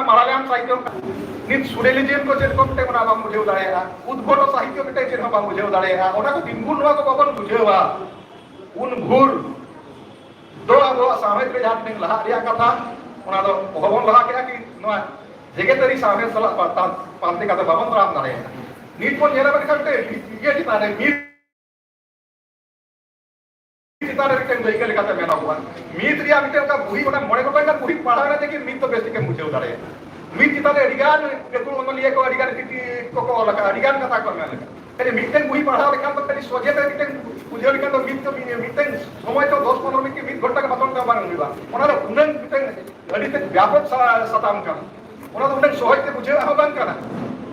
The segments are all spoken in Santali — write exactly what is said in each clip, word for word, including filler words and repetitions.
ᱢᱟᱞᱟᱭᱟᱞᱟᱢ ᱥᱟᱦᱤᱛᱭᱚ, ᱱᱤᱛ ᱥᱩᱨᱮᱞᱤᱡᱚᱢ ᱠᱚ ᱪᱮᱫ ᱠᱚ ᱢᱤᱫᱴᱮᱱ ᱚᱱᱟ ᱵᱟᱢ ᱵᱩᱡᱷᱟᱹᱣ ᱫᱟᱲᱮᱭᱟᱜᱼᱟ, ᱩᱫᱵᱷᱚᱴᱚ ᱥᱟᱦᱤᱛᱭᱚ ᱢᱤᱫᱴᱮᱱ ᱪᱮᱫ ᱦᱚᱸ ᱵᱟᱢ ᱵᱩᱡᱷᱟᱹᱣ ᱫᱟᱲᱮᱭᱟᱜᱼᱟ᱾ ᱚᱱᱟ ᱠᱚ ᱫᱤᱱ ᱵᱷᱳᱨ ᱱᱚᱣᱟ ᱠᱚ ᱵᱟᱵᱚᱱ ᱵᱩᱡᱷᱟᱹᱣᱟ, ᱩᱱ ᱵᱷᱳᱨ ᱫᱚ ᱟᱵᱚᱣᱟᱜ ᱥᱟᱶᱦᱮᱫ ᱨᱮ ᱡᱟᱦᱟᱸ ᱛᱤᱱᱟᱹᱜ ᱞᱟᱦᱟᱜ ᱨᱮᱭᱟᱜ ᱠᱟᱛᱷᱟ, ᱚᱱᱟ ᱫᱚ ᱚᱦᱚᱵᱚᱱ ᱞᱟᱦᱟ ᱠᱮᱫᱟ ᱠᱤ ᱱᱚᱣᱟ ᱡᱮᱜᱮᱛᱟᱹᱨᱤ ᱥᱟᱶᱦᱮᱫ ᱥᱟᱞᱟᱜ ᱯᱟᱞᱴᱟᱣ ᱯᱟᱱᱛᱮ ᱠᱟᱛᱮ ᱵᱟᱵᱚᱱ ᱛᱟᱲᱟᱢ ᱫᱟᱲᱮᱭᱟᱜᱼᱟ᱾ ᱱᱤᱛ ᱵᱚᱱ ᱧᱮᱞᱟ ᱢᱮᱱᱠᱷᱟᱱ ᱢᱤᱫᱴᱮᱱ ᱤᱭᱟᱹ ᱪᱮᱛᱟᱱ ᱨᱮ ᱢᱤᱫ ᱪᱮᱛᱟᱱ ᱨᱮ ᱢᱤᱫᱴᱮᱱ ᱫᱟᱹᱭᱠᱟᱹ ᱞᱮᱠᱟᱛᱮ ᱢᱮᱱᱚᱜᱚᱜᱼᱟ᱾ ᱢᱤᱛ ᱨᱮᱭᱟᱜ ᱢᱤᱫᱴᱮᱱ ᱚᱱᱠᱟ ᱵᱩᱦᱤ, ᱚᱱᱟ ᱢᱚᱬᱮ ᱜᱚᱴᱟᱝ ᱜᱟᱱ ᱵᱩᱦᱤ ᱯᱟᱲᱦᱟᱣ ᱮᱱᱟ ᱡᱮ ᱠᱤ ᱢᱤᱛ ᱫᱚ ᱵᱮᱥ ᱴᱷᱤᱠᱮᱢ ᱵᱩᱡᱷᱟᱹᱣ ᱫᱟᱲᱮᱭᱟᱜᱼᱟ᱾ ᱢᱤᱛ ᱪᱮᱛᱟᱱ ᱨᱮ ᱟᱹᱰᱤ ᱜᱟᱱ ᱜᱟᱹᱠᱷᱩᱲ ᱚᱱᱚᱞᱤᱭᱟᱹ ᱠᱚ ᱟᱹᱰᱤ ᱜᱟᱱ ᱠᱨᱤᱛᱤ ᱠᱚᱠᱚ ᱚᱞ ᱟᱠᱟᱫᱼᱟ, ᱟᱹᱰᱤ ᱜᱟᱱ ᱠᱟᱛᱷᱟ ᱠᱚ ᱢᱮᱱ ᱟᱠᱟᱫᱼᱟ᱾ ᱠᱷᱟᱹᱞᱤ ᱢᱤᱫᱴᱮᱱ ᱵᱩᱦᱤ ᱯᱟᱲᱦᱟᱣ ᱞᱮᱠᱷᱟᱱ ᱫᱚ ᱠᱷᱟᱹᱞᱤ ᱥᱚᱡᱷᱮ ᱛᱮ ᱢᱤᱫᱴᱮᱱ ᱵᱩᱡᱷᱟᱹᱣ ᱞᱮᱠᱷᱟᱱ ᱫᱚ ᱢᱤᱛ ᱫᱚ ᱢᱤ-, ᱢᱤᱫᱴᱮᱱ ᱥᱚᱢᱚᱭ ᱫᱚ ᱫᱚᱥ ᱯᱚᱱᱨᱚ ᱢᱤᱱᱤᱴ ᱠᱤ ᱢᱤᱫ ᱜᱷᱚᱱᱴᱟ ᱜᱮ ᱵᱟᱛᱚᱱ ᱫᱚ ᱵᱟᱝ ᱦᱩᱭᱩᱜᱼᱟ᱾ ᱚᱱᱟ ᱫᱚ ᱩᱱᱟᱹᱝ ᱢᱤᱫᱴᱮᱱ ᱟᱹᱰᱤ ᱛᱮᱫ ᱵᱮᱯᱚᱠ ᱥᱟ-, ᱥᱟᱛᱟᱢ ᱠᱟᱱᱟ᱾ ᱚᱱᱟ ᱫᱚ ᱩᱱᱟᱹᱝ ᱥᱚᱦᱚᱡ ᱛᱮ ᱵᱩᱡᱷᱟᱹᱣ ᱦᱚᱸ ᱵᱟᱝ ᱠᱟᱱᱟ᱾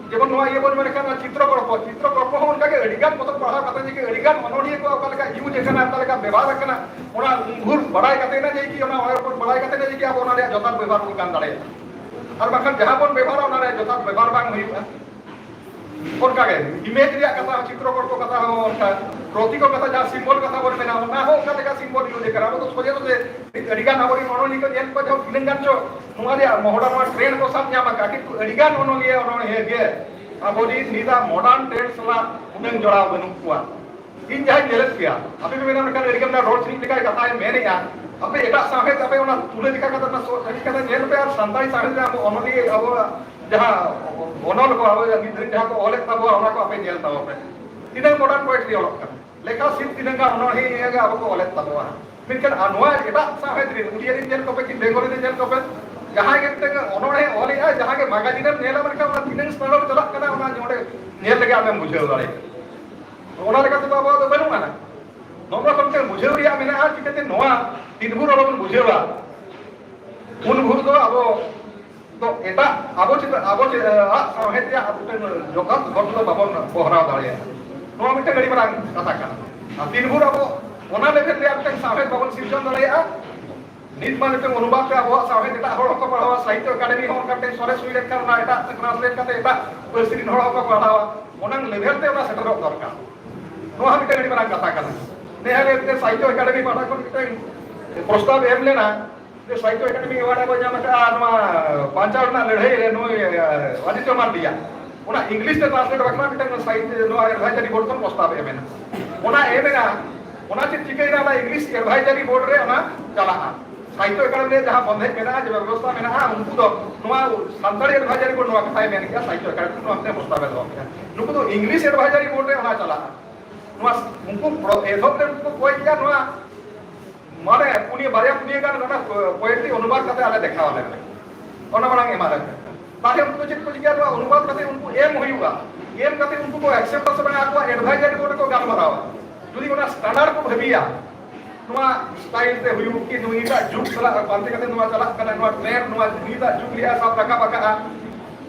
ᱡᱮᱢᱚᱱ ᱱᱚᱣᱟ ᱤᱭᱟᱹ ᱵᱚᱱ ᱢᱮᱱᱮᱫ ᱠᱟᱱ ᱪᱤᱛᱨᱚ ᱜᱚᱞᱯᱚ, ᱪᱤᱛᱨᱚ ᱜᱚᱞᱯᱚ ᱦᱚᱸ ᱚᱱᱠᱟ ᱜᱮ ᱟᱹᱰᱤ ᱜᱟᱱ ᱯᱚᱛᱚᱵ ᱯᱟᱲᱦᱟᱣ ᱠᱟᱛᱮ ᱡᱮ ᱟᱹᱰᱤ ᱜᱟᱱ ᱚᱱᱚᱞᱤᱭᱟᱹ ᱠᱚ ᱚᱠᱟ ᱞᱮᱠᱟ use ᱟᱠᱟᱱᱟ, ᱚᱠᱟ ᱞᱮᱠᱟ ᱵᱮᱵᱷᱟᱨ ᱟᱠᱟᱱᱟ, ᱚᱱᱟ ᱩᱱ ᱵᱷᱳᱨ ᱵᱟᱲᱟᱭ ᱠᱟᱛᱮ ᱱᱟ ᱡᱮ ᱠᱤ ᱚᱱᱟ ᱚᱱᱟ ᱵᱟᱲᱟᱭ ᱠᱟᱛᱮ ᱱᱟ ᱡᱮ ᱠᱤ ᱟᱵᱚ ᱚᱱᱟ ᱨᱮᱭᱟᱜ ᱡᱚᱛᱷᱟᱛ ᱵᱮᱵᱷᱟᱨ ᱵᱚᱱ ᱜᱟᱱ ᱫᱟᱲᱮᱭᱟᱜᱼᱟ᱾ ᱟᱨ ᱵᱟᱝᱠᱷᱟᱱ ᱡᱟᱦᱟᱸ ᱵᱚᱱ ᱵᱮᱵᱷᱟᱨᱟ ᱚᱱᱟ ᱨᱮᱭᱟᱜ ᱡᱚᱛᱷᱟᱛ ᱵᱮᱵᱷᱟᱨ ᱵᱟᱝ ᱦᱩᱭᱩᱜᱼᱟ᱾ ᱚᱱᱠᱟ ᱜᱮ image ᱨᱮᱭᱟᱜ ᱠᱟᱛᱷᱟ ᱦᱚᱸ, ᱪᱤᱛᱨᱚ ᱜᱚᱞᱯᱚ ᱠᱟᱛᱷᱟ ᱦᱚᱸ ᱚᱱᱠᱟ, ᱯᱨᱚᱛᱤᱠ ᱠᱟᱛᱷᱟ ᱡᱟᱦᱟᱸ symbol ᱠᱟᱛᱷᱟ ᱵᱚᱱ ᱢᱮᱱᱟ ᱚᱱᱟ ᱦᱚᱸ ᱚᱱᱠᱟ ᱞᱮᱠᱟ symbol use ᱟᱠᱟᱱᱟ᱾ ᱟᱵᱚ ᱫᱚ ᱥᱚᱡᱷᱮ ᱥᱚᱡᱷᱮ ᱟᱹᱰᱤ ᱜᱟᱱ ᱟᱵᱚᱨᱮᱱ ᱚᱱᱚᱞᱤᱭᱟᱹ ᱠᱚ ᱧᱮᱞ ᱠᱚᱣᱟ ᱡᱟᱦᱟᱸ ᱛᱤᱱᱟᱹᱜ ᱜᱟᱱ ᱪᱚ ᱱᱚᱣᱟ ᱨᱮᱭᱟᱜ ᱢᱚᱦᱰᱟ ᱱᱚᱣᱟ trend ᱠᱚ ᱥᱟᱵ ᱧᱟᱢ ᱟᱠᱟᱫᱼᱟ, ᱠᱤᱱᱛᱩ ᱟᱹᱰᱤ ᱜᱟᱱ ᱚᱱᱚᱞᱤᱭᱟᱹ ᱚᱱᱚᱬᱦᱤᱭᱟᱹ ᱜᱮ ᱟᱵᱚ ᱱᱤᱛ ᱱᱤᱛᱟᱜ modern trend ᱥᱟᱞᱟᱜ ᱩᱱᱟᱹᱝ ᱡᱚᱲᱟᱣ ᱵᱟᱹᱱᱩᱜ ᱠᱚᱣᱟ᱾ ᱤᱧ ᱡᱟᱦᱟᱸᱧ ᱧᱮᱞᱮᱫ ᱯᱮᱭᱟ, ᱟᱯᱮ ᱯᱮ ᱢᱮᱱᱟ ᱢᱮᱱᱠᱷᱟᱱ ᱟᱹᱰᱤ ᱜᱟᱱ ᱨᱚᱲ ᱪᱤᱱᱤᱡ ᱞᱮᱠᱟᱭ ᱠᱟᱛᱷᱟᱭ ᱢᱮᱱᱮᱫᱼᱟ᱾ ᱟᱯᱮ ᱮᱴᱟᱜ ᱥᱟᱶᱦᱮᱫ ᱟᱯᱮ ᱚᱱᱟ ᱛᱩᱞᱟᱹ ᱡᱚᱠᱷᱟ ᱠᱟᱛᱮ ᱚᱱᱟ ᱥᱚ-, ᱤᱫᱤ ᱠᱟᱛᱮ ᱧᱮᱞ ᱯᱮ ᱟᱨ ᱥᱟᱱᱛᱟᱲᱤ ᱥᱟᱶᱦᱮᱫ ᱨᱮ ᱟᱵᱚ ᱚᱱᱚᱞᱤᱭᱟᱹ ᱟᱵᱚᱣᱟᱜ ᱡᱟᱦᱟᱸ ᱚᱱᱚᱞ ᱠᱚ ᱟᱵᱚ ᱱᱤᱛ ᱫᱷᱟᱹᱨᱤᱡ ᱡᱟᱦᱟᱸ ᱠᱚ ᱚᱞᱮᱫ ᱛᱟᱵᱚᱣᱟ ᱚᱱᱟ ᱠᱚ ᱟᱯᱮ ᱧᱮᱞ ᱛᱟᱵᱚ ᱯᱮ᱾ ᱛᱤᱱᱟᱹᱜ modern poetry ᱚᱞᱚᱜ ᱠᱟᱱᱟ, ᱞᱮᱠᱷᱟ ᱥᱤᱫ ᱛᱤᱱᱟᱹᱜ ᱜᱟᱱ ᱚᱱᱚᱬᱦᱤᱭᱟᱹ ᱜᱮ ᱟᱵᱚ ᱠᱚ ᱚᱞᱮᱫ ᱛᱟᱵᱚᱣᱟ᱾ ᱢᱮᱱᱠᱷᱟᱱ ᱟᱨ ᱱᱚᱣᱟ ᱮᱴᱟᱜ ᱥᱟᱶᱦᱮᱫ ᱨᱮ ᱩᱲᱤᱭᱟ ᱨᱮ ᱧᱮᱞ ᱠᱚᱯᱮ ᱠᱤ ᱵᱮᱝᱜᱚᱞᱤ ᱨᱮ ᱧᱮᱞ ᱠᱚᱯᱮ, ᱡᱟᱦᱟᱸᱭ ᱜᱮ ᱢᱤᱫᱴᱟᱝ ᱚᱱᱚᱬᱦᱮ ᱚᱞᱮᱜᱼᱟ, ᱡᱟᱦᱟᱸ ᱜᱮ magazine ᱮᱢ ᱧᱮᱞᱟ ᱢᱮᱱᱠᱷᱟᱱ ᱚᱱᱟ ᱛᱤᱱᱟᱹᱜ standard ᱪᱟᱞᱟᱜ ᱠᱟᱱᱟ ᱚᱱᱟ ᱱᱚᱰᱮ ᱧᱮᱞ ᱨᱮᱜᱮ ᱟᱢᱮᱢ ᱵᱩᱡᱷᱟᱹᱣ ᱫᱟᱲᱮᱭᱟᱜᱼᱟ᱾ ᱚᱱᱟ ᱞᱮᱠᱟ ᱛᱮᱫᱚ ᱟᱵᱚᱣᱟᱜ ᱫᱚ ᱵᱟᱹᱱᱩᱜ ᱟᱱᱟ᱾ ᱱᱚᱜᱼᱚ ᱱᱚᱣᱟ ᱠᱚ ᱢᱤᱫᱴᱟᱝ ᱵᱩᱡᱷᱟᱹᱣ ᱨᱮᱭᱟᱜ ᱢᱮᱱᱟᱜᱼᱟ᱾ ᱪᱤᱠᱟᱹᱛᱮ ᱱᱚᱣᱟ ᱛᱤᱱ ᱵᱷᱳᱨ ᱟᱵᱚ ᱵᱚᱱ ᱵᱩᱡᱷᱟᱹᱣᱟ, ᱩᱱ ᱵᱷᱳᱨ ᱫᱚ ᱟᱵᱚ ᱫᱚ ᱮᱴᱟᱜ ᱟᱵᱚ ᱪᱮᱛᱟᱱ, ᱟᱵᱚ ᱪᱮ-, ᱟᱜ ᱥᱟᱶᱦᱮᱫ ᱨᱮᱭᱟᱜ ᱢᱤᱫᱴᱟᱝ ᱡᱚᱛᱷᱟᱛ ᱜᱚᱴ ᱫᱚ ᱵᱟᱵᱚᱱ ᱯᱚᱦᱨᱟᱣ ᱫᱟᱲᱮᱭᱟᱜᱼᱟ᱾ ᱱᱚᱣᱟ ᱢᱤᱫᱴᱟᱝ ᱟᱹᱰᱤ ᱢᱟᱨᱟᱝ ᱠᱟᱛᱷᱟ ᱠᱟᱱᱟ᱾ ᱟᱨ ᱛᱤᱱ ᱵᱷᱳᱨ ᱟᱵᱚ ᱚᱱᱟ level ᱨᱮᱭᱟᱜ ᱢᱤᱫᱴᱟᱝ ᱥᱟᱶᱦᱮᱫ ᱵᱟᱵᱚᱱ ᱥᱤᱨᱡᱚᱱ ᱫᱟᱲᱮᱭᱟᱜᱼᱟ, ᱱᱤᱛ ᱢᱟ ᱢᱤᱫᱴᱟᱝ ᱚᱱᱩᱵᱟᱫ ᱛᱮ ᱟᱵᱚᱣᱟᱜ ᱥᱟᱶᱦᱮᱫ ᱮᱴᱟᱜ ᱦᱚᱲ ᱦᱚᱸᱠᱚ ᱯᱟᱲᱦᱟᱣᱟ, ᱥᱟᱦᱤᱛᱭᱚ ᱮᱠᱟᱰᱮᱢᱤ ᱦᱚᱸ ᱚᱱᱠᱟ ᱢᱤᱫᱴᱟᱝ ᱥᱚᱨᱮᱥ ᱦᱩᱭ ᱞᱮᱱᱠᱷᱟᱱ ᱚᱱᱟ ᱮᱴᱟᱜ ᱛᱮ translate ᱠᱟᱛᱮ ᱮᱴᱟᱜ ᱯᱟᱹᱨᱥᱤ ᱨᱮᱱ ᱦᱚᱲ ᱦᱚᱸᱠᱚ ᱯᱟᱲᱦᱟᱣᱟ, ᱚᱱᱟ level ᱛᱮ ᱚᱱᱟ ᱥᱮᱴᱮᱨᱚᱜ ᱫᱚᱨᱠᱟᱨ᱾ ᱱᱚᱣᱟ ᱦᱚᱸ ᱢᱤᱫᱴᱟᱝ ᱟᱹᱰᱤ ᱢᱟᱨᱟᱝ ᱠᱟᱛᱷᱟ ᱠᱟᱱᱟ᱾ ᱱᱮ ᱦᱟᱞᱮ ᱢᱤᱫᱴᱟᱝ ᱥᱟᱦᱤᱛᱭᱚ ᱮᱠᱟᱰᱮᱢᱤ ᱯᱟᱦᱴᱟ ᱠᱷᱚᱱ ᱢᱤᱫᱴᱟᱝ ᱯᱨᱚᱥᱛᱟᱵ ᱮᱢ ᱞᱮᱱᱟ ᱡᱮ ᱥᱟᱦᱤᱛᱭᱚ ᱮᱠᱟᱰᱮᱢᱤ award ᱵᱚ ᱧᱟᱢ ᱟᱠᱟᱫᱼᱟ ᱱᱚᱣᱟ ᱵᱟᱧᱪᱟᱣ ᱨᱮᱱᱟᱜ ᱞᱟᱹᱲᱦᱟᱹᱭ ᱨᱮ ᱱᱩᱭ ᱟᱫᱤᱛᱭᱚ ᱢᱟᱨᱰᱤᱭᱟᱜ ᱚᱱᱟ ᱤᱝᱞᱤᱥ ᱛᱮ ᱴᱨᱟᱱᱥᱞᱮᱴ ᱵᱟᱠᱷᱨᱟ ᱢᱤᱫᱴᱟᱝ ᱥᱟᱦᱤᱛᱭᱚ ᱱᱚᱣᱟ ᱮᱰᱵᱷᱟᱭᱡᱟᱨᱤ ᱵᱳᱨᱰ ᱠᱷᱚᱱ ᱯᱨᱚᱥᱛᱟᱵ ᱮ ᱢᱮᱱᱟ᱾ ᱚᱱᱟ ᱮᱢ ᱮᱱᱟ, ᱚᱱᱟ ᱪᱮᱫ ᱪᱤᱠᱟᱹᱭᱮᱱᱟ? ᱚᱱᱟ ᱤᱝᱞᱤᱥ ᱮᱰᱵᱷᱟᱭᱡᱟᱨᱤ ᱵᱳᱨᱰ ᱨᱮ ᱚᱱᱟ ᱪᱟᱞᱟᱜᱼᱟ᱾ ᱥᱟᱦᱤᱛᱭᱚ ᱮᱠᱟᱰᱮᱢᱤ ᱨᱮ ᱡᱟᱦᱟᱸ ᱵᱚᱱᱫᱮᱡ ᱢᱮᱱᱟᱜᱼᱟ, ᱡᱮ ᱵᱮᱵᱚᱥᱛᱷᱟ ᱢᱮᱱᱟᱜᱼᱟ, ᱩᱱᱠᱩ ᱫᱚ ᱱᱚᱣᱟ ᱥᱟᱱᱛᱟᱲᱤ ᱮᱰᱵᱷᱟᱭᱡᱟᱨᱤ ᱵᱳᱨᱰ ᱱᱚᱣᱟ ᱠᱟᱛᱷᱟᱭ ᱢᱮᱱ ᱠᱮᱫᱟ, ᱥᱟᱦᱤᱛᱭᱚ ᱮᱠᱟᱰᱮᱢᱤ ᱱᱚᱣᱟ ᱠᱟᱛᱷᱟᱭ ᱯᱨᱚᱥᱛᱟᱵ ᱮ ᱫᱚᱦᱚ ᱠᱮᱫᱟ᱾ ᱱᱩᱠᱩ ᱫᱚ ᱤᱝᱞᱤᱥ ᱮᱰᱵᱷᱟᱭᱡᱟᱨᱤ ᱵᱳᱨᱰ ᱨᱮ ᱚᱱᱟ ᱪᱟᱞᱟᱜᱼᱟ᱾ ᱱᱚᱣᱟ ᱩᱱᱠᱩ ᱮᱛᱚᱦᱚᱵ ᱨᱮ ᱩᱱᱠᱩ ᱠᱚᱭ ᱜᱮᱭᱟ ᱱᱚᱣᱟ ᱢᱟᱱᱮ ᱯᱩᱱᱭᱟᱹ, ᱵᱟᱨᱭᱟ ᱯᱩᱱᱭᱟᱹ ᱜᱟᱱ ᱚᱱᱟ ᱯᱚᱭᱮᱴᱨᱤ ᱚᱱᱩᱵᱟᱫ ᱠᱟᱛᱮ ᱟᱞᱮ ᱫᱮᱠᱷᱟᱣ ᱟᱞᱮ ᱯᱮ᱾ ᱚᱱᱟ ᱢᱟᱲᱟᱝ ᱮᱢᱟ ᱞᱮ ᱯᱮ᱾ ᱛᱟᱦᱞᱮ ᱩᱱᱠᱩ ᱫᱚ ᱪᱮᱫ ᱠᱚ ᱪᱤᱠᱟᱹᱭᱟ? ᱱᱚᱣᱟ ᱚᱱᱩᱵᱟᱫ ᱠᱟᱛᱮ ᱩᱱᱠᱩ ᱮᱢ ᱦᱩᱭᱩᱜᱼᱟ᱾ ᱮᱢ ᱠᱟᱛᱮ ᱩᱱᱠᱩ ᱠᱚ ᱮᱠᱥᱮᱯᱴ ᱥᱮ ᱵᱟᱝ ᱟᱠᱚᱣᱟᱜ ᱮᱰᱵᱷᱟᱭᱡᱟᱨᱤ ᱵᱳᱨᱰ ᱨᱮᱠᱚ ᱜᱟᱞᱢᱟᱨᱟᱣᱟ᱾ ᱡᱩᱫᱤ ᱚᱱᱟ ᱥᱴᱟᱱᱰᱟᱨᱰ ᱠᱚ ᱵᱷᱟᱹᱵᱤᱭᱟ, ᱱᱚᱣᱟ ᱥᱴᱟᱭᱤᱞ ᱛᱮ ᱦᱩᱭᱩᱜ ᱠᱤ ᱱᱩᱭᱴᱟᱜ ᱡᱩᱜᱽ ᱥᱟᱞᱟᱜ ᱯᱟᱱᱛᱮ ᱠᱟᱛᱮ ᱱᱚᱣᱟ ᱪᱟᱞᱟᱜ ᱠᱟᱱᱟ, ᱱᱚᱣᱟ ᱴᱨᱮᱱᱰ, ᱱᱚᱣᱟ ᱱᱤᱛᱟᱜ ᱡᱩᱜᱽ ᱨᱮᱭᱟᱜ ᱥᱟᱵ ᱨᱟᱠᱟᱵ ᱟᱠᱟᱫᱼᱟ,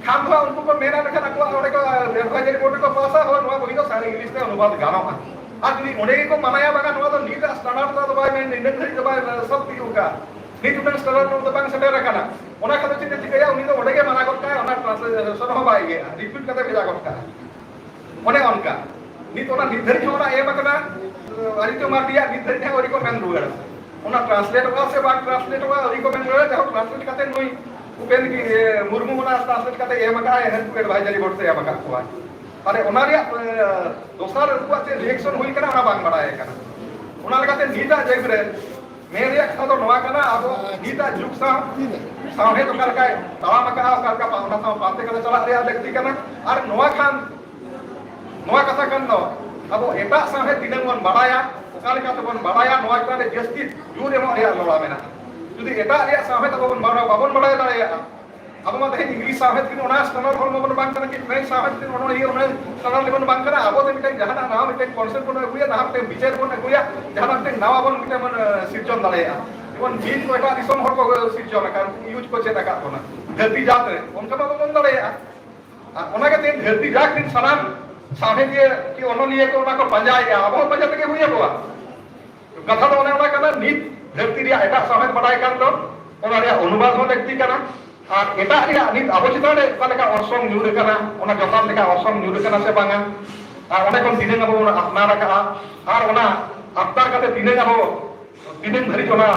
ᱠᱷᱟᱱ ᱫᱚ ᱩᱱᱠᱩ ᱠᱚ ᱢᱮᱱᱟ, ᱞᱮᱠᱷᱟᱱ ᱟᱠᱚᱣᱟᱜ ᱚᱸᱰᱮ ᱠᱚ ᱮᱰᱵᱷᱟᱭᱡᱟᱨᱤ ᱵᱳᱨᱰ ᱨᱮᱠᱚ ᱯᱟᱥᱟ, ᱦᱳᱭ, ᱱᱚᱣᱟ ᱵᱳᱭ ᱫᱚ ᱥᱟᱹᱨᱤ ᱤᱝᱞᱤᱥ ᱛᱮ ᱚᱱᱩᱵᱟᱫ ᱜᱟᱱᱚᱜᱼᱟ᱾ ᱟᱨ ᱡᱩᱫᱤ ᱚᱸᱰᱮ ᱜᱮᱠᱚ ᱢᱟᱱᱟᱭᱟ, ᱵᱟᱝᱟ, ᱱᱚᱣᱟ ᱫᱚ ᱱᱤᱛᱟᱜ ᱥᱴᱟᱱᱰᱟᱨᱰ ᱫᱚ ᱵᱟᱭ ᱢᱮᱱ, ᱱᱤᱱᱟᱹᱜ ᱫᱷᱟᱹᱨᱤᱡ ᱫᱚ ᱵᱟᱭ ᱥᱟᱵ ᱛᱤᱭᱳᱜ ᱠᱟᱜᱼᱟ, ᱱᱤᱛ ᱩᱱᱟᱹᱜ ᱥᱴᱟᱱᱰᱟᱨᱰ ᱫᱚ ᱵᱟᱝ ᱥᱮᱴᱮᱨ ᱟᱠᱟᱱᱟ, ᱚᱱᱟ ᱠᱷᱟᱱ ᱫᱚ ᱪᱮᱫ ᱮ ᱪᱤᱠᱟᱹᱭᱟ? ᱩᱱᱤ ᱫᱚ ᱚᱸᱰᱮ ᱜᱮ ᱢᱟᱱᱟ ᱜᱚᱫ ᱠᱟᱜᱼᱟᱭ, ᱚᱱᱟ ᱴᱨᱟᱱᱥᱞᱮᱥᱚᱱ ᱦᱚᱸ ᱵᱟᱭ ᱤᱭᱟᱹᱜᱼᱟ, ᱨᱤᱯᱤᱴ ᱠᱟᱛᱮ ᱵᱷᱮᱡᱟ ᱜᱚᱫ ᱠᱟᱜᱼᱟ᱾ ᱚᱱᱮ ᱚᱱᱠᱟ ᱱᱤᱛ ᱚᱱᱟ ᱱᱤᱛ ᱫᱷᱟᱹᱨᱤᱡ ᱦᱚᱸ ᱚᱱᱟ ᱮᱢ ᱟᱠᱟᱱᱟ, ᱟᱫᱤᱛᱭᱚ ᱢᱟᱨᱰᱤᱭᱟᱜ ᱱᱤᱛ ᱫᱷᱟᱹᱨᱤᱡ ᱦᱚᱸ ᱟᱹᱣᱨᱤ ᱠᱚ ᱢᱮᱱ ᱨᱩᱣᱟᱹᱲᱟ᱾ ᱚᱱᱟ ᱴᱨᱟᱱᱥᱞᱮᱴᱚᱜᱼᱟ ᱥᱮ ᱵᱟᱝ ᱴᱨᱟᱱᱥᱞᱮᱴᱚᱜᱼᱟ, ᱟᱹᱣᱨᱤ ᱠᱚ ᱢᱮᱱ ᱨᱩᱣᱟᱹᱲᱟ᱾ ᱡᱟᱦᱳᱠ, ᱴᱨᱟᱱᱥᱞᱮᱴ ᱠᱟᱛᱮ ᱱᱩᱭ ᱩᱯᱮᱱ, ᱮ, ᱢᱩᱨᱢᱩ ᱚᱱᱟ ᱴᱨᱟᱱᱥᱞᱮᱴ ᱠᱟᱛᱮ ᱮᱢ ᱟᱠᱟᱫᱼᱟᱭ, ᱦᱟᱹᱱᱠᱩ ᱮᱰᱵᱷᱟᱭᱡᱟᱨᱤ ᱵᱳᱨᱰ ᱛᱮ ᱮᱢ ᱟᱠᱟᱫ ᱠᱚᱣᱟ᱾ ᱛᱟᱦᱞᱮ ᱚᱱᱟ ᱨᱮᱭᱟᱜ, ᱮ, ᱫᱚᱥᱟᱨ ᱩᱱᱠᱩᱣᱟᱜ ᱪᱮᱫ ᱨᱤᱭᱮᱠᱥᱚᱱ ᱦᱩᱭ ᱠᱟᱱᱟ, ᱚᱱᱟ ᱵᱟᱝ ᱵᱟᱲᱟᱭ ᱠᱟᱱᱟ᱾ ᱚᱱᱟ ᱞᱮᱠᱟᱛᱮ ᱱᱤᱛᱟᱜ ᱡᱩᱜᱽ ᱨᱮ ᱢᱮᱱ ᱨᱮᱭᱟᱜ ᱠᱟᱛᱷᱟ ᱫᱚ ᱱᱚᱣᱟ ᱠᱟᱱᱟ, ᱟᱵᱚ ᱱᱤᱛᱟᱜ ᱡᱩᱜᱽ ᱥᱟᱶ ᱥᱟᱶᱦᱮᱫ ᱚᱠᱟ ᱞᱮᱠᱟᱭ ᱛᱟᱲᱟᱢ ᱟᱠᱟᱫᱼᱟ, ᱚᱠᱟ ᱞᱮᱠᱟ ᱚᱱᱟ ᱥᱟᱶ ᱯᱟᱱᱛᱮ ᱠᱟᱛᱮ ᱪᱟᱞᱟᱜ ᱨᱮᱭᱟᱜ ᱞᱟᱹᱠᱛᱤ ᱠᱟᱱᱟ᱾ ᱟᱨ ᱱᱚᱣᱟ ᱠᱷᱟᱱ, ᱱᱚᱣᱟ ᱠᱟᱛᱷᱟ ᱠᱷᱟᱱ ᱫᱚ ᱟᱵᱚ ᱮᱴᱟᱜ ᱥᱟᱶᱦᱮᱫ ᱛᱤᱱᱟᱹᱝ ᱵᱚᱱ ᱵᱟᱲᱟᱭᱟ, ᱚᱠᱟ ᱞᱮᱠᱟ ᱛᱮᱵᱚᱱ ᱵᱟᱲᱟᱭᱟ, ᱱᱚᱣᱟ ᱪᱮᱛᱟᱱ ᱨᱮ ᱡᱟᱹᱥᱛᱤ ᱡᱳᱨ ᱮᱢᱚᱜ ᱨᱮᱭᱟᱜ ᱞᱚᱲᱟ ᱢᱮᱱᱟᱜᱼᱟ᱾ ᱡᱩᱫᱤ ᱮᱴᱟᱜ ᱨᱮᱭᱟᱜ ᱥᱟᱶᱦᱮᱫ ᱟᱵᱚ ᱵᱚᱱ ᱵᱟᱲᱟᱭ, ᱵᱟᱵᱚᱱ ᱵᱟᱲᱟᱭ ᱫᱟᱲᱮᱭᱟᱜᱼᱟ, ᱟᱵᱚ ᱢᱟ ᱛᱮᱦᱮᱧ ᱤᱝᱞᱤᱥ ᱥᱟᱶᱦᱮᱫ ᱨᱮᱱ ᱚᱱᱟ ᱥᱴᱟᱱᱰᱟᱨᱰ ᱦᱚᱲ ᱢᱟᱵᱚᱱ ᱵᱟᱝ ᱠᱟᱱᱟ, ᱠᱤ ᱯᱷᱨᱮᱧᱪ ᱥᱟᱶᱦᱮᱫ ᱨᱮᱱ ᱚᱱᱚᱞᱤᱭᱟᱹ ᱚᱱᱟ ᱥᱴᱟᱱᱰᱟᱨᱰ ᱨᱮᱵᱚᱱ ᱵᱟᱝ ᱠᱟᱱᱟ᱾ ᱟᱵᱚ ᱫᱚ ᱢᱤᱫᱴᱮᱱ ᱡᱟᱦᱟᱱᱟᱜ ᱱᱟᱣᱟ ᱢᱤᱫᱴᱮᱱ ᱠᱚᱱᱥᱮᱯᱴ ᱵᱚᱱ ᱟᱹᱜᱩᱭᱟ, ᱱᱟᱣᱟ ᱢᱤᱫᱴᱮᱱ ᱵᱤᱪᱟᱹᱨ ᱵᱚᱱ ᱟᱹᱜᱩᱭᱟ, ᱡᱟᱦᱟᱱᱟᱜ ᱢᱤᱫᱴᱮᱱ ᱱᱟᱣᱟ ᱵᱚᱱ ᱢᱤᱫᱴᱮᱱ ᱵᱚᱱ, ᱮ, ᱥᱤᱨᱡᱚᱱ ᱫᱟᱲᱮᱭᱟᱜᱼᱟ᱾ ᱡᱮᱢᱚᱱ ᱢᱤᱛ ᱠᱚ ᱮᱴᱟᱜ ᱫᱤᱥᱚᱢ ᱦᱚᱲ ᱠᱚ ᱥᱤᱨᱡᱚᱱ ᱟᱠᱟᱫ, ᱤᱭᱩᱡᱽ ᱠᱚ ᱪᱮᱫ ᱟᱠᱟᱫ ᱵᱚᱱᱟ ᱫᱷᱟᱹᱨᱛᱤ ᱡᱟᱛ ᱨᱮ, ᱚᱱᱠᱟ ᱢᱟ ᱵᱟᱵᱚᱱ ᱫᱟᱲᱮᱭᱟᱜᱼᱟ᱾ ᱟᱨ ᱚᱱᱟ ᱠᱟᱛᱮ ᱫᱷᱟᱹᱨᱛᱤ ᱡᱟᱠ ᱨᱮᱱ ᱥᱟᱱᱟᱢ ᱥᱟᱶᱦᱮᱫᱤᱭᱟᱹ ᱠᱤ ᱚᱱᱚᱞᱤᱭᱟᱹ ᱠᱚ ᱚᱱᱟ ᱠᱚ ᱯᱟᱸᱡᱟᱭᱮᱫᱼᱟ, ᱟᱵᱚ ᱦᱚᱸ ᱯᱟᱸᱡᱟ ᱛᱮᱜᱮ ᱦᱩᱭ ᱟᱵᱚᱣᱟ᱾ ᱠᱟᱛᱷᱟ ᱫᱚ ᱚᱱᱮ ᱚᱱᱟ ᱠᱟᱱᱟ, ᱱᱤᱛ ᱫᱷᱟᱹᱨᱛᱤ ᱨᱮᱭᱟᱜ ᱮᱴᱟᱜ ᱥᱟᱶᱦᱮᱫ ᱵᱟᱰᱟᱭ ᱠᱟᱱ ᱫᱚ, ᱚᱱᱟ ᱨᱮᱭᱟᱜ ᱚᱱᱩᱵᱟᱫ ᱦᱚᱸ ᱞᱟᱹᱠᱛᱤ ᱠᱟᱱᱟ᱾ ᱟᱨ ᱮᱴᱟᱜ ᱨᱮᱭᱟᱜ ᱱᱤᱛ ᱟᱵᱚ ᱪᱮᱛᱟᱱ ᱨᱮ ᱚᱠᱟ ᱞᱮᱠᱟ ᱚᱨᱥᱚᱝ ᱧᱩᱨ ᱟᱠᱟᱱᱟ, ᱚᱱᱟ ᱡᱚᱛᱷᱟᱛ ᱞᱮᱠᱟ ᱚᱨᱥᱚᱝ ᱧᱩᱨ ᱟᱠᱟᱱᱟ ᱥᱮ ᱵᱟᱝᱟ, ᱟᱨ ᱚᱸᱰᱮ ᱠᱷᱚᱱ ᱛᱤᱱᱟᱹᱝ ᱟᱵᱚ ᱵᱚᱱ ᱟᱯᱱᱟᱨ ᱟᱠᱟᱫᱼᱟ, ᱟᱨ ᱚᱱᱟ ᱟᱯᱱᱟᱨ ᱠᱟᱛᱮ ᱛᱤᱱᱟᱹᱝ ᱟᱵᱚ, ᱛᱤᱱᱟᱹᱝ ᱫᱷᱟᱹᱨᱤᱡ ᱚᱱᱟ,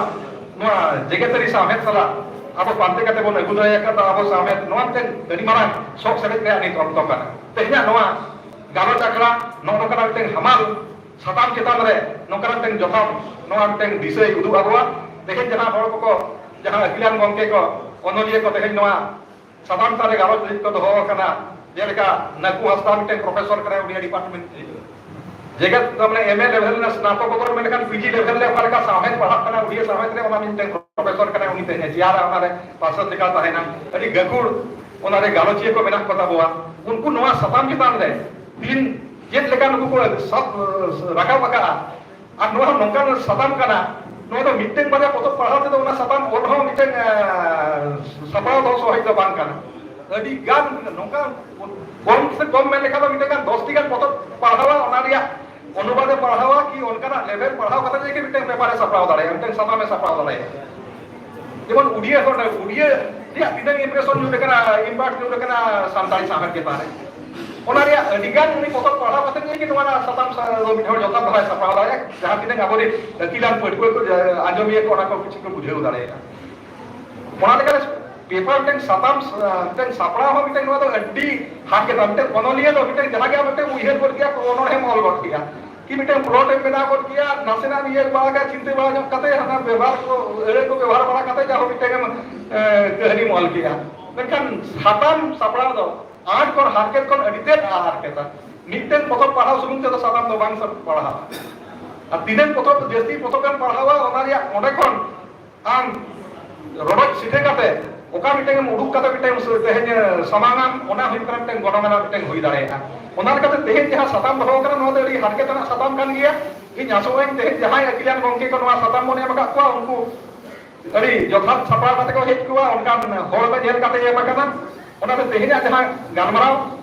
ᱱᱚᱣᱟ ᱡᱮᱜᱮᱛᱟᱹᱨᱤ ᱥᱟᱶᱦᱮᱫ ᱥᱟᱞᱟᱜ ᱟᱵᱚ ᱯᱟᱱᱛᱮ ᱠᱟᱛᱮ ᱵᱚᱱ ᱟᱹᱜᱩ ᱫᱟᱲᱮ ᱟᱠᱟᱫᱟ ᱟᱵᱚ ᱥᱟᱶᱦᱮᱫ᱾ ᱱᱚᱣᱟ ᱢᱤᱫᱴᱮᱱ ᱟᱹᱰᱤ ᱢᱟᱨᱟᱝ ᱥᱚᱠ ᱥᱮᱨᱮᱧ ᱨᱮᱭᱟᱜ ᱱᱤᱛ ᱚᱠᱛᱚ ᱠᱟᱱᱟ᱾ ᱛᱮᱦᱮᱧᱟᱜ ᱱᱚᱣᱟ ᱜᱟᱞᱚᱪ ᱟᱠᱷᱲᱟ ᱱᱚᱜᱼᱚ ᱱᱚᱝᱠᱟᱱᱟᱜ ᱢᱤᱫᱴᱮᱱ ᱦᱟᱢᱟᱞ ᱥᱟᱛᱟᱢ ᱪᱮᱛᱟᱱ ᱨᱮ ᱱᱚᱝᱠᱟᱱᱟᱜ ᱢᱤᱫᱴᱮᱱ ᱡᱚᱛᱷᱟᱛ ᱱᱚᱣᱟ ᱢᱤᱫᱴᱮᱱ ᱫᱤᱥᱟᱹᱭ ᱩᱫᱩᱜ ᱟᱵᱚᱣᱟ᱾ ᱛᱮᱦᱮᱧ ᱡᱟᱦᱟᱸ ᱦᱚᱲ ᱠᱚᱠᱚ, ᱡᱟᱦᱟᱸ ᱟᱹᱠᱤᱞᱟᱱ ᱜᱚᱢᱠᱮ ᱠᱚ, ᱚᱱᱚᱞᱤᱭᱟᱹ ᱠᱚ ᱛᱮᱦᱮᱧ ᱱᱚᱣᱟ ᱥᱟᱛᱟᱢ ᱪᱮᱛᱟᱱ ᱨᱮ ᱜᱟᱞᱚᱪ ᱞᱟᱹᱜᱤᱫ ᱠᱚ ᱫᱚᱦᱚ ᱟᱠᱟᱱᱟ, ᱡᱮᱞᱮᱠᱟ ᱱᱟᱠᱩ ᱦᱟᱸᱥᱫᱟ ᱢᱤᱫᱴᱮᱱ ᱯᱨᱚᱯᱷᱮᱥᱚᱨ ᱠᱟᱱᱟᱭ, ᱩᱱᱤᱭᱟᱜ ᱰᱤᱯᱟᱨᱴᱢᱮᱱᱴ ᱡᱮᱜᱮᱛ ᱢᱟᱱᱮ ᱮᱢ ᱮ ᱞᱮᱵᱷᱮᱞ ᱨᱮᱱᱟᱜ ᱥᱱᱟᱛᱚᱠᱳᱛᱛᱚᱨ ᱢᱮᱱ ᱞᱮᱠᱷᱟᱱ ᱯᱤ ᱡᱤ ᱞᱮᱵᱷᱮᱞ ᱨᱮ ᱚᱠᱟ ᱞᱮᱠᱟ ᱥᱟᱶᱦᱮᱫ ᱯᱟᱲᱦᱟᱜ ᱠᱟᱱᱟ, ᱩᱰᱤᱭᱟ ᱥᱟᱶᱦᱮᱫ ᱨᱮ ᱚᱱᱟ ᱢᱤᱫᱴᱮᱱ ᱯᱨᱚᱯᱷᱮᱥᱚᱨ ᱠᱟᱱᱟᱭ, ᱩᱱᱤ ᱛᱮᱦᱮᱧ ᱪᱮᱭᱟᱨ ᱚᱱᱟ ᱨᱮ ᱯᱟᱨᱥᱮᱛ ᱞᱮᱠᱟ ᱛᱟᱦᱮᱱᱟ᱾ ᱟᱹᱰᱤ ᱜᱟᱹᱠᱷᱩᱲ ᱚᱱᱟ ᱨᱮ ᱜᱟᱞᱚᱪᱤᱭᱟᱹ ᱠᱚ ᱢᱮᱱᱟᱜ ᱠᱚ ᱛᱟᱵᱚᱣᱟ᱾ ᱩᱱᱠᱩ ᱱᱚᱣᱟ ᱥᱟᱛᱟᱢ ᱪᱮᱛᱟᱱ ᱨᱮ ᱛᱤᱱ ᱪᱮᱫ ᱞᱮᱠᱟ ᱱᱩᱠᱩ ᱠᱚ ᱥᱟᱵ ᱨᱟᱠᱟᱵ ᱟᱠᱟᱫᱼᱟ, ᱟᱨ ᱱᱚᱣᱟ ᱦᱚᱸ ᱱᱚᱝᱠᱟᱱ ᱥᱟᱛᱟᱢ ᱠᱟᱱᱟ, ᱱᱚᱣᱟ ᱫᱚ ᱢᱤᱫᱴᱮᱱ ᱵᱟᱨᱭᱟ ᱯᱚᱛᱚᱵ ᱯᱟᱲᱦᱟᱣ ᱛᱮᱫᱚ ᱚᱱᱟ ᱥᱟᱛᱟᱢ ᱚᱞ ᱦᱚᱸ ᱢᱤᱫᱴᱮᱱ, ᱮ, ᱥᱟᱯᱲᱟᱣ ᱫᱚ ᱥᱚᱦᱚᱡ ᱫᱚ ᱵᱟᱝ ᱠᱟᱱᱟ᱾ ᱟᱹᱰᱤ ᱜᱟᱱ ᱱᱚᱝᱠᱟ ᱠᱚᱢ ᱥᱮ ᱠᱚᱢ ᱢᱮᱱ ᱞᱮᱠᱷᱟᱱ ᱫᱚ ᱢᱤᱫᱴᱮᱱ ᱜᱟᱱ ᱫᱚᱥ ᱴᱤ ᱜᱟᱱ ᱯᱚᱛᱚᱵ ᱯᱟᱲᱦᱟᱣᱟ, ᱚᱱᱟ ᱨᱮᱭᱟᱜ ᱚᱱᱩᱵᱟᱫ ᱮ ᱯᱟᱲᱦᱟᱣᱟ ᱠᱤ ᱚᱱᱠᱟᱱᱟᱜ ᱞᱮᱵᱮᱞ ᱯᱟᱲᱦᱟᱣ ᱠᱟᱛᱮ ᱡᱮ ᱠᱤ ᱢᱤᱫᱴᱮᱱ ᱯᱮᱯᱟᱨ ᱮ ᱥᱟᱯᱲᱟᱣ ᱫᱟᱲᱮᱭᱟᱜᱼᱟ, ᱢᱤᱫᱴᱮᱱ ᱥᱟᱛᱟᱢ ᱮ ᱥᱟᱯᱲᱟᱣ ᱫᱟᱲᱮᱭᱟᱜᱼᱟ᱾ ᱡᱮᱢᱚᱱ ᱩᱰᱤᱭᱟ ᱦᱚᱲ, ᱩᱰᱤᱭᱟ ᱨᱮᱭᱟᱜ ᱛᱤᱱᱟᱹᱜ ᱤᱢᱯᱨᱮᱥᱚᱱ ᱧᱩᱨ ᱟᱠᱟᱱᱟ, ᱤᱢᱯᱮᱠᱴ ᱧᱩᱨ ᱟᱠᱟᱱᱟ ᱥᱟᱱᱛᱟᱲᱤ ᱥᱟᱶᱦᱮᱫ ᱪᱮᱛᱟᱱ ᱨᱮ, ᱚᱱᱟ ᱨᱮᱭᱟᱜ ᱟᱹᱰᱤ ᱜᱟᱱ ᱩᱱᱤ ᱯᱚᱛᱚᱵ ᱯᱟᱲᱦᱟᱣ ᱠᱟᱛᱮ ᱜᱮ ᱱᱚᱣᱟ ᱨᱮᱱᱟᱜ ᱥᱟᱛᱟᱢ ᱥᱟ-, ᱫᱚ ᱢᱤᱫ ᱦᱚᱲ ᱡᱚᱛᱷᱟᱛ ᱫᱷᱟᱨᱟᱭ ᱥᱟᱯᱲᱟᱣ ᱫᱟᱲᱮᱭᱟᱜᱼᱟ, ᱡᱟᱦᱟᱸ ᱛᱤᱱᱟᱹᱜ ᱟᱵᱚᱨᱮᱱ ᱟᱹᱠᱤᱞᱟᱱ ᱯᱟᱹᱴᱷᱩᱣᱟᱹ ᱠᱚ, ᱡᱟ-, ᱟᱸᱡᱚᱢᱤᱭᱟᱹ ᱠᱚ ᱚᱱᱟ ᱠᱚ ᱠᱤᱪᱷᱩ ᱠᱚ ᱵᱩᱡᱷᱟᱹᱣ ᱫᱟᱲᱮᱭᱟᱜᱼᱟ᱾ ᱚᱱᱟ ᱞᱮᱠᱟᱛᱮ ᱯᱮᱯᱟᱨ ᱢᱤᱫᱴᱮᱱ ᱥᱟᱛᱟᱢ, ᱢᱤᱫᱴᱮᱱ ᱥᱟᱯᱲᱟᱣ ᱦᱚᱸ ᱢᱤᱫᱴᱮᱱ ᱱᱚᱣᱟ ᱫᱚ ᱟᱹᱰᱤ ᱦᱟᱨᱠᱮᱛ ᱟᱱ᱾ ᱢᱤᱫᱴᱮᱱ ᱚᱱᱚᱞᱤᱭᱟᱹ ᱫᱚ ᱢᱤᱫᱴᱮᱱ ᱡᱟᱦᱟᱸ ᱜᱮ ᱢᱤᱫᱴᱮᱱ ᱩᱭᱦᱟᱹᱨ ᱜᱚᱫ ᱠᱮᱭᱟ, ᱚᱱᱚᱬᱦᱮᱢ ᱚᱞ ᱜᱚᱫ ᱠᱮᱭᱟ, ᱠᱤ ᱢᱤᱫᱴᱮᱱ ᱯᱞᱚᱴ ᱮᱢ ᱵᱮᱱᱟᱣ ᱜᱚᱫ ᱠᱮᱭᱟ, ᱱᱟᱥᱮᱱᱟᱜ ᱮᱢ ᱤᱭᱟᱹ ᱵᱟᱲᱟ ᱠᱟᱜ, ᱪᱤᱱᱛᱟᱹ ᱵᱟᱲᱟ ᱧᱚᱜ ᱠᱟᱛᱮ, ᱦᱟᱱᱟ ᱵᱮᱵᱷᱟᱨ ᱠᱚ, ᱟᱹᱲᱟᱹ ᱠᱚ ᱵᱮᱵᱷᱟᱨ ᱵᱟᱲᱟ ᱠᱟᱛᱮ ᱡᱟᱦᱟᱸ ᱢᱤᱫᱴᱮᱱ ᱮᱢ, ᱮ, ᱠᱟᱹᱦᱱᱤᱢ ᱚᱞ ᱠᱮᱭᱟ᱾ ᱢᱮᱱᱠᱷᱟᱱ ᱥᱟᱛᱟᱢ ᱥᱟᱯᱲᱟᱣ ᱫᱚ ᱟᱸᱴ ᱠᱷᱚᱱ ᱦᱟᱨᱠᱮᱛ ᱠᱷᱚᱱ ᱟᱹᱰᱤ ᱛᱮᱫ ᱦᱟᱨᱠᱮᱛᱟ᱾ ᱢᱤᱫᱴᱮᱱ ᱯᱚᱛᱚᱵ ᱯᱟᱲᱦᱟᱣ ᱥᱩᱢᱩᱝ ᱛᱮᱫᱚ ᱥᱟᱛᱟᱢ ᱫᱚ ᱵᱟᱝ ᱥᱟᱯ-, ᱯᱟᱲᱦᱟᱜᱼᱟ᱾ ᱟᱨ ᱛᱤᱱᱟᱹᱜ ᱯᱚᱛᱚᱵ, ᱡᱟᱹᱥᱛᱤ ᱯᱚᱛᱚᱵ ᱮᱢ ᱯᱟᱲᱦᱟᱣᱟ, ᱚᱱᱟ ᱨᱮᱭᱟᱜ ᱚᱸᱰᱮ ᱠᱷᱚᱱ ᱟᱢ ᱨᱚᱰᱚᱡ ᱥᱤᱫᱷᱟᱹ ᱠᱟᱛᱮ ᱚᱠᱟ ᱢᱤᱫᱴᱮᱱ ᱮᱢ ᱩᱰᱩᱠ ᱠᱟᱛᱮ ᱢᱤᱫᱴᱮᱱ ᱥᱮ-, ᱛᱮᱦᱮᱧ, ᱮ, ᱥᱟᱢᱟᱝ ᱟᱢ, ᱚᱱᱟ ᱦᱩᱭᱩᱜ ᱠᱟᱱᱟ ᱢᱤᱫᱴᱮᱱ ᱜᱚᱱᱚᱝ ᱟᱱᱟᱜ ᱢᱤᱫᱴᱮᱱ ᱦᱩᱭ ᱫᱟᱲᱮᱭᱟᱜᱼᱟ᱾ ᱚᱱᱟ ᱞᱮᱠᱟᱛᱮ ᱛᱮᱦᱮᱧ ᱡᱟᱦᱟᱸ ᱥᱟᱛᱟᱢ ᱫᱚᱦᱚ ᱟᱠᱟᱱᱟ, ᱱᱚᱣᱟ ᱫᱚ ᱟᱹᱰᱤ ᱦᱟᱨᱠᱮᱛ ᱟᱱᱟᱜ ᱥᱟᱛᱟᱢ ᱠᱟᱱ ᱜᱮᱭᱟ᱾ ᱤᱧ ᱟᱥᱚᱜ ᱟᱹᱧ ᱛᱮᱦᱮᱧ ᱡᱟᱦᱟᱸᱭ ᱟᱹᱠᱤᱞᱟᱱ ᱜᱚᱢᱠᱮ ᱠᱚ ᱱᱚᱣᱟ ᱥᱟᱛᱟᱢ ᱵᱚᱱ ᱮᱢ ᱟᱠᱟᱫ ᱠᱚᱣᱟ, ᱩᱱᱠᱩ ᱟᱹᱰᱤ ᱡᱚᱛᱷᱟᱛ ᱥᱟᱯᱲᱟᱣ ᱠᱟᱛᱮ ᱠᱚ ᱦᱮᱡ ᱠᱚᱣᱟ, ᱚᱱᱠᱟᱱ ᱦᱚᱲ ᱠᱚ ᱧᱮᱞ ᱠᱟᱛᱮ ᱮᱢ ᱟᱠᱟᱱᱟ᱾ ᱚᱱᱟᱛᱮ ᱛᱮᱦᱮᱧᱟᱜ ᱡᱟᱦᱟᱸ ᱜᱟᱞᱢᱟᱨᱟᱣ,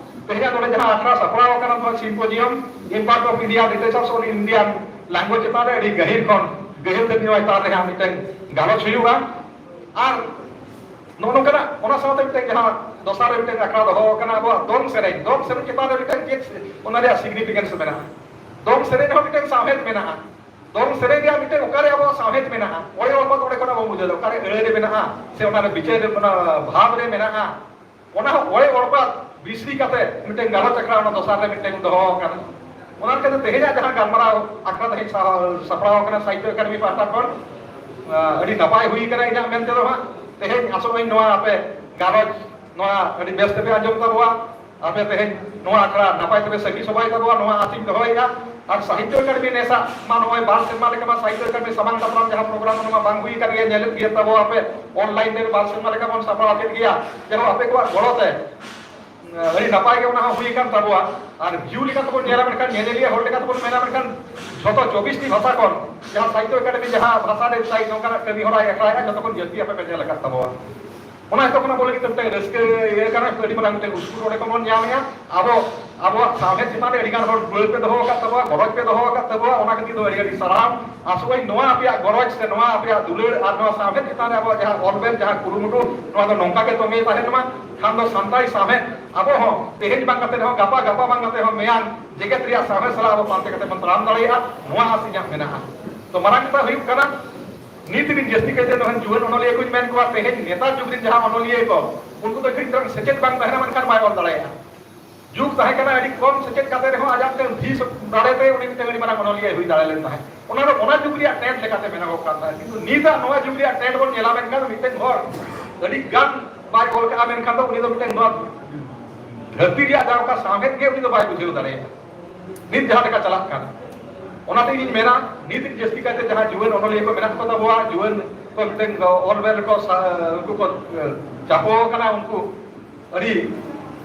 ᱛᱮᱦᱮᱧᱟᱜ ᱱᱚᱰᱮ ᱡᱟᱦᱟᱸ ᱟᱠᱷᱲᱟ ᱥᱟᱯᱲᱟᱣ ᱟᱠᱟᱱᱟ, ᱱᱚᱣᱟ Symposium Impact of India Literatures on Indian Language ᱪᱮᱛᱟᱱ ᱨᱮ ᱟᱹᱰᱤ ᱜᱟᱹᱦᱤᱨ ᱠᱷᱚᱱ ᱜᱟᱹᱦᱤᱨ ᱫᱷᱟᱹᱵᱤᱡ ᱱᱚᱣᱟ ᱪᱮᱛᱟᱱ ᱨᱮ ᱦᱟᱸᱜ ᱢᱤᱫᱴᱮᱱ ᱜᱟᱞᱚᱪ ᱦᱩᱭᱩᱜᱼᱟ᱾ ᱟᱨ ᱱᱚᱜᱼᱚ ᱱᱚᱝᱠᱟᱱᱟᱜ, ᱚᱱᱟ ᱥᱟᱶᱛᱮ ᱢᱤᱫᱴᱮᱱ ᱡᱟᱦᱟᱸ ᱫᱚᱥᱟᱨ ᱨᱮ ᱢᱤᱫᱴᱮᱱ ᱟᱠᱷᱲᱟ ᱫᱚᱦᱚ ᱟᱠᱟᱱᱟ ᱟᱵᱚᱣᱟᱜ ᱫᱚᱝ ᱥᱮᱨᱮᱧ, ᱫᱚᱝ ᱥᱮᱨᱮᱧ ᱪᱮᱛᱟᱱ ᱨᱮ ᱢᱤᱫᱴᱮᱱ ᱪᱮᱫ ᱚᱱᱟ ᱨᱮᱭᱟᱜ significance ᱢᱮᱱᱟᱜᱼᱟ, ᱫᱚᱝ ᱥᱮᱨᱮᱧ ᱨᱮᱦᱚᱸ ᱢᱤᱫᱴᱮᱱ ᱥᱟᱶᱦᱮᱫ ᱢᱮᱱᱟᱜᱼᱟ᱾ ᱫᱚᱝ ᱥᱮᱨᱮᱧ ᱨᱮᱭᱟᱜ ᱢᱤᱫᱴᱮᱱ ᱚᱠᱟᱨᱮ ᱟᱵᱚᱣᱟᱜ ᱥᱟᱶᱦᱮᱫ ᱢᱮᱱᱟᱜᱼᱟ, ᱚᱲᱮ ᱚᱲᱯᱟᱛ ᱚᱸᱰᱮ ᱠᱷᱚᱱᱟᱜ ᱵᱚᱱ ᱵᱩᱡᱷᱟᱹᱣ ᱮᱫᱟ, ᱚᱠᱟᱨᱮ ᱟᱹᱲᱟᱹ ᱨᱮ ᱢᱮᱱᱟᱜᱼᱟ, ᱥᱮ ᱚᱱᱟᱨᱮ ᱵᱤᱪᱟᱹᱨ ᱨᱮ, ᱚᱱᱟ ᱵᱷᱟᱵᱽ ᱨᱮ ᱢᱮᱱᱟᱜᱼᱟ, ᱚᱱᱟ ᱦᱚᱸ ᱚᱲᱮ ᱚᱲᱯᱟᱛ ᱵᱤᱥᱲᱤ ᱠᱟᱛᱮ ᱢᱤᱫᱴᱮᱱ ᱜᱟᱞᱚᱪ ᱟᱠᱷᱲᱟ ᱚᱱᱟ ᱫᱚᱥᱟᱨ ᱨᱮ ᱢᱤᱫᱴᱮᱱ ᱫᱚᱦᱚ ᱟᱠᱟᱱᱟ᱾ ᱚᱱᱟ ᱞᱮᱠᱟᱛᱮ ᱛᱮᱦᱮᱧᱟᱜ ᱡᱟᱦᱟᱸ ᱜᱟᱞᱢᱟᱨᱟᱣ ᱟᱠᱷᱲᱟ ᱛᱮᱦᱮᱧ ᱥᱟ-, ᱥᱟᱯᱲᱟᱣ ᱟᱠᱟᱱᱟ ᱥᱟᱦᱤᱛᱭᱚ ᱮᱠᱟᱰᱮᱢᱤ ᱯᱟᱦᱴᱟ ᱠᱷᱚᱱ, ᱟᱹᱰᱤ ᱱᱟᱯᱟᱭ ᱦᱩᱭ ᱟᱠᱟᱱᱟ ᱤᱧᱟᱹᱜ ᱢᱮᱱ ᱛᱮᱫᱚ ᱦᱟᱸᱜ᱾ ᱛᱮᱦᱮᱧ ᱟᱥᱚᱜ ᱟᱹᱧ ᱱᱚᱣᱟ ᱟᱯᱮ ᱜᱟᱞᱚᱪ ᱱᱚᱣᱟ ᱟᱹᱰᱤ ᱵᱮᱥ ᱛᱮᱯᱮ ᱟᱸᱡᱚᱢ ᱛᱟᱵᱚᱣᱟ᱾ ᱟᱯᱮ ᱛᱮᱦᱮᱧ ᱱᱚᱣᱟ ᱟᱠᱷᱲᱟ ᱱᱟᱯᱟᱭ ᱛᱮᱯᱮ ᱥᱟᱹᱠᱷᱤ ᱥᱚᱵᱷᱟᱭ ᱛᱟᱵᱚᱣᱟ, ᱱᱚᱣᱟ ᱟᱥᱤᱧ ᱫᱚᱦᱚᱭᱮᱫᱼᱟ᱾ ᱟᱨ ᱥᱟᱦᱤᱛᱭᱚ ᱮᱠᱟᱰᱮᱢᱤ ᱱᱮᱥᱟᱜ ᱢᱟ ᱱᱚᱜᱼᱚᱭ ᱵᱟᱨ ᱥᱮᱨᱢᱟ ᱞᱮᱠᱟ ᱢᱟ ᱥᱟᱦᱤᱛᱭᱚ ᱮᱠᱟᱰᱮᱢᱤ ᱥᱟᱢᱟᱝ ᱫᱟᱯᱨᱟᱢ ᱡᱟᱦᱟᱸ ᱯᱨᱳᱜᱨᱟᱢ, ᱚᱱᱟ ᱢᱟ ᱵᱟᱝ ᱦᱩᱭ ᱟᱠᱟᱱ ᱜᱮᱭᱟ, ᱧᱮᱞᱮᱫ ᱜᱮᱭᱟ ᱛᱟᱵᱚ ᱟᱯᱮ ᱚᱱᱞᱟᱭᱤᱱ ᱨᱮ ᱵᱟᱨ ᱥᱮᱨᱢᱟ ᱞᱮᱠᱟ ᱵᱚᱱ ᱥᱟᱯᱲᱟᱣ ᱠᱮᱫ ᱜᱮᱭᱟ᱾ ᱡᱟᱭᱦᱳᱠ, ᱟᱯᱮ ᱠᱚᱣᱟᱜ ᱜᱚᱲᱚ ᱛᱮ ᱟᱹᱰᱤ ᱱᱟᱯᱟᱭ ᱜᱮ ᱚᱱᱟ ᱦᱚᱸ ᱦᱩᱭ ᱟᱠᱟᱱ ᱛᱟᱵᱚᱣᱟ᱾ ᱟᱨ ᱵᱷᱤᱭᱩ ᱞᱮᱠᱟ ᱛᱮᱵᱚᱱ ᱧᱮᱞᱟ, ᱢᱮᱱᱠᱷᱟᱱ ᱧᱮᱧᱮᱞᱤᱭᱟᱹ ᱦᱚᱲ ᱞᱮᱠᱟ ᱛᱮᱵᱚᱱ ᱢᱮᱱᱟ, ᱢᱮᱱᱠᱷᱟᱱ ᱡᱷᱚᱛᱚ ᱪᱚᱵᱵᱤᱥ ᱴᱤ ᱵᱷᱟᱥᱟ ᱠᱷᱚᱱ ᱡᱟᱦᱟᱸ ᱥᱟᱦᱤᱛᱭᱚ ᱮᱠᱟᱰᱮᱢᱤ ᱡᱟᱦᱟᱸ ᱵᱷᱟᱥᱟ ᱨᱮ ᱥᱟᱭ ᱱᱚᱝᱠᱟᱱᱟᱜ ᱠᱟᱹᱢᱤ ᱦᱚᱨᱟᱭ ᱟᱠᱷᱲᱟᱭᱮᱫᱼᱟ, ᱡᱷᱚᱛᱚ ᱠᱷᱚᱱ ᱡᱟᱹᱥᱛᱤ ᱟᱯᱮ ᱯᱮ ᱧᱮᱞ ᱟᱠᱟᱫ ᱛᱟᱵᱚᱣᱟ᱾ ᱚᱱᱟ ᱦᱤᱥᱟᱹᱵ ᱠᱷᱚᱱ ᱟᱵᱚ ᱞᱟᱹᱜᱤᱫ ᱛᱮ ᱢᱤᱫᱴᱟᱝ ᱨᱟᱹᱥᱠᱟᱹ ᱤᱭᱟᱹ ᱠᱟᱱᱟ, ᱟᱹᱰᱤ ᱢᱟᱨᱟᱝ ᱢᱤᱫᱴᱟᱝ ᱩᱥᱠᱩᱨ ᱚᱸᱰᱮ ᱠᱷᱚᱱ ᱵᱚᱱ ᱧᱟᱢᱮᱜᱼᱟ᱾ ᱟᱵᱚ ᱟᱵᱚᱣᱟᱜ ᱥᱟᱶᱦᱮᱫ ᱪᱮᱛᱟᱱ ᱨᱮ ᱟᱹᱰᱤ ᱜᱟᱱ ᱦᱚᱲ ᱫᱩᱞᱟᱹᱲ ᱯᱮ ᱫᱚᱦᱚ ᱟᱠᱟᱫ ᱛᱟᱵᱚᱣᱟ, ᱜᱚᱨᱚᱡᱽ ᱯᱮ ᱫᱚᱦᱚ ᱟᱠᱟᱫ ᱛᱟᱵᱚᱣᱟ, ᱚᱱᱟ ᱠᱷᱟᱹᱛᱤᱨ ᱫᱚ ᱟᱹᱰᱤ ᱟᱹᱰᱤ ᱥᱟᱨᱦᱟᱣ᱾ ᱟᱥᱚᱜ ᱟᱹᱧ ᱱᱚᱣᱟ ᱟᱯᱮᱭᱟᱜ ᱜᱚᱨᱚᱡᱽ ᱥᱮ ᱱᱚᱣᱟ ᱟᱯᱮᱭᱟᱜ ᱫᱩᱞᱟᱹᱲ ᱟᱨ ᱱᱚᱣᱟ ᱥᱟᱶᱦᱮᱫ ᱪᱮᱛᱟᱱ ᱨᱮ ᱟᱵᱚᱣᱟᱜ ᱡᱟᱦᱟᱸ ᱚᱞ ᱵᱮᱞ, ᱡᱟᱦᱟᱸ ᱠᱩᱨᱩᱢᱩᱴᱩ, ᱱᱚᱣᱟ ᱫᱚ ᱱᱚᱝᱠᱟ ᱜᱮ ᱛᱚᱸᱜᱮ ᱛᱟᱦᱮᱱ ᱢᱟ᱾ ᱠᱷᱟᱱ ᱫᱚ ᱥᱟᱱᱛᱟᱲᱤ ᱥᱟᱶᱦᱮᱫ ᱟᱵᱚ ᱦᱚᱸ ᱛᱮᱦᱮᱧ ᱵᱟᱝ ᱠᱟᱛᱮ ᱦᱚᱸ ᱜᱟᱯᱟ, ᱜᱟᱯᱟ ᱵᱟᱝ ᱠᱟᱛᱮ ᱦᱚᱸ ᱢᱮᱭᱟᱝ ᱡᱮᱜᱮᱛ ᱨᱮᱭᱟᱜ ᱥᱟᱶᱦᱮᱫ ᱥᱟᱞᱟᱜ ᱟᱵᱚ ᱯᱟᱱᱛᱮ ᱠᱟᱛᱮ ᱵᱚᱱ ᱛᱟᱲᱟᱢ ᱫᱟᱲᱮᱭᱟᱜᱼᱟ, ᱱᱚᱣᱟ ᱟᱥ ᱤᱧᱟᱹᱜ ᱢᱮᱱᱟᱜᱼᱟ᱾ ᱛᱚ ᱢᱟᱨᱟᱝ ᱠᱟᱛᱷᱟ ᱦᱩᱭᱩᱜ ᱠᱟᱱᱟ, ᱱᱤᱛ ᱨᱤᱱ ᱡᱟᱹᱥᱛᱤ ᱠᱟᱭᱛᱮ ᱱᱚᱜᱼᱚᱭ ᱡᱩᱣᱟᱹᱱ ᱚᱱᱚᱞᱤᱭᱟᱹ ᱠᱚᱧ ᱢᱮᱱ ᱠᱚᱣᱟ, ᱛᱮᱦᱮᱧ ᱱᱮᱛᱟᱨ ᱡᱩᱜᱽ ᱨᱤᱱ ᱡᱟᱦᱟᱸ ᱚᱱᱚᱞᱤᱭᱟᱹ ᱠᱚ, ᱩᱱᱠᱩ ᱫᱚ ᱠᱟᱹᱡ ᱪᱩᱞᱩᱝ ᱥᱮᱪᱮᱫ ᱵᱟᱝ ᱛᱟᱦᱮᱱᱟ, ᱢᱮᱱᱠᱷᱟᱱ ᱵᱟᱭ ᱚᱞ ᱫᱟᱲᱮᱭᱟᱜᱼᱟ᱾ ᱡᱩᱜᱽ ᱛᱟᱦᱮᱸ ᱠᱟᱱᱟ ᱟᱹᱰᱤ ᱠᱚᱢ ᱥᱮᱪᱮᱫ ᱠᱟᱛᱮ ᱨᱮᱦᱚᱸ ᱟᱡᱟᱜ ᱢᱤᱫᱴᱟᱝ ᱫᱷᱤᱥ ᱫᱟᱲᱮᱛᱮ ᱩᱱᱤ ᱢᱤᱫᱴᱟᱝ ᱟᱹᱰᱤ ᱢᱟᱨᱟᱝ ᱚᱱᱚᱞᱤᱭᱟᱹᱭ ᱦᱩᱭ ᱫᱟᱲᱮ ᱞᱮᱱ ᱛᱟᱦᱮᱸᱫ᱾ ᱚᱱᱟ ᱫᱚ ᱚᱱᱟ ᱡᱩᱜᱽ ᱨᱮᱭᱟᱜ ᱴᱨᱮᱱᱰ ᱞᱮᱠᱟᱛᱮ ᱢᱮᱱᱚᱜᱚᱜ ᱠᱟᱱ ᱛᱟᱦᱮᱸᱫ, ᱠᱤᱱᱛᱩ ᱱᱤᱛᱟᱜ ᱱᱚᱣᱟ ᱡᱩᱜᱽ ᱨᱮᱭᱟᱜ ᱴᱨᱮᱱᱰ ᱵᱚᱱ ᱧᱮᱞᱟ, ᱢᱮᱱᱠᱷᱟᱱ ᱢᱤᱫᱴᱟᱝ ᱦᱚᱲ ᱟᱹᱰᱤ ᱜᱟᱱ ᱵᱟᱭ ᱚᱞ ᱠᱟᱜᱼᱟ, ᱢᱮᱱᱠᱷᱟᱱ ᱫᱚ ᱩᱱᱤ ᱫᱚ ᱢᱤᱫᱴᱟᱝ ᱱᱚᱣᱟ ᱫᱷᱟᱹᱨᱛᱤ ᱨᱮᱭᱟᱜ ᱡᱟᱦᱟᱸ ᱚᱠᱟ ᱥᱟᱶᱦᱮᱫ ᱜᱮ ᱩᱱᱤ ᱫᱚ ᱵᱟᱭ ᱵᱩᱡᱷᱟᱹᱣ ᱫᱟᱲᱮᱭᱟᱜᱼᱟ, ᱱᱤᱛ ᱡᱟᱦᱟᱸ ᱞᱮᱠᱟ ᱪᱟᱞᱟᱜ ᱠᱟᱱᱟ᱾ ᱚᱱᱟᱛᱮ ᱤᱧ ᱢᱮᱱᱟ, ᱱᱤᱛ ᱡᱟᱹᱥᱛᱤ ᱠᱟᱭᱛᱮ ᱡᱟᱦᱟᱸ ᱡᱩᱣᱟᱹᱱ ᱚᱱᱚᱞᱤᱭᱟᱹ ᱠᱚ ᱢᱮᱱᱟᱜ ᱠᱚ ᱛᱟᱵᱚᱣᱟ, ᱡᱩᱣᱟᱹᱱ ᱠᱚ ᱢᱤᱫᱴᱟᱝ ᱚᱞ ᱵᱮᱞ ᱨᱮᱠᱚ ᱥᱟ-, ᱩᱱᱠᱩ ᱠᱚ ᱪᱟᱯᱚ ᱟᱠᱟᱱᱟ, ᱩᱱᱠᱩ ᱟᱹᱰᱤ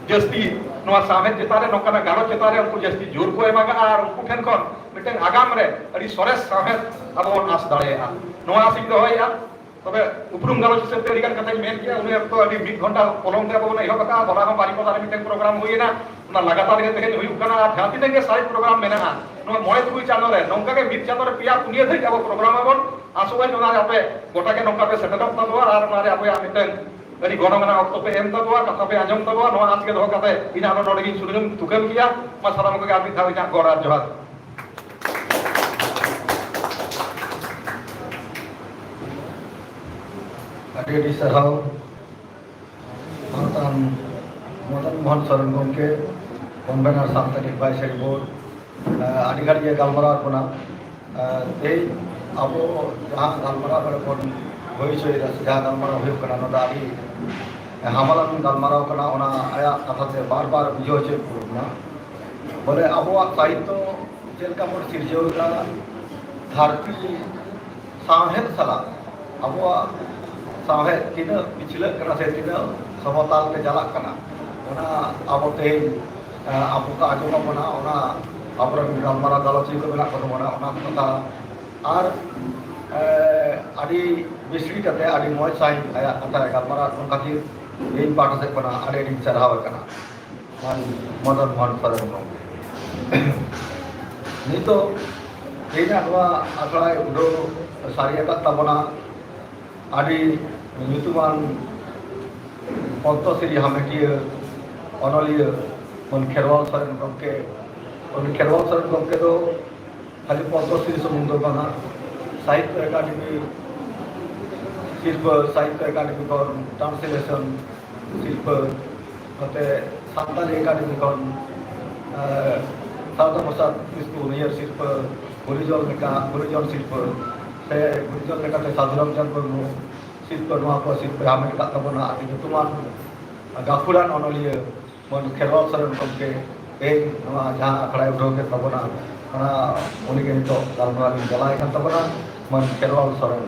ᱡᱟᱹᱥᱛᱤ ᱱᱚᱣᱟ ᱥᱟᱶᱦᱮᱫ ᱪᱮᱛᱟᱱ ᱨᱮ, ᱱᱚᱝᱠᱟᱱᱟᱜ ᱜᱟᱞᱚᱪ ᱪᱮᱛᱟᱱ ᱨᱮ ᱩᱱᱠᱩ ᱡᱟᱹᱥᱛᱤ ᱡᱳᱨ ᱠᱚ ᱮᱢᱟᱜᱼᱟ ᱟᱨ ᱩᱱᱠᱩ ᱴᱷᱮᱱ ᱠᱷᱚᱱ ᱢᱤᱫᱴᱟᱝ ᱟᱜᱟᱢ ᱨᱮ ᱟᱹᱰᱤ ᱥᱚᱨᱮᱥ ᱥᱟᱶᱦᱮᱫ ᱟᱵᱚ ᱵᱚᱱ ᱟᱸᱥ ᱫᱟᱲᱮᱭᱟᱜᱼᱟ, ᱱᱚᱣᱟ ᱟᱸᱥ ᱤᱧ ᱫᱚᱦᱚᱭᱮᱫᱼᱟ᱾ ᱛᱚᱵᱮ ᱩᱯᱨᱩᱢ ᱜᱟᱞᱚᱪ ᱦᱤᱥᱟᱹᱵ ᱛᱮ ᱟᱹᱰᱤ ᱜᱟᱱ ᱠᱟᱛᱷᱟᱧ ᱢᱮᱱ ᱠᱮᱜᱼᱟ᱾ ᱩᱱᱤ ᱚᱠᱛᱚ ᱟᱹᱰᱤ ᱢᱤᱫ ᱜᱷᱚᱱᱴᱟ ᱯᱚᱞᱚᱢ ᱛᱮ ᱟᱵᱚ ᱵᱚᱱ ᱮᱦᱚᱵ ᱟᱠᱟᱫᱼᱟ᱾ ᱦᱚᱞᱟ ᱦᱚᱸ ᱵᱟᱨᱤᱯᱚᱫᱟ ᱨᱮ ᱢᱤᱫᱴᱟᱝ ᱯᱨᱳᱜᱨᱟᱢ ᱦᱩᱭᱮᱱᱟ, ᱚᱱᱟ ᱞᱟᱜᱟᱛᱟᱨ ᱜᱮ ᱛᱮᱦᱮᱧ ᱦᱩᱭᱩᱜ ᱠᱟᱱᱟ᱾ ᱟᱨ ᱡᱟᱦᱟᱸ ᱛᱤᱱᱟᱹᱜ ᱜᱮ ᱥᱟᱨᱮᱡ ᱯᱨᱳᱜᱨᱟᱢ ᱢᱮᱱᱟᱜᱼᱟ, ᱱᱚᱣᱟ ᱢᱚᱬᱮ ᱛᱩᱨᱩᱭ ᱪᱟᱸᱫᱳ ᱨᱮ ᱱᱚᱝᱠᱟ ᱜᱮ ᱢᱤᱫ ᱪᱟᱸᱫᱳ ᱨᱮ ᱯᱮᱭᱟ ᱯᱩᱱᱭᱟᱹ ᱫᱷᱟᱹᱨᱤᱡ ᱟᱵᱚ ᱯᱨᱳᱜᱨᱟᱢ ᱟᱵᱚᱱ᱾ ᱟᱥᱚᱜ ᱟᱹᱧ ᱚᱱᱟ ᱨᱮ ᱟᱯᱮ ᱜᱚᱴᱟ ᱜᱮ ᱱᱚᱝᱠᱟ ᱯᱮ ᱥᱮᱴᱮᱨᱚᱜ ᱛᱟᱵᱚᱣᱟ ᱟᱨ ᱚᱱᱟ ᱨᱮ ᱟᱯᱮᱭᱟᱜ ᱢᱤᱫᱴᱟᱝ ᱟᱹᱰᱤ ᱜᱚᱱᱚᱝ ᱟᱱᱟᱜ ᱚᱠᱛᱚ ᱯᱮ ᱮᱢ ᱛᱟᱵᱚᱣᱟ, ᱠᱟᱛᱷᱟ ᱯᱮ ᱟᱸᱡᱚᱢ ᱛᱟᱵᱚᱣᱟ᱾ ᱱᱚᱣᱟ ᱟᱸᱥ ᱜᱮ ᱫᱚᱦᱚ ᱠᱟᱛᱮ ᱤᱧ ᱟᱨᱚ ᱱᱚᱰᱮ ᱜᱤᱧ ᱥᱩᱨᱩᱡ ᱛᱷᱩᱠᱟᱹᱢ ᱠᱮᱭᱟ᱾ ᱢᱟ ᱥᱟᱱᱟᱢ ᱠᱚᱜᱮ ᱟᱨ ᱢᱤᱫ ᱫᱷᱟᱣ ᱤᱧᱟᱹᱜ ᱜᱚᱰ ᱟᱨ ᱡᱚᱦᱟᱨ᱾ ᱟᱹᱰᱤ ᱥᱟᱨᱦᱟᱣ ᱢᱟᱱᱚᱛᱟᱱ ᱢᱚᱫᱚᱱ ᱢᱳᱦᱚᱱ ᱥᱚᱨᱮᱱ ᱜᱚᱢᱠᱮ, ᱠᱚᱱᱵᱷᱮᱱᱟᱨ ᱥᱟᱱᱛᱟᱲᱤ ᱮᱰᱵᱷᱟᱭᱥᱟᱨᱤ ᱵᱳᱨᱰ᱾ ᱟᱹᱰᱤ ᱜᱷᱟᱹᱲᱤᱡ ᱮ ᱜᱟᱞᱢᱟᱨᱟᱣ ᱠᱟᱱᱟ᱾ ᱛᱮᱦᱮᱧ ᱟᱵᱚ ᱡᱟᱦᱟᱸ ᱜᱟᱞᱢᱟᱨᱟᱣ ᱱᱚᱰᱮ ᱵᱚᱱ ᱦᱩᱭ ᱦᱚᱪᱚᱭᱮᱫᱟ ᱥᱮ ᱡᱟᱦᱟᱸ ᱜᱟᱞᱢᱟᱨᱟᱣ ᱦᱩᱭᱩᱜ ᱠᱟᱱᱟ, ᱱᱚᱣᱟ ᱫᱚ ᱟᱹᱰᱤ ᱦᱟᱢᱟᱞᱟᱱ ᱜᱟᱞᱢᱟᱨᱟᱣ ᱠᱟᱱᱟ᱾ ᱚᱱᱟ ᱟᱭᱟᱜ ᱠᱟᱛᱷᱟ ᱛᱮ ᱵᱟᱨ ᱵᱟᱨ ᱵᱩᱡᱷᱟᱹᱣ ᱦᱚᱪᱚᱭ ᱦᱩᱭᱩᱜ ᱠᱟᱱᱟ᱾ ᱵᱚᱞᱮ ᱟᱵᱚᱣᱟᱜ ᱥᱟᱦᱤᱛᱛᱚ ᱪᱮᱫ ᱞᱮᱠᱟ ᱵᱚᱱ ᱥᱤᱨᱡᱟᱹᱣ ᱮᱫᱟ, ᱫᱷᱟᱹᱨᱛᱤ ᱥᱟᱶᱦᱮᱫ ᱥᱟᱞᱟᱜ ᱟᱵᱚᱣᱟᱜ ᱥᱟᱶᱦᱮᱫ ᱛᱤᱱᱟᱹᱜ ᱯᱤᱪᱷᱞᱟᱹᱜ ᱠᱟᱱᱟ ᱥᱮ ᱛᱤᱱᱟᱹᱜ ᱥᱚᱢᱚᱛᱟᱞ ᱛᱮ ᱪᱟᱞᱟᱜ ᱠᱟᱱᱟ, ᱚᱱᱟ ᱟᱵᱚ ᱛᱮᱦᱮᱧ, ᱮ, ᱟᱵᱚ ᱠᱚ ᱟᱸᱡᱚᱢ ᱟᱵᱚᱱᱟ, ᱚᱱᱟ ᱟᱵᱚᱨᱮᱱ ᱜᱟᱞᱢᱟᱨᱟᱣ ᱜᱟᱞᱚᱪᱤᱭᱟᱹ ᱠᱚ ᱢᱮᱱᱟᱜ ᱠᱚ ᱛᱟᱵᱚᱱᱟ, ᱚᱱᱟ ᱠᱚ ᱠᱟᱛᱷᱟ ᱟᱨ, ᱮ, ᱟᱹᱰᱤ ᱵᱤᱥᱲᱤ ᱠᱟᱛᱮ ᱟᱹᱰᱤ ᱢᱚᱡᱽ ᱥᱟᱺᱦᱤᱡ ᱟᱭᱟᱜ ᱠᱟᱛᱷᱟᱭ ᱜᱟᱞᱢᱟᱨᱟᱣ ᱠᱷᱟᱹᱛᱤᱨ ᱤᱧ ᱯᱟᱦᱴᱟ ᱥᱮᱫ ᱠᱷᱚᱱᱟᱜ ᱟᱹᱰᱤ ᱟᱹᱰᱤᱧ ᱥᱟᱨᱦᱟᱣ ᱮ ᱠᱟᱱᱟ᱾ ᱢᱟᱱ ᱢᱚᱫᱚᱱ ᱢᱳᱦᱚᱱ ᱥᱚᱨᱮᱱ ᱜᱚᱢᱠᱮ᱾ ᱱᱤᱛᱚᱜ ᱛᱮᱦᱮᱧᱟᱜ ᱱᱚᱣᱟ ᱟᱠᱷᱲᱟᱭ ᱩᱰᱷᱟᱹᱣ ᱥᱟᱹᱨᱤ ᱟᱠᱟᱫ ᱛᱟᱵᱚᱱᱟ ᱟᱹᱰᱤ ᱧᱩᱛᱩᱢᱟᱱ ᱯᱚᱫᱽᱢᱚᱥᱨᱤ ᱦᱟᱢᱮᱴᱤᱭᱟᱹ ᱚᱱᱚᱞᱤᱭᱟᱹ ᱢᱟᱱ ᱠᱷᱮᱨᱣᱟᱞ ᱥᱚᱨᱮᱱ ᱜᱚᱢᱠᱮ᱾ ᱢᱟᱱ ᱠᱷᱮᱨᱣᱟᱞ ᱥᱚᱨᱮᱱ ᱜᱚᱢᱠᱮ ᱫᱚ ᱠᱷᱟᱹᱞᱤ ᱯᱚᱫᱽᱢᱚᱥᱨᱤ ᱥᱩᱢᱩᱝ ᱫᱚ ᱵᱟᱝᱟ, ᱥᱟᱦᱤᱛᱛᱚ ᱮᱠᱟᱰᱮᱢᱤ ᱥᱤᱨᱯᱟᱹ, ᱥᱟᱦᱤᱛᱛᱚ ᱮᱠᱟᱰᱮᱢᱤ ᱠᱷᱚᱱ ᱴᱨᱟᱱᱥᱞᱮᱥᱚᱱ ᱥᱤᱨᱯᱟᱹ, ᱱᱚᱛᱮ ᱥᱟᱱᱛᱟᱞᱤ ᱮᱠᱟᱰᱮᱢᱤ ᱠᱷᱚᱱ, ᱮ, ᱥᱟᱨᱚᱫᱟ ᱯᱨᱚᱥᱟᱫᱽ ᱠᱤᱥᱠᱩ ᱩᱱᱤᱭᱟᱜ ᱥᱤᱨᱯᱟᱹ, ᱜᱩᱱᱤᱡᱚᱱ ᱞᱮᱠᱟ, ᱜᱩᱱᱤᱡᱚᱱ ᱥᱤᱨᱯᱟᱹ, ᱥᱮ ᱜᱩᱱᱤᱡᱚᱱ ᱞᱮᱠᱟᱛᱮ ᱥᱟᱫᱷᱩ ᱨᱟᱢᱪᱟᱸᱫᱽ ᱢᱩᱨᱢᱩ ᱥᱤᱨᱯᱟᱹ, ᱱᱚᱣᱟ ᱠᱚ ᱥᱤᱨᱯᱟᱹ ᱦᱟᱢᱮᱴ ᱟᱠᱟᱫ ᱛᱟᱵᱚᱱᱟ ᱟᱹᱰᱤ ᱧᱩᱛᱩᱢᱟᱱ ᱜᱟᱹᱠᱷᱩᱲᱟᱱ ᱚᱱᱚᱞᱤᱭᱟᱹ ᱢᱟᱱ ᱠᱷᱮᱨᱣᱟᱞ ᱥᱚᱨᱮᱱ ᱜᱚᱢᱠᱮ ᱛᱮᱦᱮᱧ ᱱᱚᱣᱟ ᱡᱟᱦᱟᱸ ᱟᱠᱷᱲᱟᱭ ᱩᱰᱷᱟᱹᱣ ᱠᱮᱫ ᱛᱟᱵᱚᱱᱟ, ᱚᱱᱟ ᱩᱱᱤᱜᱮ ᱱᱤᱛᱚᱜ ᱜᱟᱞᱢᱟᱨᱟᱣ ᱞᱤᱧ ᱪᱟᱞᱟᱣ ᱠᱟᱱ ᱛᱟᱵᱚᱱᱟ, ᱢᱟᱱ ᱠᱷᱮᱨᱣᱟᱞ ᱥᱚᱨᱮᱱ᱾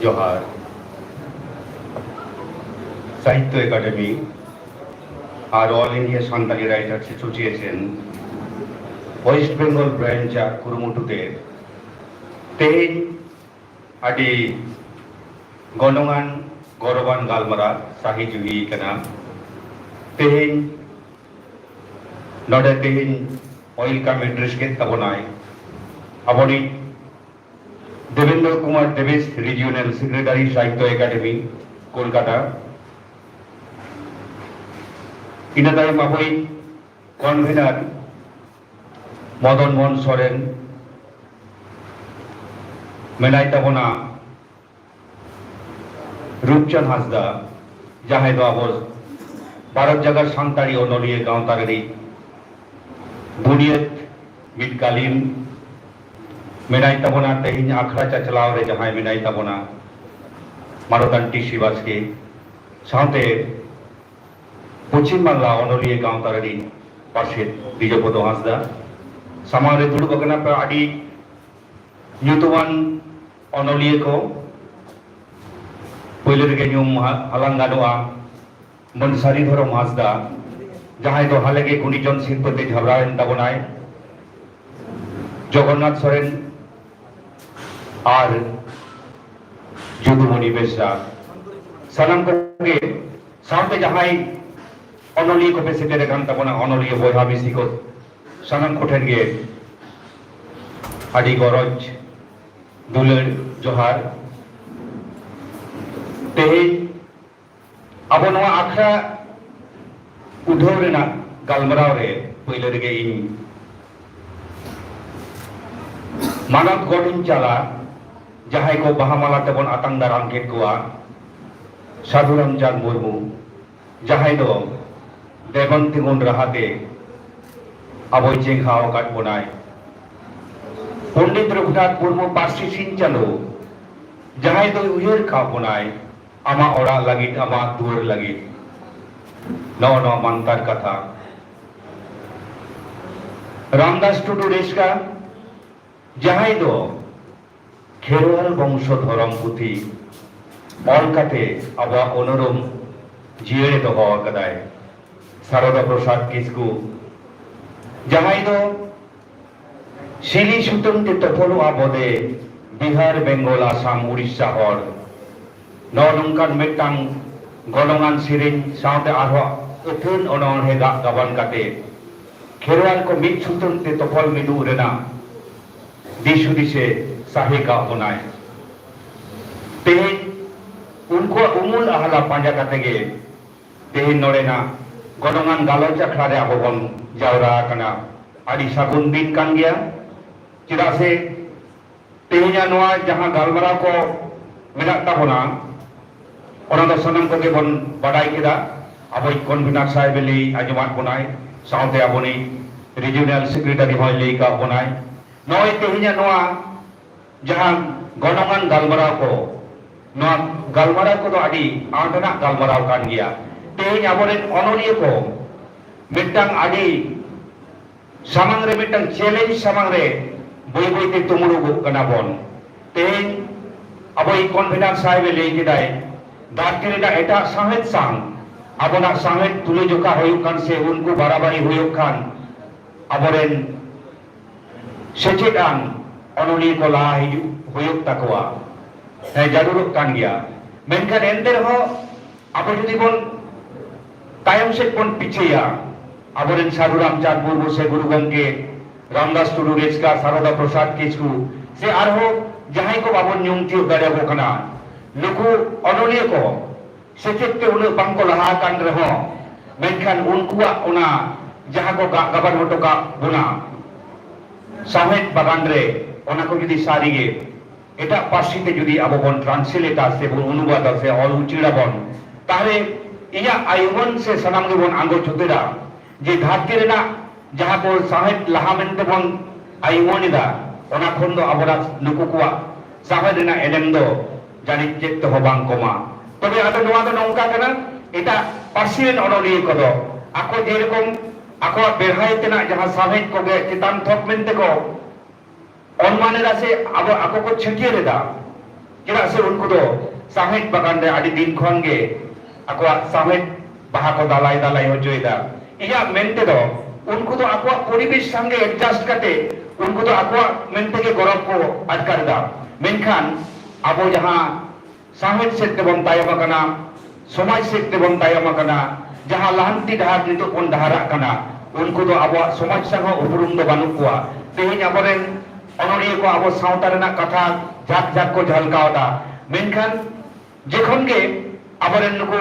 ᱡᱚᱦᱟᱨ᱾ ᱥᱟᱦᱤᱛᱛᱚ ᱮᱠᱟᱰᱮᱢᱤ ᱟᱨ All India Santali Writers Association West Bengal branch ᱟᱜ ᱠᱩᱨᱩᱢᱩᱴᱩ ᱛᱮ ᱛᱮᱦᱮᱧ ᱟᱹᱰᱤ ᱜᱚᱱᱚᱝᱟᱱ, ᱜᱚᱨᱚᱵᱟᱱ ᱜᱟᱞᱢᱟᱨᱟᱣ ᱥᱟᱹᱦᱤ ᱡᱩᱦᱤ ᱠᱟᱱᱟ᱾ ᱛᱮᱦᱮᱧ ᱱᱚᱰᱮ ᱛᱮᱦᱮᱧ welcome address ᱠᱮᱫ ᱛᱟᱵᱚᱱᱟᱭ ᱟᱵᱚᱨᱤᱡ ᱫᱮᱵᱮᱱᱫᱨᱚ ᱠᱩᱢᱟᱨ ᱫᱮᱵᱮᱥ, Regional Secretary, ᱥᱟᱦᱤᱛᱛᱚ ᱮᱠᱟᱰᱮᱢᱤ, ᱠᱳᱞᱠᱟᱛᱟ᱾ ᱤᱱᱟᱹ ᱛᱟᱭᱚᱢ ᱟᱵᱚᱭᱤᱡ convener ᱢᱚᱫᱚᱱ ᱢᱳᱦᱚᱱ ᱥᱚᱨᱮᱱ ᱢᱮᱱᱟᱭ ᱛᱟᱵᱚᱱᱟ, ᱨᱩᱯᱪᱟᱸᱫᱽ ᱦᱟᱸᱥᱫᱟ, ᱡᱟᱦᱟᱸᱭ ᱫᱚ ᱟᱵᱚ ᱵᱷᱟᱨᱚᱛ ᱡᱟᱠᱟᱛ ᱥᱟᱱᱛᱟᱲᱤ ᱚᱱᱚᱞᱤᱭᱟᱹ ᱜᱟᱶᱛᱟ ᱨᱤᱱᱤᱡ ᱵᱩᱱᱤᱭᱟᱹᱫ ᱢᱤᱫ ᱜᱟᱹᱞᱤᱢ ᱢᱮᱱᱟᱭ ᱛᱟᱵᱚᱱᱟ᱾ ᱛᱮᱦᱮᱧ ᱟᱠᱷᱲᱟ ᱪᱟᱪᱞᱟᱣ ᱨᱮ ᱡᱟᱦᱟᱸᱭ ᱢᱮᱱᱟᱭ ᱛᱟᱵᱚᱱᱟ, ᱢᱟᱱᱚᱛᱟᱱ ᱴᱤ ᱥᱤ ᱵᱟᱥᱠᱮ, ᱥᱟᱶᱛᱮ ᱯᱚᱪᱷᱤᱢ ᱵᱟᱝᱞᱟ ᱚᱱᱚᱞᱤᱭᱟᱹ ᱜᱟᱶᱛᱟ ᱨᱤᱱᱤᱡ ᱯᱟᱨᱥᱮᱛ ᱵᱤᱡᱚᱭᱯᱚᱫᱚ ᱦᱟᱸᱥᱫᱟ, ᱥᱟᱢᱟᱝ ᱨᱮ ᱫᱩᱲᱩᱵ ᱟᱠᱟᱱᱟ ᱯᱮ ᱟᱹᱰᱤ ᱧᱩᱛᱩᱢᱟᱱ ᱚᱱᱚᱞᱤᱭᱟᱹ ᱠᱚ᱾ ᱯᱳᱭᱞᱳ ᱨᱮᱜᱮ ᱧᱩᱢ ᱦᱟ-, ᱦᱟᱞᱟᱝ ᱜᱟᱱᱚᱜᱼᱟ ᱢᱟᱹᱱ ᱥᱟᱹᱨᱤ ᱫᱷᱚᱨᱚᱢ ᱦᱟᱸᱥᱫᱟ, ᱡᱟᱦᱟᱸᱭ ᱫᱚ ᱦᱟᱞᱮ ᱜᱮ ᱜᱩᱱᱤᱡᱚᱱ ᱥᱤᱨᱯᱟᱹ ᱛᱮ ᱡᱷᱟᱵᱲᱟᱣᱮᱱ ᱛᱟᱵᱚᱱᱟᱭ᱾ ᱡᱚᱜᱚᱱᱱᱟᱛᱷ ᱥᱚᱨᱮᱱ ᱟᱨ ᱡᱩᱫᱩᱢᱚᱱᱤ ᱵᱮᱥᱨᱟ, ᱥᱟᱱᱟᱢ ᱠᱚᱜᱮ, ᱥᱟᱶᱛᱮ ᱡᱟᱦᱟᱸᱭ ᱚᱱᱚᱞᱤᱭᱟᱹ ᱠᱚᱯᱮ ᱥᱮᱴᱮᱨ ᱟᱠᱟᱱ ᱛᱟᱵᱚᱱᱟ, ᱚᱱᱚᱞᱤᱭᱟᱹ ᱵᱚᱭᱦᱟ ᱢᱤᱥᱤ ᱠᱚ, ᱥᱟᱱᱟᱢ ᱠᱚᱴᱷᱮᱱ ᱜᱮ ᱟᱹᱰᱤ ᱜᱚᱨᱚᱡᱽ ᱫᱩᱞᱟᱹᱲ ᱡᱚᱦᱟᱨ᱾ ᱛᱮᱦᱮᱧ ᱟᱵᱚ ᱱᱚᱣᱟ ᱟᱠᱷᱲᱟ ᱩᱰᱷᱟᱹᱣ ᱨᱮᱱᱟᱜ ᱜᱟᱞᱢᱟᱨᱟᱣ ᱨᱮ ᱯᱳᱭᱞᱳ ᱨᱮᱜᱮ ᱤᱧ ᱢᱟᱱᱚᱛ ᱜᱚᱰ ᱤᱧ ᱪᱟᱞᱟ, ᱡᱟᱦᱟᱸᱭ ᱠᱚ ᱵᱟᱦᱟ ᱢᱟᱞᱟ ᱛᱮᱵᱚᱱ ᱟᱛᱟᱝ ᱫᱟᱨᱟᱢ ᱠᱮᱫ ᱠᱚᱣᱟ, ᱥᱟᱹᱫᱷᱩ ᱨᱟᱢᱪᱟᱸᱫᱽ ᱢᱩᱨᱢᱩ, ᱡᱟᱦᱟᱸᱭ ᱫᱚ ᱵᱮᱜᱚᱱ ᱛᱤᱸᱜᱩᱱ ᱨᱟᱦᱟᱛᱮ ᱟᱵᱚᱭ ᱪᱮᱸᱜᱷᱟᱣ ᱟᱠᱟᱫ ᱵᱚᱱᱟᱭ᱾ ᱯᱚᱱᱰᱤᱛ ᱨᱚᱜᱷᱩᱱᱟᱛᱷ ᱢᱩᱨᱢᱩ, ᱯᱟᱹᱨᱥᱤ ᱥᱤᱧ ᱪᱟᱸᱫᱚ, ᱡᱟᱦᱟᱸᱭ ᱫᱚᱭ ᱩᱭᱦᱟᱹᱨ ᱠᱟᱜ ᱵᱚᱱᱟᱭ ᱟᱢᱟᱜ ᱚᱲᱟᱜ ᱞᱟᱹᱜᱤᱫ, ᱟᱢᱟᱜ ᱫᱩᱣᱟᱹᱨ ᱞᱟᱹᱜᱤᱫ᱾ ᱱᱚᱜᱼᱚ ᱱᱚᱣᱟ ᱢᱟᱱᱛᱟᱨ ᱠᱟᱛᱷᱟ᱾ ᱨᱟᱢᱫᱟᱥ ᱴᱩᱰᱩ ᱨᱮᱥᱠᱟ, ᱡᱟᱦᱟᱸᱭ ᱫᱚ ᱠᱷᱮᱨᱣᱟᱞ ᱵᱚᱝᱥᱚ ᱫᱷᱚᱨᱚᱢ ᱯᱩᱛᱷᱤ ᱚᱞ ᱠᱟᱛᱮ ᱟᱵᱚᱣᱟᱜ ᱩᱱᱩᱨᱩᱢ ᱡᱤᱭᱟᱹᱲ ᱮ ᱫᱚᱦᱚ ᱟᱠᱟᱫᱟᱭ᱾ ᱥᱟᱨᱚᱫᱟ ᱯᱨᱚᱥᱟᱫᱽ ᱠᱤᱥᱠᱩ, ᱡᱟᱦᱟᱸᱭ ᱫᱚ ᱥᱤᱞᱤ ᱥᱩᱛᱟᱹᱢ ᱛᱮ ᱛᱚᱯᱚᱞᱚᱜᱼᱟ ᱵᱚᱫᱮ, ᱵᱤᱦᱟᱨ, ᱵᱮᱝᱜᱚᱞ, ᱟᱥᱟᱢ, ᱩᱲᱤᱥᱥᱟ ᱦᱚᱲ᱾ ᱱᱚᱜᱼᱚ ᱱᱚᱝᱠᱟᱱ ᱢᱤᱫᱴᱟᱝ ᱜᱚᱱᱚᱝᱟᱱ ᱥᱮᱨᱮᱧ ᱥᱟᱶᱛᱮ ᱟᱨᱦᱚᱸ ᱟᱹᱛᱷᱟᱹᱱ ᱚᱱᱚᱬᱦᱮ ᱜᱟᱜ ᱜᱟᱵᱟᱱ ᱠᱟᱛᱮ ᱠᱷᱮᱨᱣᱟᱞ ᱠᱚ ᱢᱤᱫ ᱥᱩᱛᱟᱹᱢ ᱛᱮ ᱛᱚᱯᱚᱞ ᱢᱤᱫᱩᱜ ᱨᱮᱱᱟᱜ ᱫᱤᱥ ᱦᱩᱫᱤᱥᱮ ᱥᱟᱹᱦᱤ ᱠᱟᱜ ᱵᱚᱱᱟᱭ᱾ ᱛᱮᱦᱮᱧ ᱩᱱᱠᱩᱣᱟᱜ ᱩᱢᱩᱞ ᱟᱦᱞᱟ ᱯᱟᱸᱡᱟ ᱠᱟᱛᱮ ᱜᱮ ᱛᱮᱦᱮᱧ ᱱᱚᱰᱮᱱᱟᱜ ᱜᱚᱱᱚᱝᱟᱱ ᱜᱟᱞᱚᱪ ᱟᱠᱷᱲᱟ ᱨᱮ ᱟᱵᱚ ᱵᱚᱱ ᱡᱟᱣᱨᱟ ᱟᱠᱟᱱᱟ᱾ ᱟᱹᱰᱤ ᱥᱟᱹᱜᱩᱱ ᱫᱤᱱ ᱠᱟᱱ ᱜᱮᱭᱟ, ᱪᱮᱫᱟᱜ ᱥᱮ ᱛᱮᱦᱮᱧᱟᱜ ᱱᱚᱣᱟ ᱡᱟᱦᱟᱸ ᱜᱟᱞᱢᱟᱨᱟᱣ ᱠᱚ ᱢᱮᱱᱟᱜ ᱛᱟᱵᱚᱱᱟ, ᱚᱱᱟ ᱫᱚ ᱥᱟᱱᱟᱢ ᱠᱚᱜᱮ ᱵᱚᱱ ᱵᱟᱰᱟᱭ ᱠᱮᱫᱟ᱾ ᱟᱵᱚᱭᱤᱡ ᱠᱚᱱᱵᱷᱤᱱᱟᱨ ᱥᱟᱦᱮᱵ ᱮ ᱞᱟᱹᱭ ᱟᱸᱡᱚᱢᱟᱫ ᱵᱚᱱᱟᱭ, ᱥᱟᱶᱛᱮ ᱟᱵᱚᱱᱤᱡ ᱨᱤᱡᱤᱭᱚᱱᱟᱞ ᱥᱮᱠᱨᱮᱴᱟᱨᱤ ᱦᱚᱸᱭ ᱞᱟᱹᱭ ᱠᱟᱜ ᱵᱚᱱᱟᱭ᱾ ᱱᱚᱜᱼᱚᱭ ᱛᱮᱦᱮᱧᱟᱜ ᱱᱚᱣᱟ ᱡᱟᱦᱟᱸ ᱜᱚᱱᱚᱝᱟᱱ ᱜᱟᱞᱢᱟᱨᱟᱣ ᱠᱚ, ᱱᱚᱣᱟ ᱜᱟᱞᱢᱟᱨᱟᱣ ᱠᱚᱫᱚ ᱟᱹᱰᱤ ᱟᱸᱴ ᱟᱱᱟᱜ ᱜᱟᱞᱢᱟᱨᱟᱣ ᱠᱟᱱ ᱜᱮᱭᱟ᱾ ᱛᱮᱦᱮᱧ ᱟᱵᱚᱨᱮᱱ ᱚᱱᱚᱞᱤᱭᱟᱹ ᱠᱚ ᱢᱤᱫᱴᱟᱝ ᱟᱹᱰᱤ ᱥᱟᱢᱟᱝ ᱨᱮ, ᱢᱤᱫᱴᱟᱝ ᱪᱮᱞᱮᱧᱡᱽ ᱥᱟᱢᱟᱝ ᱨᱮ ᱵᱟᱹᱭ ᱵᱟᱹᱭ ᱛᱮ ᱛᱩᱢᱩᱲᱩᱜᱚᱜ ᱠᱟᱱᱟ ᱵᱚᱱ᱾ ᱛᱮᱦᱮᱧ ᱟᱵᱚᱭᱤᱡ ᱠᱚᱱᱵᱷᱤᱱᱟᱨ ᱥᱟᱦᱮᱵ ᱮ ᱞᱟᱹᱭ ᱠᱮᱫᱟᱭ, ᱫᱷᱟᱹᱨᱛᱤ ᱨᱮᱱᱟᱜ ᱮᱴᱟᱜ ᱥᱟᱶᱦᱮᱫ ᱥᱟᱶ ᱟᱵᱚᱱᱟᱜ ᱥᱟᱶᱦᱮᱫ ᱛᱩᱞᱟᱹᱡᱚᱠᱷᱟ ᱦᱩᱭᱩᱜ ᱠᱟᱱ ᱥᱮ ᱩᱱᱠᱩ ᱵᱟᱨᱟᱵᱟᱨᱤ ᱦᱩᱭᱩᱜ ᱠᱷᱟᱱ ᱟᱵᱚᱨᱮᱱ ᱥᱮᱪᱮᱫ ᱟᱱ ᱚᱱᱚᱞᱤᱭᱟᱹ ᱠᱚ ᱞᱟᱦᱟ ᱦᱤᱡᱩᱜ ᱦᱩᱭᱩᱜ ᱛᱟᱠᱚᱣᱟ᱾ ᱦᱮᱸ, ᱡᱟᱹᱨᱩᱲᱚᱜ ᱠᱟᱱ ᱜᱮᱭᱟ᱾ ᱢᱮᱱᱠᱷᱟᱱ ᱮᱱᱛᱮ ᱨᱮᱦᱚᱸ ᱟᱵᱚ ᱡᱩᱫᱤ ᱵᱚᱱ ᱛᱟᱭᱚᱢ ᱥᱮᱫ ᱵᱚᱱ ᱯᱤᱪᱷᱟᱹᱭᱟ, ᱟᱵᱚᱨᱮᱱ ᱥᱟᱹᱫᱷᱩ ᱨᱟᱢᱪᱟᱸᱫᱽ ᱢᱩᱨᱢᱩ ᱥᱮ ᱜᱩᱨᱩ ᱜᱚᱢᱠᱮ ᱨᱟᱢᱫᱟᱥ ᱴᱩᱰᱩ ᱨᱮᱥᱠᱟ, ᱥᱟᱨᱚᱫᱟ ᱯᱨᱚᱥᱟᱫᱽ ᱠᱤᱥᱠᱩ ᱥᱮ ᱟᱨᱦᱚᱸ ᱡᱟᱦᱟᱸᱭ ᱠᱚ ᱵᱟᱵᱚᱱ ᱧᱩᱢ ᱛᱤᱭᱳᱜ ᱫᱟᱲᱮᱭᱟᱠᱚ ᱠᱟᱱᱟ, ᱱᱩᱠᱩ ᱚᱱᱚᱞᱤᱭᱟᱹ ᱠᱚ ᱥᱮᱪᱮᱫ ᱛᱮ ᱩᱱᱟᱹᱜ ᱵᱟᱝ ᱠᱚ ᱞᱟᱦᱟ ᱟᱠᱟᱱ ᱨᱮᱦᱚᱸ, ᱢᱮᱱᱠᱷᱟᱱ ᱩᱱᱠᱩᱣᱟᱜ ᱚᱱᱟ ᱡᱟᱦᱟᱸ ᱠᱚ ᱜᱟᱜ ᱜᱟᱵᱟᱱ ᱦᱚᱴᱚ ᱠᱟᱜ ᱵᱚᱱᱟ, ᱥᱟᱶᱦᱮᱫ ᱵᱟᱜᱟᱱ ᱨᱮ, ᱚᱱᱟ ᱠᱚ ᱡᱩᱫᱤ ᱥᱟᱹᱨᱤᱜᱮ ᱮᱴᱟᱜ ᱯᱟᱹᱨᱥᱤ ᱛᱮ ᱡᱩᱫᱤ ᱟᱵᱚ ᱵᱚᱱ ᱴᱨᱟᱱᱥᱞᱮᱴᱟ ᱥᱮ ᱵᱚᱱ ᱚᱱᱩᱵᱟᱫᱟ ᱥᱮ ᱚᱞ ᱩᱪᱟᱹᱲᱟᱵᱚᱱ, ᱛᱟᱦᱞᱮ ᱤᱧᱟᱹᱜ ᱟᱭᱩᱢᱟᱹᱱ ᱥᱮ ᱥᱟᱱᱟᱢ ᱜᱮᱵᱚᱱ ᱟᱸᱜᱚᱪ ᱩᱛᱟᱹᱨᱟ ᱡᱮ ᱫᱷᱟᱹᱨᱛᱤ ᱨᱮᱱᱟᱜ ᱡᱟᱦᱟᱸ ᱠᱚ ᱥᱟᱶᱦᱮᱫ ᱞᱟᱦᱟ ᱢᱮᱱᱛᱮ ᱵᱚᱱ ᱟᱭᱩᱢᱟᱹᱱ ᱮᱫᱟ, ᱚᱱᱟ ᱠᱷᱚᱱ ᱫᱚ ᱟᱵᱚᱱᱟᱜ ᱱᱩᱠᱩ ᱠᱚᱣᱟᱜ ᱥᱟᱶᱦᱮᱫ ᱨᱮᱱᱟᱜ ᱮᱱᱮᱢ ᱫᱚ ᱡᱟᱹᱱᱤᱡ ᱪᱮᱫ ᱛᱮᱦᱚᱸ ᱵᱟᱝ ᱠᱚᱢᱟ᱾ ᱛᱚᱵᱮ ᱟᱫᱚ ᱱᱚᱣᱟ ᱫᱚ ᱱᱚᱝᱠᱟ ᱠᱟᱱᱟ, ᱮᱴᱟᱜ ᱯᱟᱹᱨᱥᱤ ᱨᱮᱱ ᱚᱱᱚᱞᱤᱭᱟᱹ ᱠᱚᱫᱚ ᱟᱠᱚ ᱡᱮᱨᱚᱠᱚᱢ ᱟᱠᱚᱣᱟᱜ ᱵᱮᱲᱦᱟᱭ ᱛᱮᱱᱟᱜ ᱡᱟᱦᱟᱸ ᱥᱟᱶᱦᱮᱫ ᱠᱚᱜᱮ ᱪᱮᱛᱟᱱ ᱛᱷᱚᱠ ᱢᱮᱱᱛᱮ ᱠᱚ ᱚᱱᱢᱟᱱ ᱮᱫᱟ ᱥᱮ ᱟᱵᱚ, ᱟᱠᱚ ᱠᱚ ᱪᱷᱟᱹᱴᱭᱟᱹᱨ ᱮᱫᱟ᱾ ᱪᱮᱫᱟᱜ ᱥᱮ ᱩᱱᱠᱩ ᱫᱚ ᱥᱟᱶᱦᱮᱫ ᱵᱟᱜᱟᱱ ᱨᱮ ᱟᱹᱰᱤ ᱫᱤᱱ ᱠᱷᱚᱱ ᱜᱮ ᱟᱠᱚᱣᱟᱜ ᱥᱟᱶᱦᱮᱫ ᱵᱟᱦᱟ ᱠᱚ ᱫᱟᱞᱟᱭ ᱫᱟᱞᱟᱭ ᱦᱚᱪᱚᱭᱮᱫᱟ᱾ ᱤᱧᱟᱹᱜ ᱢᱮᱱ ᱛᱮᱫᱚ ᱩᱱᱠᱩ ᱫᱚ ᱟᱠᱚᱣᱟᱜ ᱯᱚᱨᱤᱵᱮᱥ ᱥᱟᱝᱜᱮ adjust ᱠᱟᱛᱮ ᱩᱱᱠᱩ ᱫᱚ ᱟᱠᱚᱣᱟᱜ ᱢᱮᱱ ᱛᱮᱜᱮ ᱜᱚᱨᱚᱵᱽ ᱠᱚ ᱟᱴᱠᱟᱨ ᱮᱫᱟ᱾ ᱢᱮᱱᱠᱷᱟᱱ ᱟᱵᱚ ᱡᱟᱦᱟᱸ ᱥᱟᱶᱦᱮᱫ ᱥᱮᱫ ᱛᱮᱵᱚᱱ ᱛᱟᱭᱚᱢ ᱟᱠᱟᱱᱟ, ᱥᱚᱢᱟᱡᱽ ᱥᱮᱫ ᱛᱮᱵᱚᱱ ᱛᱟᱭᱚᱢ ᱟᱠᱟᱱᱟ, ᱡᱟᱦᱟᱸ ᱞᱟᱦᱟᱱᱛᱤ ᱰᱟᱦᱟᱨ ᱱᱤᱛᱚᱜ ᱵᱚᱱ ᱰᱟᱦᱟᱨᱟᱜ ᱠᱟᱱᱟ, ᱩᱱᱠᱩ ᱫᱚ ᱟᱵᱚᱣᱟᱜ ᱥᱚᱢᱟᱡᱽ ᱥᱟᱶ ᱦᱚᱸ ᱩᱯᱨᱩᱢ ᱫᱚ ᱵᱟᱹᱱᱩᱜ ᱠᱚᱣᱟ᱾ ᱛᱮᱦᱮᱧ ᱟᱵᱚᱨᱮᱱ ᱚᱱᱚᱞᱤᱭᱟᱹ ᱠᱚ ᱟᱵᱚ ᱥᱟᱶᱛᱟ ᱨᱮᱱᱟᱜ ᱠᱟᱛᱷᱟ ᱡᱷᱟᱠ ᱡᱷᱟᱠ ᱠᱚ ᱡᱷᱟᱞᱠᱟᱣ ᱮᱫᱟ, ᱢᱮᱱᱠᱷᱟᱱ ᱡᱚᱠᱷᱚᱱ ᱜᱮ ᱟᱵᱚᱨᱮᱱ ᱱᱩᱠᱩ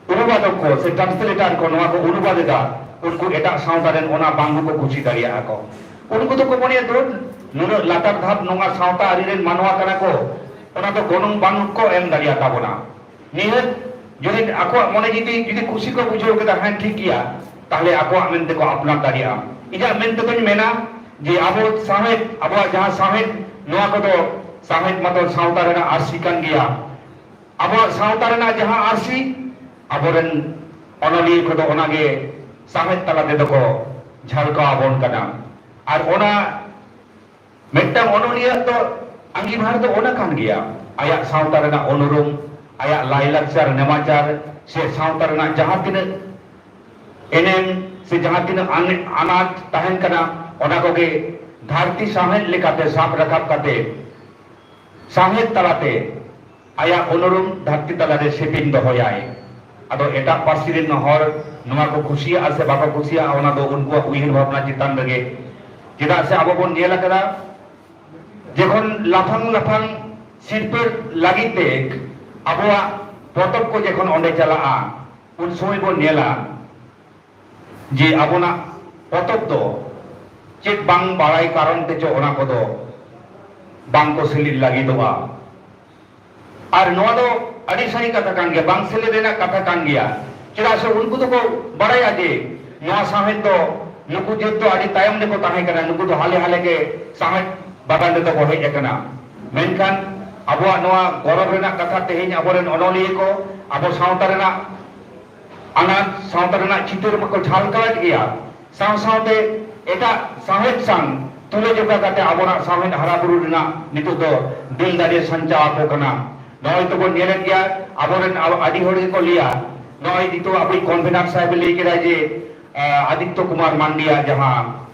ᱚᱱᱩᱵᱟᱫᱚᱠ ᱠᱚ ᱥᱮ ᱴᱨᱟᱱᱥᱞᱮᱴᱟᱨ ᱠᱚ ᱱᱚᱣᱟ ᱠᱚ ᱚᱱᱩᱵᱟᱫ ᱮᱫᱟ, ᱩᱱᱠᱩ ᱮᱴᱟᱜ ᱥᱟᱶᱛᱟ ᱨᱮᱱ ᱚᱱᱟ ᱵᱟᱝ ᱠᱚ ᱠᱩᱥᱤ ᱫᱟᱲᱮᱭᱟᱜᱼᱟ ᱠᱚ᱾ ᱩᱱᱠᱩ ᱫᱚᱠᱚ ᱢᱚᱱᱮᱭᱟ, "ᱫᱩᱨ, ᱱᱩᱱᱟᱹᱜ ᱞᱟᱛᱟᱨ ᱫᱷᱟᱯ ᱱᱚᱣᱟ ᱥᱟᱶᱛᱟ ᱟᱹᱨᱤ ᱨᱮᱱ ᱢᱟᱱᱣᱟ ᱠᱟᱱᱟ ᱠᱚ, ᱚᱱᱟ ᱫᱚ ᱜᱚᱱᱚᱝ ᱵᱟᱝ ᱠᱚ ᱮᱢ ᱫᱟᱲᱮᱭᱟ ᱛᱟᱵᱚᱱᱟ᱾" ᱱᱤᱦᱟᱹᱛ ᱡᱩᱫᱤ ᱟᱠᱚᱣᱟᱜ ᱢᱚᱱᱮ ᱡᱩᱫᱤ, ᱡᱩᱫᱤ ᱠᱩᱥᱤ ᱠᱚ ᱵᱩᱡᱷᱟᱹᱣ ᱠᱮᱫᱟ, ᱦᱮᱸ ᱴᱷᱤᱠ ᱜᱮᱭᱟ, ᱛᱟᱦᱞᱮ ᱟᱠᱚᱣᱟᱜ ᱢᱮᱱᱛᱮ ᱠᱚ ᱟᱯᱱᱟᱨ ᱫᱟᱲᱮᱭᱟᱜᱼᱟ᱾ ᱤᱧᱟᱹᱜ ᱢᱮᱱ ᱛᱮᱫᱚᱧ ᱢᱮᱱᱟ ᱡᱮ ᱟᱵᱚ ᱥᱟᱶᱦᱮᱫ, ᱟᱵᱚᱣᱟᱜ ᱡᱟᱦᱟᱸ ᱥᱟᱶᱦᱮᱫ, ᱱᱚᱣᱟ ᱠᱚᱫᱚ ᱥᱟᱶᱦᱮᱫ ᱢᱟᱛᱚ ᱥᱟᱶᱛᱟ ᱨᱮᱱᱟᱜ ᱟᱹᱨᱥᱤ ᱠᱟᱱ ᱜᱮᱭᱟ᱾ ᱟᱵᱚᱣᱟᱜ ᱥᱟᱶᱛᱟ ᱨᱮᱱᱟᱜ ᱡᱟᱦᱟᱸ ᱟᱹᱨᱥᱤ, ᱟᱵᱚᱨᱮᱱ ᱚᱱᱚᱞᱤᱭᱟᱹ ᱠᱚᱫᱚ ᱚᱱᱟᱜᱮ ᱥᱟᱶᱦᱮᱫ ᱛᱟᱞᱟ ᱛᱮᱫᱚ ᱠᱚ ᱡᱷᱟᱞᱠᱟᱣ ᱟᱵᱚᱱ ᱠᱟᱱᱟ᱾ ᱟᱨ ᱚᱱᱟ ᱢᱤᱫᱴᱟᱝ ᱚᱱᱚᱞᱤᱭᱟᱹ ᱫᱚ ᱟᱸᱜᱤᱵᱷᱟᱨ ᱫᱚ ᱚᱱᱟ ᱠᱟᱱ ᱜᱮᱭᱟ, ᱟᱭᱟᱜ ᱥᱟᱶᱛᱟ ᱨᱮᱱᱟᱜ ᱩᱱᱩᱨᱩᱢ, ᱟᱭᱟᱜ ᱞᱟᱭᱞᱟᱠᱪᱟᱨ, ᱱᱮᱢᱟᱪᱟᱨ ᱥᱮ ᱥᱟᱶᱛᱟ ᱨᱮᱱᱟᱜ ᱡᱟᱦᱟᱸ ᱛᱤᱱᱟᱹᱜ ᱮᱱᱮᱢ ᱥᱮ ᱡᱟᱦᱟᱸ ᱛᱤᱱᱟᱹᱜ ᱟᱱ-, ᱟᱱᱟᱴ ᱛᱟᱦᱮᱱ ᱠᱟᱱᱟ, ᱚᱱᱟ ᱠᱚᱜᱮ ᱫᱷᱟᱹᱨᱛᱤ ᱥᱟᱶᱦᱮᱫ ᱞᱮᱠᱟᱛᱮ ᱥᱟᱵ ᱨᱟᱠᱟᱵ ᱠᱟᱛᱮ ᱥᱟᱶᱦᱮᱫ ᱛᱟᱞᱟᱛᱮ ᱟᱭᱟᱜ ᱩᱱᱩᱨᱩᱢ ᱫᱷᱟᱹᱨᱛᱤ ᱛᱟᱞᱟᱨᱮ ᱥᱮᱯᱮᱧ ᱫᱚᱦᱚᱭᱟᱭ᱾ ᱟᱫᱚ ᱮᱴᱟᱜ ᱯᱟᱹᱨᱥᱤ ᱨᱮᱱ ᱦᱚᱲ ᱱᱚᱣᱟ ᱠᱚ ᱠᱩᱥᱤᱭᱟᱜᱼᱟ ᱥᱮ ᱵᱟᱠᱚ ᱠᱩᱥᱤᱭᱟᱜᱼᱟ, ᱚᱱᱟ ᱫᱚ ᱩᱱᱠᱩᱣᱟᱜ ᱩᱭᱦᱟᱹᱨ ᱵᱷᱟᱵᱽᱱᱟ ᱪᱮᱛᱟᱱ ᱨᱮᱜᱮ᱾ ᱪᱮᱫᱟᱜ ᱥᱮ ᱟᱵᱚ ᱵᱚᱱ ᱧᱮᱞ ᱟᱠᱟᱫᱟ, ᱡᱚᱠᱷᱚᱱ ᱞᱟᱯᱷᱟᱝ ᱞᱟᱯᱷᱟᱝ ᱥᱤᱨᱯᱟᱹ ᱞᱟᱹᱜᱤᱫ ᱛᱮ ᱟᱵᱚᱣᱟᱜ ᱯᱚᱛᱚᱵ ᱠᱚ ᱡᱚᱠᱷᱚᱱ ᱚᱸᱰᱮ ᱪᱟᱞᱟᱜᱼᱟ, ᱩᱱ ᱥᱚᱢᱚᱭ ᱵᱚᱱ ᱧᱮᱞᱟ ᱡᱮ ᱟᱵᱚᱱᱟᱜ ᱯᱚᱛᱚᱵ ᱫᱚ ᱪᱮᱫ ᱵᱟᱝ ᱵᱟᱲᱟᱭ ᱠᱟᱨᱚᱱ ᱛᱮᱪᱚ ᱚᱱᱟ ᱠᱚᱫᱚ ᱵᱟᱝ ᱠᱚ ᱥᱮᱞᱮᱫ ᱞᱟᱹᱜᱤᱫᱚᱜᱼᱟ᱾ ᱟᱨ ᱱᱚᱣᱟ ᱫᱚ ᱟᱹᱰᱤ ᱥᱟᱹᱨᱤ ᱠᱟᱛᱷᱟ ᱠᱟᱱ ᱜᱮᱭᱟ, ᱵᱟᱝ ᱥᱮᱞᱮᱫ ᱨᱮᱱᱟᱜ ᱠᱟᱛᱷᱟ ᱠᱟᱱ ᱜᱮᱭᱟ᱾ ᱪᱮᱫᱟᱜ ᱥᱮ ᱩᱱᱠᱩ ᱫᱚᱠᱚ ᱵᱟᱲᱟᱭᱟ ᱡᱮ ᱱᱚᱣᱟ ᱥᱟᱶᱦᱮᱫ ᱫᱚ ᱱᱩᱠᱩ ᱡᱟᱹᱛ ᱫᱚ ᱟᱹᱰᱤ ᱛᱟᱭᱚᱢ ᱨᱮᱠᱚ ᱛᱟᱦᱮᱸ ᱠᱟᱱᱟ, ᱱᱩᱠᱩ ᱫᱚ ᱦᱟᱞᱮ ᱦᱟᱞᱮ ᱜᱮ ᱥᱟᱶᱦᱮᱫ ᱵᱟᱜᱟᱱ ᱨᱮᱫᱚ ᱠᱚ ᱦᱮᱡ ᱟᱠᱟᱱᱟ᱾ ᱢᱮᱱᱠᱷᱟᱱ ᱟᱵᱚᱣᱟᱜ ᱱᱚᱣᱟ ᱜᱚᱨᱚᱵᱽ ᱨᱮᱱᱟᱜ ᱠᱟᱛᱷᱟ, ᱛᱮᱦᱮᱧ ᱟᱵᱚᱨᱮᱱ ᱚᱱᱚᱞᱤᱭᱟᱹ ᱠᱚ ᱟᱵᱚ ᱥᱟᱶᱛᱟ ᱨᱮᱱᱟᱜ ᱟᱱᱟᱴ, ᱥᱟᱶᱛᱟ ᱨᱮᱱᱟᱜ ᱪᱤᱛᱟᱹᱨ ᱢᱟᱠᱚ ᱡᱷᱟᱞᱠᱟᱣᱮᱫ ᱜᱮᱭᱟ, ᱥᱟᱶ ᱥᱟᱶᱛᱮ ᱮᱴᱟᱜ ᱥᱟᱶᱦᱮᱫ ᱥᱟᱶ ᱛᱩᱞᱟᱹ ᱡᱚᱠᱷᱟ ᱠᱟᱛᱮ ᱟᱵᱚᱱᱟᱜ ᱥᱟᱶᱦᱮᱫ ᱦᱟᱨᱟ ᱵᱩᱨᱩ ᱨᱮᱱᱟᱜ ᱱᱤᱛᱚᱜ ᱫᱚ ᱫᱤᱞ ᱫᱟᱲᱮ ᱥᱟᱧᱪᱟᱣ ᱟᱠᱚ ᱠᱟᱱᱟ᱾ ᱱᱚᱜᱼᱚᱭ ᱛᱚᱵᱚᱱ ᱧᱮᱞᱮᱫ ᱜᱮᱭᱟ, ᱟᱵᱚᱨᱮᱱ ᱟᱵᱚ ᱟᱹᱰᱤ ᱦᱚᱲ ᱜᱮᱠᱚ ᱞᱟᱹᱭᱟ, ᱱᱚᱜᱼᱚᱭ ᱱᱤᱛᱚᱜ ᱟᱵᱚᱭᱤᱡ ᱠᱚᱱᱵᱷᱮᱱᱟᱨ ᱥᱟᱦᱮᱵ ᱮ ᱞᱟᱹᱭ ᱠᱮᱫᱟ ᱡᱮ, ᱟᱸ, ᱟᱫᱤᱛᱛᱚ ᱠᱩᱢᱟᱨ ᱢᱟᱱᱰᱤᱭᱟ ᱡᱟᱦᱟᱸ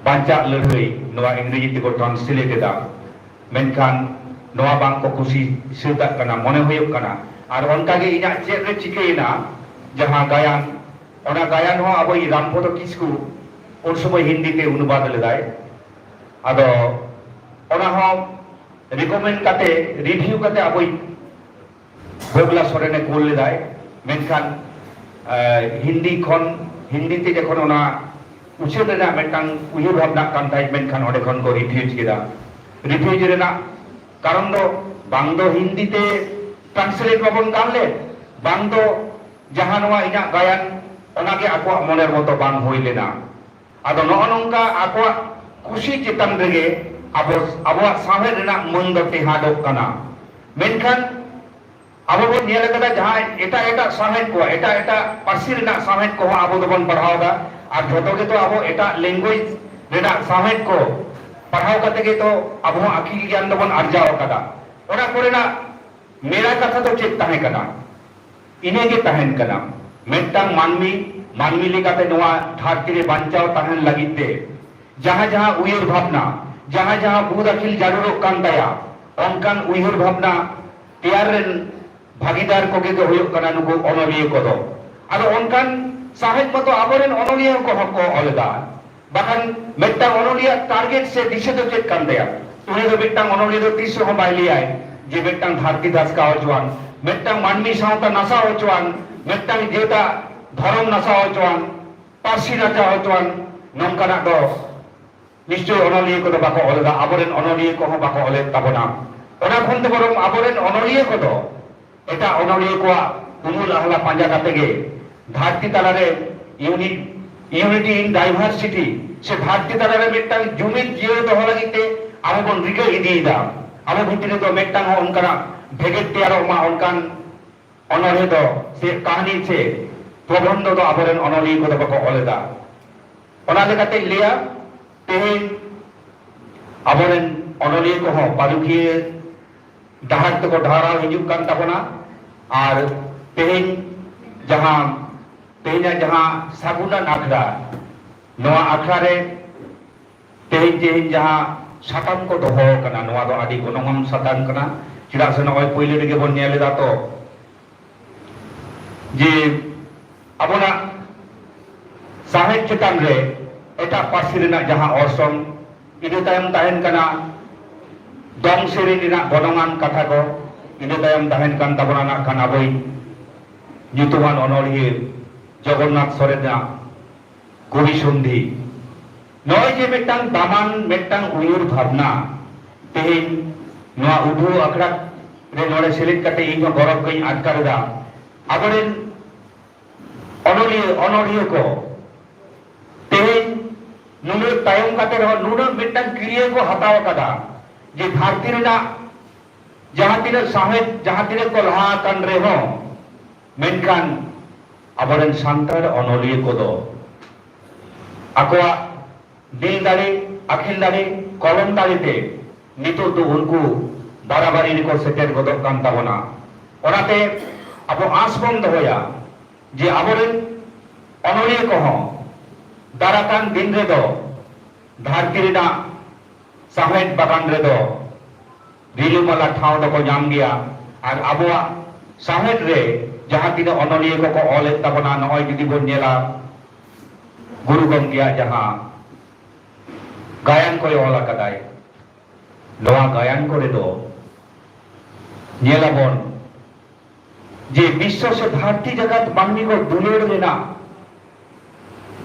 ᱵᱟᱧᱪᱟᱜ ᱞᱟᱹᱲᱦᱟᱹᱭ, ᱱᱚᱣᱟ ᱤᱝᱨᱮᱡᱤ ᱛᱮᱠᱚ ᱴᱨᱟᱱᱥᱞᱮᱴ ᱮᱫᱟ, ᱢᱮᱱᱠᱷᱟᱱ ᱱᱚᱣᱟ ᱵᱟᱝ ᱠᱚ ᱠᱩᱥᱤ ᱥᱟᱹᱛᱟᱜ ᱠᱟᱱᱟ, ᱢᱚᱱᱮ ᱦᱩᱭᱩᱜ ᱠᱟᱱᱟ᱾ ᱟᱨ ᱚᱱᱠᱟᱜᱮ ᱤᱧᱟᱹᱜ ᱪᱮᱫ ᱨᱮ ᱪᱤᱠᱟᱹᱭᱮᱱᱟ, ᱡᱟᱦᱟᱸ ᱜᱟᱭᱟᱱ, ᱚᱱᱟ ᱜᱟᱭᱟᱱ ᱦᱚᱸ ᱟᱵᱚᱭᱤᱡ ᱨᱟᱢᱯᱚᱫᱚ ᱠᱤᱥᱠᱩ, ᱩᱱ ᱥᱚᱢᱚᱭ ᱦᱤᱱᱫᱤ ᱛᱮ ᱚᱱᱩᱵᱟᱫ ᱞᱮᱫᱟᱭ᱾ ᱟᱫᱚ ᱚᱱᱟ ᱦᱚᱸ ᱨᱤᱠᱚᱢᱮᱱᱰ ᱠᱟᱛᱮ, ᱨᱤᱵᱷᱤᱭᱩ ᱠᱟᱛᱮ ᱟᱵᱚᱭᱤᱡ ᱵᱟᱹᱵᱽᱞᱟ ᱥᱚᱨᱮᱱᱮ ᱠᱩᱞ ᱞᱮᱫᱟᱭ᱾ ᱢᱮᱱᱠᱷᱟᱱ ᱦᱤᱱᱫᱤ ᱠᱷᱚᱱ, ᱦᱤᱱᱫᱤ ᱛᱮ ᱡᱚᱠᱷᱚᱱ ᱚᱱᱟ ᱩᱪᱷᱟᱹᱱ ᱨᱮᱱᱟᱜ ᱢᱤᱫᱴᱟᱝ ᱩᱭᱦᱟᱹᱨ ᱵᱷᱟᱵᱽᱱᱟᱜ ᱠᱟᱱ ᱛᱟᱦᱮᱸᱫ, ᱢᱮᱱᱠᱷᱟᱱ ᱚᱸᱰᱮ ᱠᱷᱚᱱ ᱠᱚ ᱨᱤᱯᱷᱤᱭᱩᱡᱽ ᱠᱮᱫᱟ᱾ ᱨᱤᱯᱷᱤᱭᱩᱡᱽ ᱨᱮᱱᱟᱜ ᱠᱟᱨᱚᱱ ᱫᱚ ᱵᱟᱝ ᱫᱚ ᱦᱤᱱᱫᱤ ᱛᱮ ᱴᱨᱟᱱᱥᱞᱮᱴ ᱵᱟᱵᱚᱱ ᱜᱟᱱ ᱞᱮᱫ, ᱵᱟᱝ ᱫᱚ ᱡᱟᱦᱟᱸ ᱱᱚᱣᱟ ᱤᱧᱟᱹᱜ ᱜᱟᱭᱟᱱ, ᱚᱱᱟᱜᱮ ᱟᱠᱚᱣᱟᱜ ᱢᱚᱱᱮᱨ ᱢᱚᱛᱚ ᱵᱟᱝ ᱦᱩᱭ ᱞᱮᱱᱟ᱾ ᱟᱫᱚ ᱱᱚᱜᱼᱚ ᱱᱚᱝᱠᱟ ᱟᱠᱚᱣᱟᱜ ᱠᱩᱥᱤ ᱪᱮᱛᱟᱱ ᱨᱮᱜᱮ ᱟᱵᱚ, ᱟᱵᱚᱣᱟᱜ ᱥᱟᱶᱦᱮᱫ ᱨᱮᱱᱟᱜ ᱢᱟᱹᱱ ᱫᱚ ᱴᱮᱦᱟᱸᱰᱚᱜ ᱠᱟᱱᱟ᱾ ᱢᱮᱱᱠᱷᱟᱱ ᱟᱵᱚ ᱵᱚᱱ ᱧᱮᱞ ᱟᱠᱟᱫᱟ, ᱡᱟᱦᱟᱸ ᱮᱴᱟᱜ ᱮᱴᱟᱜ ᱥᱟᱶᱦᱮᱫ ᱠᱚ, ᱮᱴᱟᱜ ᱮᱴᱟᱜ ᱯᱟᱹᱨᱥᱤ ᱨᱮᱱᱟᱜ ᱥᱟᱶᱦᱮᱫ ᱠᱚᱦᱚᱸ ᱟᱵᱚ ᱫᱚᱵᱚᱱ ᱯᱟᱲᱦᱟᱣ ᱮᱫᱟ, ᱟᱨ ᱡᱷᱚᱛᱚ ᱜᱮᱛᱚ ᱟᱵᱚ ᱮᱴᱟᱜ ᱞᱮᱝᱜᱩᱭᱮᱡᱽ ᱨᱮᱱᱟᱜ ᱥᱟᱶᱦᱮᱫ ᱠᱚ ᱯᱟᱲᱦᱟᱣ ᱠᱟᱛᱮ ᱜᱮᱛᱚ ᱟᱵᱚ ᱦᱚᱸ ᱟᱹᱠᱤᱞ ᱜᱮᱭᱟᱱ ᱫᱚᱵᱚᱱ ᱟᱨᱡᱟᱣ ᱟᱠᱟᱫᱟ᱾ ᱚᱱᱟ ᱠᱚᱨᱮᱱᱟᱜ ᱢᱮᱞᱟ ᱠᱟᱛᱷᱟ ᱫᱚ ᱪᱮᱫ ᱛᱟᱦᱮᱸ ᱠᱟᱱᱟ? ᱤᱱᱟᱹᱜᱮ ᱛᱟᱦᱮᱱ ᱠᱟᱱᱟ᱾ ᱢᱤᱫᱴᱟᱝ ᱢᱟᱹᱱᱢᱤ, ᱢᱟᱹᱱᱢᱤ ᱞᱮᱠᱟᱛᱮ ᱱᱚᱣᱟ ᱫᱷᱟᱹᱨᱛᱤ ᱨᱮ ᱵᱟᱧᱪᱟᱣ ᱛᱟᱦᱮᱱ ᱞᱟᱹᱜᱤᱫ ᱛᱮ ᱡᱟᱦᱟᱸ ᱡᱟᱦᱟᱸ ᱩᱭᱦᱟᱹᱨ ᱵᱷᱟᱵᱽᱱᱟ, ᱡᱟᱦᱟᱸ ᱡᱟᱦᱟᱸ ᱵᱩᱫ ᱟᱹᱠᱤᱞ ᱡᱟᱹᱨᱩᱲᱚᱜ ᱠᱟᱱ ᱛᱟᱭᱟ, ᱚᱱᱠᱟᱱ ᱩᱭᱦᱟᱹᱨ ᱵᱷᱟᱵᱽᱱᱟ ᱛᱮᱭᱟᱨ ᱨᱮᱱ ᱵᱷᱟᱹᱜᱤᱫᱟᱨ ᱠᱚᱜᱮ ᱠᱚ ᱦᱩᱭᱩᱜ ᱠᱟᱱᱟ ᱱᱩᱠᱩ ᱚᱱᱚᱞᱤᱭᱟᱹ ᱠᱚᱫᱚ᱾ ᱟᱫᱚ ᱚᱱᱠᱟᱱ ᱥᱟᱶᱦᱮᱫ ᱢᱟᱛᱚ ᱟᱵᱚᱨᱮᱱ ᱚᱱᱚᱞᱤᱭᱟᱹ ᱠᱚᱦᱚᱸ ᱠᱚ ᱚᱞ ᱮᱫᱟ᱾ ᱵᱟᱠᱷᱟᱱ ᱢᱤᱫᱴᱟᱝ ᱚᱱᱚᱞᱤᱭᱟᱹ ᱴᱟᱨᱜᱮᱴ ᱥᱮ ᱫᱤᱥᱟᱹ ᱫᱚ ᱪᱮᱫ ᱠᱟᱱ ᱛᱟᱭᱟ? ᱩᱱᱤ ᱫᱚ ᱢᱤᱫᱴᱟᱝ ᱚᱱᱚᱞᱤᱭᱟᱹ ᱫᱚ ᱛᱤᱥ ᱨᱮᱦᱚᱸ ᱵᱟᱭ ᱞᱟᱹᱭᱟᱭ ᱡᱮ ᱢᱤᱫᱴᱟᱝ ᱫᱷᱟᱹᱨᱛᱤ ᱫᱷᱟᱥᱠᱟᱣ ᱦᱚᱪᱚᱣᱟᱱ, ᱢᱤᱫᱴᱟᱝ ᱢᱟᱹᱱᱢᱤ ᱥᱟᱶᱛᱟ ᱱᱟᱥᱟᱣ ᱦᱚᱪᱚᱣᱟᱱ, ᱢᱤᱫᱴᱟᱝ ᱡᱟᱹᱛᱟᱜ ᱫᱷᱚᱨᱚᱢ ᱱᱟᱥᱟᱣ ᱦᱚᱪᱚᱣᱟᱱ, ᱯᱟᱹᱨᱥᱤ ᱱᱟᱥᱟᱣ ᱦᱚᱪᱚᱣᱟᱱ, ᱱᱚᱝᱠᱟᱱᱟᱜ ᱫᱚ ᱱᱤᱥᱪᱚᱭ ᱚᱱᱚᱞᱤᱭᱟᱹ ᱠᱚᱫᱚ ᱵᱟᱠᱚ ᱚᱞ ᱮᱫᱟ, ᱟᱵᱚᱨᱮᱱ ᱚᱱᱚᱞᱤᱭᱟᱹ ᱠᱚᱦᱚᱸ ᱵᱟᱠᱚ ᱚᱞᱮᱫ ᱛᱟᱵᱚᱱᱟ᱾ ᱚᱱᱟ ᱠᱷᱚᱱ ᱛᱮ ᱵᱚᱨᱚᱝ ᱟᱵᱚᱨᱮᱱ ᱚᱱᱚᱞᱤᱭᱟᱹ ᱠᱚᱫᱚ ᱮᱴᱟᱜ ᱚᱱᱚᱞᱤᱭᱟᱹ ᱠᱚᱣᱟᱜ ᱩᱢᱩᱞ ᱟᱦᱞᱟ ᱯᱟᱸᱡᱟ ᱠᱟᱛᱮ ᱜᱮ ᱫᱷᱟᱹᱨᱛᱤ ᱛᱟᱞᱟᱨᱮ ᱤᱭᱩᱱᱤ-, unity in diversity ᱥᱮ ᱫᱷᱟᱹᱨᱛᱤ ᱛᱟᱞᱟᱨᱮ ᱢᱤᱫᱴᱟᱝ ᱡᱩᱢᱤᱫ ᱡᱤᱭᱟᱹᱲ ᱫᱚᱦᱚ ᱞᱟᱹᱜᱤᱫ ᱛᱮ ᱟᱵᱚ ᱵᱚᱱ ᱨᱤᱠᱟᱹ ᱤᱫᱤᱭᱮᱫᱟ᱾ ᱟᱵᱚ ᱵᱷᱤᱛᱨᱤ ᱨᱮᱫᱚ ᱢᱤᱫᱴᱟᱝ ᱦᱚᱸ ᱚᱱᱠᱟᱱᱟᱜ ᱵᱷᱮᱜᱮᱫ ᱛᱮᱭᱟᱨᱚᱜ ᱢᱟ, ᱚᱱᱠᱟᱱ ᱚᱱᱚᱬᱦᱮ ᱫᱚ ᱥᱮ ᱠᱟᱹᱦᱱᱤ ᱥᱮ ᱯᱨᱚᱵᱚᱱᱫᱷᱚ ᱫᱚ ᱟᱵᱚᱨᱮᱱ ᱚᱱᱚᱞᱤᱭᱟᱹ ᱠᱚᱫᱚ ᱵᱟᱠᱚ ᱚᱞ ᱮᱫᱟ᱾ ᱚᱱᱟ ᱞᱮᱠᱟᱛᱮᱧ ᱞᱟᱹᱭᱟ, ᱛᱮᱦᱮᱧ ᱟᱵᱚᱨᱮᱱ ᱚᱱᱚᱞᱤᱭᱟᱹ ᱠᱚᱦᱚᱸ ᱯᱟᱹᱨᱩᱠᱷᱤᱭᱟᱹ ᱰᱟᱦᱟᱨ ᱛᱮᱠᱚ ᱰᱟᱦᱟᱨᱟᱣ ᱦᱤᱡᱩᱜ ᱠᱟᱱ ᱛᱟᱵᱚᱱᱟ᱾ ᱟᱨ ᱛᱮᱦᱮᱧ ᱡᱟᱦᱟᱸ, ᱛᱮᱦᱮᱧᱟᱜ ᱡᱟᱦᱟᱸ ᱥᱟᱹᱜᱩᱱᱟᱱ ᱟᱠᱷᱲᱟ, ᱱᱚᱣᱟ ᱟᱠᱷᱲᱟ ᱨᱮ ᱛᱮᱦᱮᱧ, ᱛᱮᱦᱮᱧ ᱡᱟᱦᱟᱸ ᱥᱟᱛᱟᱢ ᱠᱚ ᱫᱚᱦᱚ ᱟᱠᱟᱱᱟ, ᱱᱚᱣᱟ ᱫᱚ ᱟᱹᱰᱤ ᱜᱚᱱᱚᱝᱟᱱ ᱥᱟᱛᱟᱢ ᱠᱟᱱᱟ᱾ ᱪᱮᱫᱟᱜ ᱥᱮ ᱱᱚᱜᱼᱚᱭ ᱯᱳᱭᱞᱳ ᱨᱮᱜᱮ ᱵᱚᱱ ᱧᱮᱞ ᱮᱫᱟ ᱛᱚ, ᱡᱮ ᱟᱵᱚᱱᱟᱜ ᱥᱟᱶᱦᱮᱫ ᱪᱮᱛᱟᱱ ᱨᱮ ᱮᱴᱟᱜ ᱯᱟᱹᱨᱥᱤ ᱨᱮᱱᱟᱜ ᱡᱟᱦᱟᱸ ᱚᱨᱥᱚᱝ, ᱤᱱᱟᱹ ᱛᱟᱭᱚᱢ ᱛᱟᱦᱮᱱ ᱠᱟᱱᱟ ᱫᱚᱝ ᱥᱮᱨᱮᱧ ᱨᱮᱱᱟᱜ ᱜᱚᱱᱚᱝᱟᱱ ᱠᱟᱛᱷᱟ ᱠᱚ, ᱤᱱᱟᱹ ᱛᱟᱭᱚᱢ ᱛᱟᱦᱮᱱ ᱠᱟᱱ ᱛᱟᱵᱚᱱᱟ ᱱᱟᱜ ᱠᱷᱟᱱ ᱟᱵᱚᱭᱤᱡ ᱧᱩᱛᱩᱢᱟᱱ ᱚᱱᱚᱞᱤᱭᱟᱹ ᱡᱚᱜᱚᱱᱱᱟᱛᱷ ᱥᱚᱨᱮᱱᱟᱜ ᱠᱚᱵᱤ ᱥᱚᱱᱫᱷᱤ᱾ ᱱᱚᱜᱼᱚᱭ ᱡᱮ ᱢᱤᱫᱴᱟᱝ ᱫᱟᱢᱟᱱ ᱢᱤᱫᱴᱟᱝ ᱩᱭᱦᱟᱹᱨ ᱵᱷᱟᱵᱽᱱᱟ, ᱛᱮᱦᱮᱧ ᱱᱚᱣᱟ ᱩᱰᱷᱟᱹᱣ ᱟᱠᱷᱲᱟ ᱨᱮ ᱱᱚᱰᱮ ᱥᱮᱞᱮᱫ ᱠᱟᱛᱮ ᱤᱧ ᱦᱚᱸ ᱜᱚᱨᱚᱵᱽ ᱜᱤᱧ ᱟᱴᱠᱟᱨ ᱮᱫᱟ᱾ ᱟᱵᱚᱨᱮᱱ ᱚᱱᱚᱞᱤᱭᱟᱹ, ᱚᱱᱚᱞᱤᱭᱟᱹ ᱠᱚ ᱛᱮᱦᱮᱧ ᱱᱩᱱᱟᱹᱜ ᱛᱟᱭᱚᱢ ᱠᱟᱛᱮ ᱨᱮᱦᱚᱸ ᱱᱩᱱᱟᱹᱜ ᱢᱤᱫᱴᱟᱝ ᱠᱤᱨᱭᱟᱹ ᱠᱚ ᱦᱟᱛᱟᱣ ᱟᱠᱟᱫᱟ ᱡᱮ ᱫᱷᱟᱹᱨᱛᱤ ᱨᱮᱱᱟᱜ ᱡᱟᱦᱟᱸ ᱛᱤᱱᱟᱹᱜ ᱥᱟᱶᱦᱮᱫ, ᱡᱟᱦᱟᱸ ᱛᱤᱱᱟᱹᱜ ᱠᱚ ᱞᱟᱦᱟ ᱟᱠᱟᱱ ᱨᱮᱦᱚᱸ, ᱢᱮᱱᱠᱷᱟᱱ ᱟᱵᱚᱨᱮᱱ ᱥᱟᱱᱛᱟᱲ ᱚᱱᱚᱞᱤᱭᱟᱹ ᱠᱚᱫᱚ ᱟᱠᱚᱣᱟᱜ ᱫᱤᱞ ᱫᱟᱲᱮ, ᱟᱹᱠᱤᱞ ᱫᱟᱲᱮ, ᱠᱚᱞᱚᱢ ᱫᱟᱲᱮ ᱛᱮ ᱱᱤᱛᱚᱜ ᱫᱚ ᱩᱱᱠᱩ ᱵᱟᱨᱟᱵᱟᱨᱤ ᱨᱮᱠᱚ ᱥᱮᱴᱮᱨ ᱜᱚᱫᱚᱜ ᱠᱟᱱ ᱛᱟᱵᱚᱱᱟ᱾ ᱚᱱᱟᱛᱮ ᱟᱵᱚ ᱟᱸᱥ ᱵᱚᱱ ᱫᱚᱦᱚᱭᱟ ᱡᱮ ᱟᱵᱚᱨᱮᱱ ᱚᱱᱚᱞᱤᱭᱟᱹ ᱠᱚᱦᱚᱸ ᱫᱟᱨᱟᱠᱟᱱ ᱫᱤᱱ ᱨᱮᱫᱚ ᱫᱷᱟᱹᱨᱛᱤ ᱨᱮᱱᱟᱜ ᱥᱟᱶᱦᱮᱫ ᱵᱟᱜᱟᱱ ᱨᱮᱫᱚ ᱨᱤᱞᱟᱹᱢᱟᱞᱟ ᱴᱷᱟᱶ ᱫᱚᱠᱚ ᱧᱟᱢ ᱜᱮᱭᱟ᱾ ᱟᱨ ᱟᱵᱚᱣᱟᱜ ᱥᱟᱶᱦᱮᱫ ᱨᱮ ᱡᱟᱦᱟᱸ ᱛᱤᱱᱟᱹᱜ ᱚᱱᱚᱞᱤᱭᱟᱹ ᱠᱚᱠᱚ ᱚᱞᱮᱫ ᱛᱟᱵᱚᱱᱟ, ᱱᱚᱜᱼᱚᱭ ᱡᱩᱫᱤ ᱵᱚᱱ ᱧᱮᱞᱟ, ᱜᱩᱨᱩ ᱜᱚᱢᱠᱮᱭᱟᱜ ᱡᱟᱦᱟᱸ ᱜᱟᱭᱟᱱ ᱠᱚᱭ ᱚᱞ ᱟᱠᱟᱫᱟᱭ, ᱱᱚᱣᱟ ᱜᱟᱭᱟᱱ ᱠᱚᱨᱮ ᱫᱚ ᱧᱮᱞᱟᱵᱚᱱ ᱡᱮ ᱵᱤᱥᱥᱚ ᱥᱮ ᱫᱷᱟᱹᱨᱛᱤ ᱡᱟᱠᱟᱛ ᱢᱟᱹᱱᱢᱤ ᱠᱚ ᱫᱩᱞᱟᱹᱲ ᱨᱮᱱᱟᱜ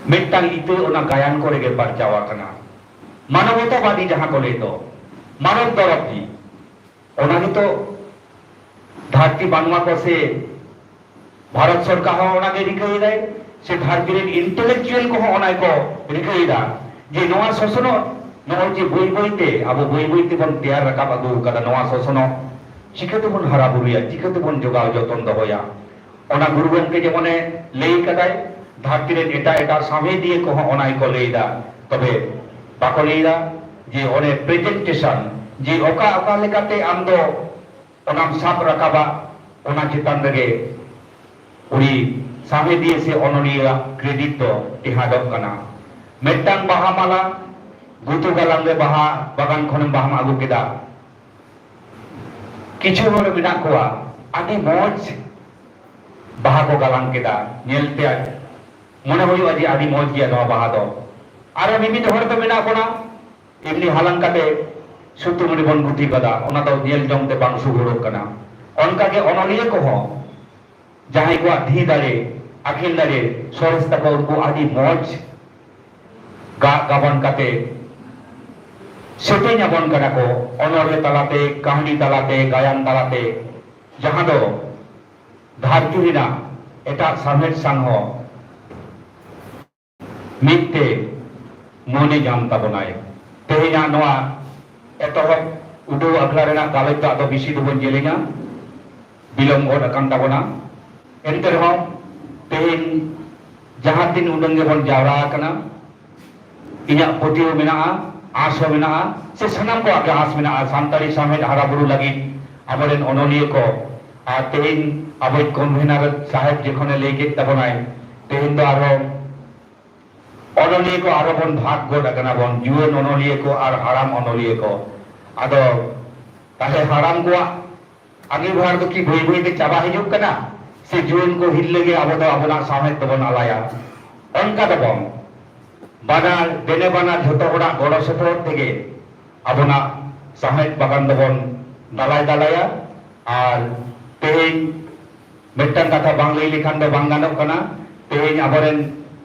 ᱢᱤᱫᱴᱟᱝ ᱤᱛᱟᱹ ᱚᱱᱟ ᱜᱟᱭᱟᱱ ᱠᱚᱨᱮ ᱜᱮ ᱯᱟᱨᱪᱟᱣ ᱟᱠᱟᱱᱟ᱾ ᱢᱟᱱᱚᱵᱚᱛᱟᱵᱟᱫᱤ ᱡᱟᱦᱟᱸ ᱠᱚ ᱞᱟᱹᱭ ᱫᱚ, ᱢᱟᱱᱚᱵ ᱫᱚᱨᱚᱫᱤ, ᱚᱱᱟ ᱜᱮᱛᱚ ᱫᱷᱟᱹᱨᱛᱤ ᱢᱟᱱᱣᱟ ᱠᱚ ᱥᱮ ᱵᱷᱟᱨᱚᱛ ᱥᱚᱨᱠᱟᱨ ᱦᱚᱸ ᱚᱱᱟ ᱜᱮ ᱨᱤᱠᱟᱹᱭᱮᱫᱟᱭ, ᱥᱮ ᱫᱷᱟᱹᱨᱛᱤ ᱨᱮᱱ intellectual ᱠᱚᱦᱚᱸ ᱚᱱᱟ ᱜᱮᱠᱚ ᱨᱤᱠᱟᱹᱭᱮᱫᱟ ᱡᱮ ᱱᱚᱣᱟ ᱥᱚᱥᱚᱱᱚᱜ, ᱱᱚᱜᱼᱚᱭ ᱡᱮ ᱵᱟᱹᱭ ᱵᱟᱹᱭ ᱛᱮ ᱟᱵᱚ ᱵᱟᱹᱭ ᱵᱟᱹᱭ ᱛᱮᱵᱚᱱ ᱛᱮᱭᱟᱨ ᱨᱟᱠᱟᱵ ᱟᱹᱜᱩ ᱟᱠᱟᱫᱟ, ᱱᱚᱣᱟ ᱥᱚᱥᱚᱱᱚᱜ ᱪᱤᱠᱟᱹ ᱛᱮᱵᱚᱱ ᱦᱟᱨᱟ ᱵᱩᱨᱩᱭᱟ, ᱪᱤᱠᱟᱹ ᱛᱮᱵᱚᱱ ᱡᱚᱜᱟᱣ ᱡᱚᱛᱚᱱ ᱫᱚᱦᱚᱭᱟ? ᱚᱱᱟ ᱜᱩᱨᱩ ᱜᱚᱢᱠᱮ ᱡᱮᱢᱚᱱᱮ ᱞᱟᱹᱭ ᱠᱟᱫᱟᱭ, ᱫᱷᱟᱹᱨᱛᱤ ᱨᱮᱱ ᱮᱴᱟᱜ ᱮᱴᱟᱜ ᱥᱟᱶᱦᱮᱫᱤᱭᱟᱹ ᱠᱚᱦᱚᱸ ᱚᱱᱟ ᱜᱮᱠᱚ ᱞᱟᱹᱭᱫᱟ᱾ ᱛᱚᱵᱮ ᱵᱟᱠᱚ ᱞᱟᱹᱭᱫᱟ ᱡᱮ ᱚᱱᱮ presentation, ᱡᱮ ᱚᱠᱟ ᱚᱠᱟ ᱞᱮᱠᱟᱛᱮ ᱟᱢ ᱫᱚ ᱚᱱᱟᱢ ᱥᱟᱵ ᱨᱟᱠᱟᱵᱟ, ᱚᱱᱟ ᱪᱮᱛᱟᱱ ᱨᱮᱜᱮ ᱩᱱᱤ ᱥᱟᱶᱦᱮᱫᱤᱭᱟᱹ ᱥᱮ ᱚᱱᱚᱞᱤᱭᱟᱹᱣᱟᱜ credit ᱫᱚ ᱴᱮᱦᱟᱸᱰᱚᱜ ᱠᱟᱱᱟ᱾ ᱢᱤᱫᱴᱟᱝ ᱵᱟᱦᱟ ᱢᱟᱞᱟ ᱜᱩᱛᱩ ᱜᱟᱞᱟᱝ ᱨᱮ ᱵᱟᱦᱟ ᱵᱟᱜᱟᱱ ᱠᱷᱚᱱᱮᱢ ᱵᱟᱦᱟᱢ ᱟᱹᱜᱩ ᱠᱮᱫᱟ, ᱠᱤᱪᱷᱩ ᱦᱚᱲ ᱢᱮᱱᱟᱜ ᱠᱚᱣᱟ ᱟᱹᱰᱤ ᱢᱚᱡᱽ ᱵᱟᱦᱟ ᱠᱚ ᱜᱟᱞᱟᱝ ᱠᱮᱫᱟ, ᱧᱮᱞᱛᱮ ᱢᱚᱱᱮ ᱦᱩᱭᱩᱜᱼᱟ ᱡᱮ ᱟᱹᱰᱤ ᱢᱚᱡᱽ ᱜᱮᱭᱟ ᱱᱚᱣᱟ ᱵᱟᱦᱟ ᱫᱚ᱾ ᱟᱨᱚ ᱢᱤᱢᱤᱫ ᱦᱚᱲ ᱫᱚ ᱢᱮᱱᱟᱜ ᱵᱚᱱᱟ, ᱮᱢᱱᱤ ᱦᱟᱞᱟᱝ ᱠᱟᱛᱮ ᱥᱩᱛᱟᱹᱢ ᱨᱮᱵᱚᱱ ᱜᱩᱛᱤ ᱠᱟᱫᱟ, ᱚᱱᱟ ᱫᱚ ᱧᱮᱞ ᱡᱚᱝ ᱛᱮ ᱵᱟᱝ ᱥᱩᱜᱩᱲᱚᱜ ᱠᱟᱱᱟ᱾ ᱚᱱᱠᱟᱜᱮ ᱚᱱᱚᱞᱤᱭᱟᱹ ᱠᱚᱦᱚᱸ ᱡᱟᱦᱟᱸᱭ ᱠᱚᱣᱟᱜ ᱫᱷᱤ ᱫᱟᱲᱮ, ᱟᱹᱠᱤᱞ ᱫᱟᱲᱮ ᱥᱚᱨᱮᱥ ᱛᱟᱠᱚ, ᱩᱱᱠᱩ ᱟᱹᱰᱤ ᱢᱚᱡᱽ ᱜᱟᱜ ᱜᱟᱵᱟᱱ ᱠᱟᱛᱮ ᱥᱮᱛᱮᱧ ᱟᱵᱚᱱ ᱠᱟᱱᱟ ᱠᱚ᱾ ᱚᱱᱚᱬᱦᱮ ᱛᱟᱞᱟᱛᱮ, ᱠᱟᱹᱦᱱᱤ ᱛᱟᱞᱟᱛᱮ, ᱜᱟᱭᱟᱱ ᱛᱟᱞᱟᱛᱮ, ᱡᱟᱦᱟᱸ ᱫᱚ ᱫᱷᱟᱹᱨᱛᱤ ᱨᱮᱱᱟᱜ ᱮᱴᱟᱜ ᱥᱟᱶᱦᱮᱫ ᱥᱟᱝ ᱦᱚᱸ ᱢᱤᱫ ᱛᱮ ᱢᱚᱱᱮ ᱧᱟᱢ ᱛᱟᱵᱚᱱᱟᱭ᱾ ᱛᱮᱦᱮᱧᱟᱜ ᱱᱚᱣᱟ ᱮᱛᱚᱦᱚᱵ ᱩᱰᱟᱹᱣ ᱟᱠᱷᱲᱟ ᱨᱮᱱᱟᱜ ᱜᱟᱞᱚᱪ ᱫᱚ ᱟᱫᱚ ᱵᱮᱥᱤ ᱫᱚᱵᱚᱱ ᱡᱮᱞᱮᱧᱟ, ᱵᱤᱞᱚᱢ ᱜᱚᱫ ᱟᱠᱟᱱ ᱛᱟᱵᱚᱱᱟ᱾ ᱮᱱᱛᱮ ᱨᱮᱦᱚᱸ ᱛᱮᱦᱮᱧ ᱡᱟᱦᱟᱸ ᱛᱤᱱ ᱩᱰᱟᱹᱝ ᱜᱮᱵᱚᱱ ᱡᱟᱣᱨᱟ ᱟᱠᱟᱱᱟ, ᱤᱧᱟᱹᱜ ᱯᱟᱹᱛᱭᱟᱹᱣ ᱢᱮᱱᱟᱜᱼᱟ, ᱟᱸᱥ ᱦᱚᱸ ᱢᱮᱱᱟᱜᱼᱟ, ᱥᱮ ᱥᱟᱱᱟᱢ ᱠᱚᱣᱟᱜ ᱜᱮ ᱟᱸᱥ ᱢᱮᱱᱟᱜᱼᱟ, ᱥᱟᱱᱛᱟᱲᱤ ᱥᱟᱶᱦᱮᱫ ᱦᱟᱨᱟ ᱵᱩᱨᱩ ᱞᱟᱹᱜᱤᱫ ᱟᱵᱚᱨᱮᱱ ᱚᱱᱚᱞᱤᱭᱟᱹ ᱠᱚ, ᱟᱨ ᱛᱮᱦᱮᱧ ᱟᱵᱚᱭᱤᱡ convener ᱥᱟᱦᱮᱵᱽ ᱡᱚᱠᱷᱚᱱᱮ ᱞᱟᱹᱭ ᱠᱮᱫ ᱛᱟᱵᱚᱱᱟᱭ, ᱛᱮᱦᱮᱧ ᱫᱚ ᱟᱨᱦᱚᱸ ᱚᱱᱚᱞᱤᱭᱟᱹ ᱠᱚ ᱟᱨᱦᱚᱸ ᱵᱚᱱ ᱵᱷᱟᱜᱽ ᱜᱚᱫ ᱟᱠᱟᱱᱟ ᱵᱚᱱ, ᱡᱩᱣᱟᱹᱱ ᱚᱱᱚᱞᱤᱭᱟᱹ ᱠᱚ ᱟᱨ ᱦᱟᱲᱟᱢ ᱚᱱᱚᱞᱤᱭᱟᱹ ᱠᱚ᱾ ᱟᱫᱚ ᱛᱟᱦᱞᱮ ᱦᱟᱲᱟᱢ ᱠᱚᱣᱟᱜ ᱟᱸᱜᱤᱵᱷᱟᱨ ᱫᱚ ᱠᱤ ᱵᱟᱹᱭ ᱵᱟᱹᱭ ᱛᱮ ᱪᱟᱵᱟ ᱦᱤᱡᱩᱜ ᱠᱟᱱᱟ, ᱥᱮ ᱡᱩᱣᱟᱹᱱ ᱠᱚ ᱦᱤᱨᱞᱟᱹ ᱜᱮ ᱟᱵᱚ ᱫᱚ ᱟᱵᱚᱱᱟᱜ ᱥᱟᱶᱦᱮᱫ ᱫᱚᱵᱚᱱ ᱟᱞᱟᱭᱟ? ᱚᱱᱠᱟ ᱫᱚ ᱵᱟᱝ, ᱵᱟᱱᱟᱨ ᱫᱮᱱᱮ ᱵᱟᱱᱟᱨ ᱡᱷᱚᱛᱚ ᱦᱚᱲᱟᱜ ᱜᱚᱲᱚ ᱥᱚᱯᱚᱦᱚᱫ ᱛᱮᱜᱮ ᱟᱵᱚᱱᱟᱜ ᱥᱟᱶᱦᱮᱫ ᱵᱟᱜᱟᱱ ᱫᱚᱵᱚᱱ ᱫᱟᱞᱟᱭ ᱫᱟᱞᱟᱭᱟ᱾ ᱟᱨ ᱛᱮᱦᱮᱧ ᱢᱤᱫᱴᱟᱝ ᱠᱟᱛᱷᱟ ᱵᱟᱝ ᱞᱟᱹᱭ ᱞᱮᱠᱷᱟᱱ ᱫᱚ ᱵᱟᱝ ᱜᱟᱱᱚᱜ ᱠᱟᱱᱟ, ᱛᱮᱦᱮᱧ ᱟᱵᱚᱨᱮᱱ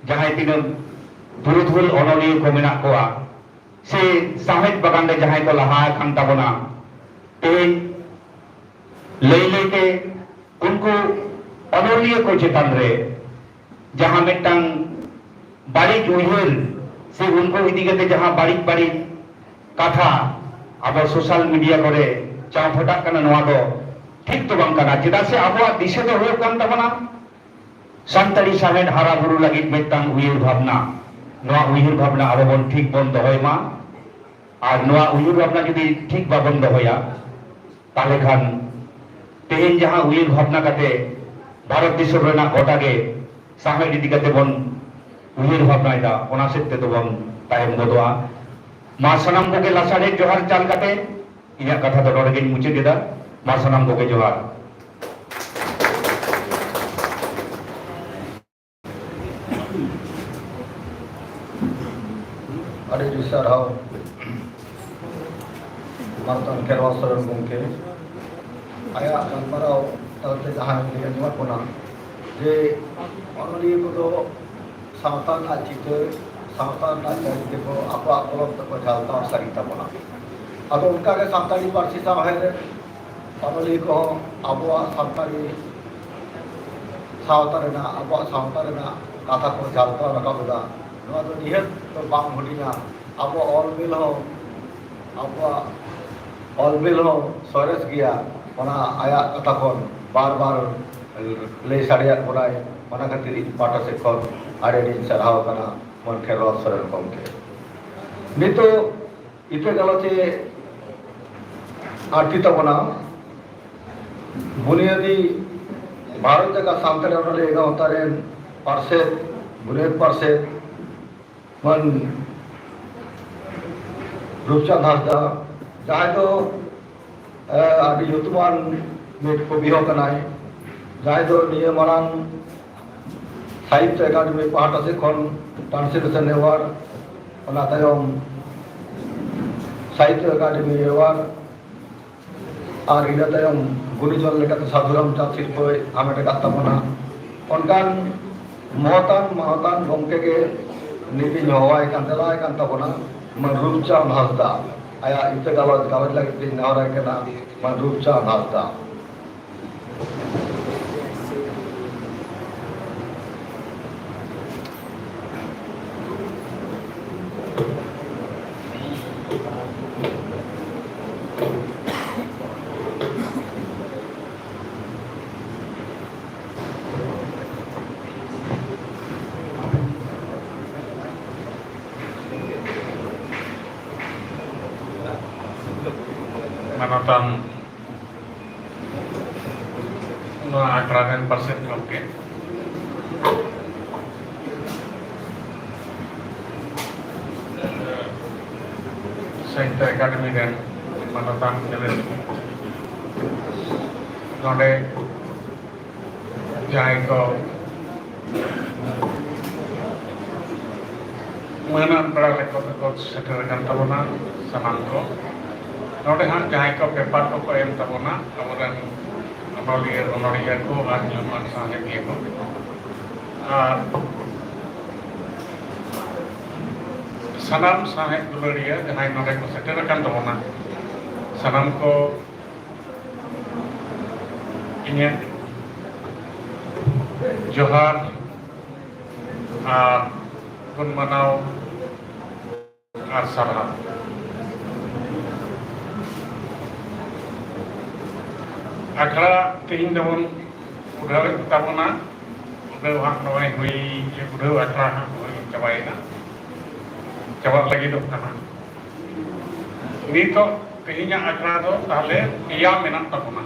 ᱡᱟᱦᱟᱸᱭ ᱛᱤᱱᱟᱹᱜ ᱯᱩᱨᱩᱫᱷᱩᱞ ᱚᱱᱚᱞᱤᱭᱟᱹ ᱠᱚ ᱢᱮᱱᱟᱜ ᱠᱚᱣᱟ, ᱥᱮ ᱥᱟᱶᱦᱮᱫ ᱵᱟᱜᱟᱱ ᱨᱮ ᱡᱟᱦᱟᱸᱭ ᱠᱚ ᱞᱟᱦᱟ ᱟᱠᱟᱱ ᱛᱟᱵᱚᱱᱟ, ᱛᱮᱦᱮᱧ ᱞᱟᱹᱭ ᱞᱟᱹᱭᱛᱮ ᱩᱱᱠᱩ ᱚᱱᱚᱞᱤᱭᱟᱹ ᱠᱚ ᱪᱮᱛᱟᱱ ᱨᱮ ᱡᱟᱦᱟᱸ ᱢᱤᱫᱴᱟᱝ ᱵᱟᱹᱲᱤᱡ ᱩᱭᱦᱟᱹᱨ, ᱥᱮ ᱩᱱᱠᱩ ᱤᱫᱤ ᱠᱟᱛᱮ ᱡᱟᱦᱟᱸ ᱵᱟᱹᱲᱤᱡ ᱵᱟᱹᱲᱤᱡ ᱠᱟᱛᱷᱟ ᱟᱵᱚ social media ᱠᱚᱨᱮ ᱪᱟᱣ ᱯᱷᱚᱴᱟᱜ ᱠᱟᱱᱟ, ᱱᱚᱣᱟ ᱫᱚ ᱴᱷᱤᱠ ᱫᱚ ᱵᱟᱝ ᱠᱟᱱᱟ᱾ ᱪᱮᱫᱟᱜ ᱥᱮ ᱟᱵᱚᱣᱟᱜ ᱫᱤᱥᱟᱹ ᱫᱚ ᱦᱩᱭᱩᱜ ᱠᱟᱱ ᱛᱟᱵᱚᱱᱟ ᱥᱟᱱᱛᱟᱲᱤ ᱥᱟᱶᱦᱮᱫ ᱦᱟᱨᱟ ᱵᱩᱨᱩ ᱞᱟᱹᱜᱤᱫ ᱢᱤᱫᱴᱟᱝ ᱩᱭᱦᱟᱹᱨ ᱵᱷᱟᱵᱽᱱᱟ᱾ ᱱᱚᱣᱟ ᱩᱭᱦᱟᱹᱨ ᱵᱷᱟᱵᱽᱱᱟ ᱟᱵᱚ ᱵᱚᱱ ᱴᱷᱤᱠ ᱵᱚᱱ ᱫᱚᱦᱚᱭ ᱢᱟ᱾ ᱟᱨ ᱱᱚᱣᱟ ᱩᱭᱦᱟᱹᱨ ᱵᱷᱟᱵᱽᱱᱟ ᱡᱩᱫᱤ ᱴᱷᱤᱠ ᱵᱟᱵᱚᱱ ᱫᱚᱦᱚᱭᱟ, ᱛᱟᱦᱞᱮ ᱠᱷᱟᱱ ᱛᱮᱦᱮᱧ ᱡᱟᱦᱟᱸ ᱩᱭᱦᱟᱹᱨ ᱵᱷᱟᱵᱽᱱᱟ ᱠᱟᱛᱮ ᱵᱷᱟᱨᱚᱛ ᱫᱤᱥᱚᱢ ᱨᱮᱱᱟᱜ ᱜᱚᱴᱟ ᱜᱮ ᱥᱟᱶᱦᱮᱫ ᱤᱫᱤ ᱠᱟᱛᱮ ᱵᱚᱱ ᱩᱭᱦᱟᱹᱨ ᱵᱷᱟᱵᱽᱱᱟᱭᱮᱫᱟ, ᱚᱱᱟ ᱥᱮᱫ ᱛᱮᱫᱚ ᱵᱚᱱ ᱛᱟᱭᱚᱢ ᱜᱚᱫᱚᱜᱼᱟ᱾ ᱢᱟ ᱥᱟᱱᱟᱢ ᱠᱚᱜᱮ ᱞᱟᱥᱟᱲᱦᱮᱫ ᱡᱚᱦᱟᱨ ᱪᱟᱞ ᱠᱟᱛᱮ ᱤᱧᱟᱹᱜ ᱠᱟᱛᱷᱟ ᱫᱚ ᱱᱚᱰᱮ ᱜᱤᱧ ᱢᱩᱪᱟᱹᱫ ᱮᱫᱟ᱾ ᱢᱟ ᱥᱟᱱᱟᱢ ᱠᱚᱜᱮ ᱡᱚᱦᱟᱨ᱾ ᱟᱹᱰᱤ ᱟᱹᱰᱤ ᱥᱟᱨᱦᱟᱣ ᱢᱟᱱᱚᱛᱟᱱ ᱠᱷᱮᱨᱣᱟᱞ ᱥᱚᱨᱮᱱ ᱜᱚᱢᱠᱮ᱾ ᱟᱭᱟᱜ ᱜᱟᱞᱢᱟᱨᱟᱣ ᱛᱟᱞᱟᱛᱮ ᱡᱟᱦᱟᱸ ᱞᱟᱹᱭ ᱟᱸᱡᱚᱢᱟᱫ ᱵᱚᱱᱟ ᱡᱮ ᱚᱱᱚᱞᱤᱭᱟᱹ ᱠᱚᱫᱚ ᱥᱟᱶᱛᱟ ᱨᱮᱱᱟᱜ ᱪᱤᱛᱟᱹᱨ, ᱥᱟᱶᱛᱟ ᱨᱮᱱᱟᱜ ᱪᱟᱹᱨᱤ ᱛᱮᱠᱚ ᱟᱠᱚᱣᱟᱜ ᱠᱚᱞᱚᱢ ᱛᱮᱠᱚ ᱡᱷᱟᱞᱠᱟᱣ ᱥᱟᱹᱨᱤ ᱛᱟᱵᱚᱱᱟ᱾ ᱟᱫᱚ ᱚᱱᱠᱟᱜᱮ ᱥᱟᱱᱛᱟᱲᱤ ᱯᱟᱹᱨᱥᱤ ᱥᱟᱶᱦᱮᱫ ᱨᱮ ᱚᱱᱚᱞᱤᱭᱟᱹ ᱠᱚᱦᱚᱸ ᱟᱵᱚᱣᱟᱜ ᱥᱟᱱᱛᱟᱲᱤ ᱥᱟᱶᱛᱟ ᱨᱮᱱᱟᱜ, ᱟᱵᱚᱣᱟᱜ ᱥᱟᱶᱛᱟ ᱨᱮᱱᱟᱜ ᱠᱟᱛᱷᱟ ᱠᱚ ᱡᱷᱟᱞᱠᱟᱣ ᱨᱟᱠᱟᱵ ᱮᱫᱟ᱾ ᱱᱚᱣᱟ ᱫᱚ ᱱᱤᱦᱟᱹᱛ ᱫᱚ ᱵᱟᱝ ᱦᱩᱰᱤᱧᱟ᱾ ᱟᱵᱚ ᱚᱞ ᱵᱤᱞ ᱦᱚᱸ, ᱟᱵᱚᱣᱟᱜ ᱚᱞ ᱵᱤᱞ ᱦᱚᱸ ᱥᱚᱨᱮᱥ ᱜᱮᱭᱟ᱾ ᱚᱱᱟ ᱟᱭᱟᱜ ᱠᱟᱛᱷᱟ ᱠᱷᱚᱱ ᱵᱟᱨ ᱵᱟᱨ ᱞᱟᱹᱭ ᱥᱟᱰᱮᱭᱟᱫ ᱵᱚᱱᱟᱭ᱾ ᱚᱱᱟ ᱠᱷᱟᱹᱛᱤᱨ ᱤᱧ ᱯᱟᱦᱴᱟ ᱥᱮᱫ ᱠᱷᱚᱱ ᱟᱹᱰᱤ ᱟᱹᱰᱤᱧ ᱥᱟᱨᱦᱟᱣ ᱠᱟᱱᱟ ᱢᱟᱹᱱ ᱠᱷᱮᱨᱣᱟᱞ ᱥᱚᱨᱮᱱ ᱜᱚᱢᱠᱮ᱾ ᱱᱤᱛᱚᱜ ᱤᱛᱟᱹ ᱜᱟᱞᱚᱪ ᱮ ᱟᱹᱲᱛᱤ ᱛᱟᱵᱚᱱᱟ ᱵᱩᱱᱤᱭᱟᱹᱫᱤ ᱵᱷᱟᱨᱚᱛ ᱡᱟᱠᱟᱛ ᱥᱟᱱᱛᱟᱲᱤ ᱚᱱᱚᱞᱤᱭᱟᱹ ᱜᱟᱶᱛᱟ ᱨᱮᱱ ᱯᱟᱨᱥᱮᱛ, ᱵᱩᱱᱤᱭᱟᱹᱫ ᱯᱟᱨᱥᱮᱛ ᱢᱟᱱ ᱨᱩᱯᱪᱟᱸᱫᱽ ᱦᱟᱸᱥᱫᱟ, ᱡᱟᱦᱟᱸᱭ ᱫᱚ, ᱮ, ᱟᱹᱰᱤ ᱧᱩᱛᱩᱢᱟᱱ ᱢᱤᱫ ᱠᱚᱵᱤ ᱦᱚᱸ ᱠᱟᱱᱟᱭ, ᱡᱟᱦᱟᱸᱭ ᱫᱚ ᱱᱤᱭᱟᱹ ᱢᱟᱲᱟᱝ ᱥᱟᱦᱤᱛᱛᱚ ᱮᱠᱟᱰᱮᱢᱤ ᱯᱟᱦᱴᱟ ᱥᱮᱫ ᱠᱷᱚᱱ ᱴᱨᱟᱱᱥᱞᱮᱥᱚᱱ ᱮᱣᱟᱨᱰ, ᱚᱱᱟ ᱛᱟᱭᱚᱢ ᱥᱟᱦᱤᱛᱛᱚ ᱮᱠᱟᱰᱮᱢᱤ ᱮᱣᱟᱨᱰ, ᱟᱨ ᱤᱱᱟᱹ ᱛᱟᱭᱚᱢ ᱜᱩᱱᱤᱡᱚᱱ ᱞᱮᱠᱟᱛᱮ ᱥᱟᱹᱫᱷᱩ ᱨᱟᱢᱪᱟᱸᱫᱽ ᱥᱤᱨᱯᱟᱹᱭ ᱦᱟᱢᱮᱴ ᱟᱠᱟᱫ ᱛᱟᱵᱚᱱᱟ᱾ ᱚᱱᱠᱟᱱ ᱢᱚᱦᱚᱛᱟᱱ ᱢᱟᱱᱚᱛᱟᱱ ᱜᱚᱢᱠᱮ ᱜᱮ ᱱᱤᱛᱤᱧ ᱦᱚᱦᱚᱣᱟᱭ ᱠᱟᱱ, ᱛᱮᱞᱟᱭ ᱠᱟᱱ ᱛᱟᱵᱚᱱᱟ, ᱢᱟᱱ ᱨᱩᱯᱪᱟᱸᱫᱽ ᱦᱟᱸᱥᱫᱟ᱾ ᱟᱭᱟᱜ ᱤᱛᱟᱹ ᱜᱟᱞᱚᱪ, ᱜᱟᱞᱚᱪ ᱞᱟᱹᱜᱤᱫ ᱛᱤᱧ ᱱᱮᱦᱚᱨᱟᱭ ᱠᱟᱱᱟ, ᱢᱟᱱ ᱨᱩᱯᱪᱟᱸᱫᱽ ᱦᱟᱸᱥᱫᱟ᱾ ᱢᱟᱱᱚᱛᱟᱱ ᱱᱚᱣᱟ ᱟᱠᱷᱲᱟ ᱨᱮᱱ ᱯᱟᱨᱥᱮᱛ ᱜᱚᱢᱠᱮ, ᱥᱟᱦᱤᱛᱛᱚ ᱮᱠᱟᱰᱮᱢᱤ ᱨᱮᱱ ᱢᱟᱱᱚᱛᱟᱱ ᱥᱮᱞᱮᱫ, ᱱᱚᱰᱮ ᱡᱟᱦᱟᱸᱭ ᱠᱚ ᱢᱟᱹᱱᱟᱱ ᱯᱮᱲᱟ ᱞᱮᱠᱟ ᱛᱮᱠᱚ ᱥᱮᱴᱮᱨ ᱟᱠᱟᱱ ᱛᱟᱵᱚᱱᱟ, ᱥᱟᱱᱟᱢ ᱠᱚ ᱱᱚᱰᱮ ᱦᱟᱸᱜ ᱡᱟᱦᱟᱸᱭ ᱠᱚ ᱯᱮᱯᱟᱨ ᱠᱚᱠᱚ ᱮᱢ ᱛᱟᱵᱚᱱᱟ, ᱟᱵᱚᱨᱮᱱ ᱚᱱᱚᱞᱤᱭᱟᱹ, ᱚᱱᱚᱲᱦᱤᱭᱟᱹ ᱠᱚ ᱟᱨ ᱧᱩᱢᱟᱱ ᱥᱟᱶᱦᱮᱫᱤᱭᱟᱹ ᱠᱚ ᱟᱨ ᱥᱟᱱᱟᱢ ᱥᱟᱶᱦᱮᱫ ᱫᱩᱞᱟᱹᱲᱤᱭᱟᱹ ᱡᱟᱦᱟᱸᱭ ᱱᱚᱰᱮ ᱠᱚ ᱥᱮᱴᱮᱨ ᱟᱠᱟᱱ ᱛᱟᱵᱚᱱᱟ, ᱥᱟᱱᱟᱢ ᱠᱚ ᱤᱧᱟᱹᱜ ᱡᱚᱦᱟᱨ ᱟᱨ ᱜᱩᱱ ᱢᱟᱱᱟᱣ ᱟᱨ ᱥᱟᱨᱦᱟᱣ᱾ ᱟᱠᱷᱲᱟ ᱛᱮᱦᱮᱧ ᱫᱚᱵᱚᱱ ᱩᱰᱷᱟᱹᱣᱮᱫ ᱛᱟᱵᱚᱱᱟ᱾ ᱩᱰᱷᱟᱹᱣ ᱦᱟᱸᱜ ᱱᱚᱜᱼᱚᱭ ᱦᱩᱭ, ᱩᱰᱷᱟᱹᱣ ᱟᱠᱷᱲᱟ ᱦᱟᱸᱜ ᱦᱩᱭ ᱪᱟᱵᱟᱭᱮᱱᱟ, ᱪᱟᱵᱟᱜ ᱞᱟᱹᱜᱤᱫᱚᱜ ᱠᱟᱱᱟ᱾ ᱱᱤᱛᱚᱜ ᱛᱮᱦᱮᱧᱟᱜ ᱟᱠᱷᱲᱟ ᱫᱚ ᱛᱟᱦᱞᱮ ᱯᱮᱭᱟ ᱢᱮᱱᱟᱜ ᱛᱟᱵᱚᱱᱟ᱾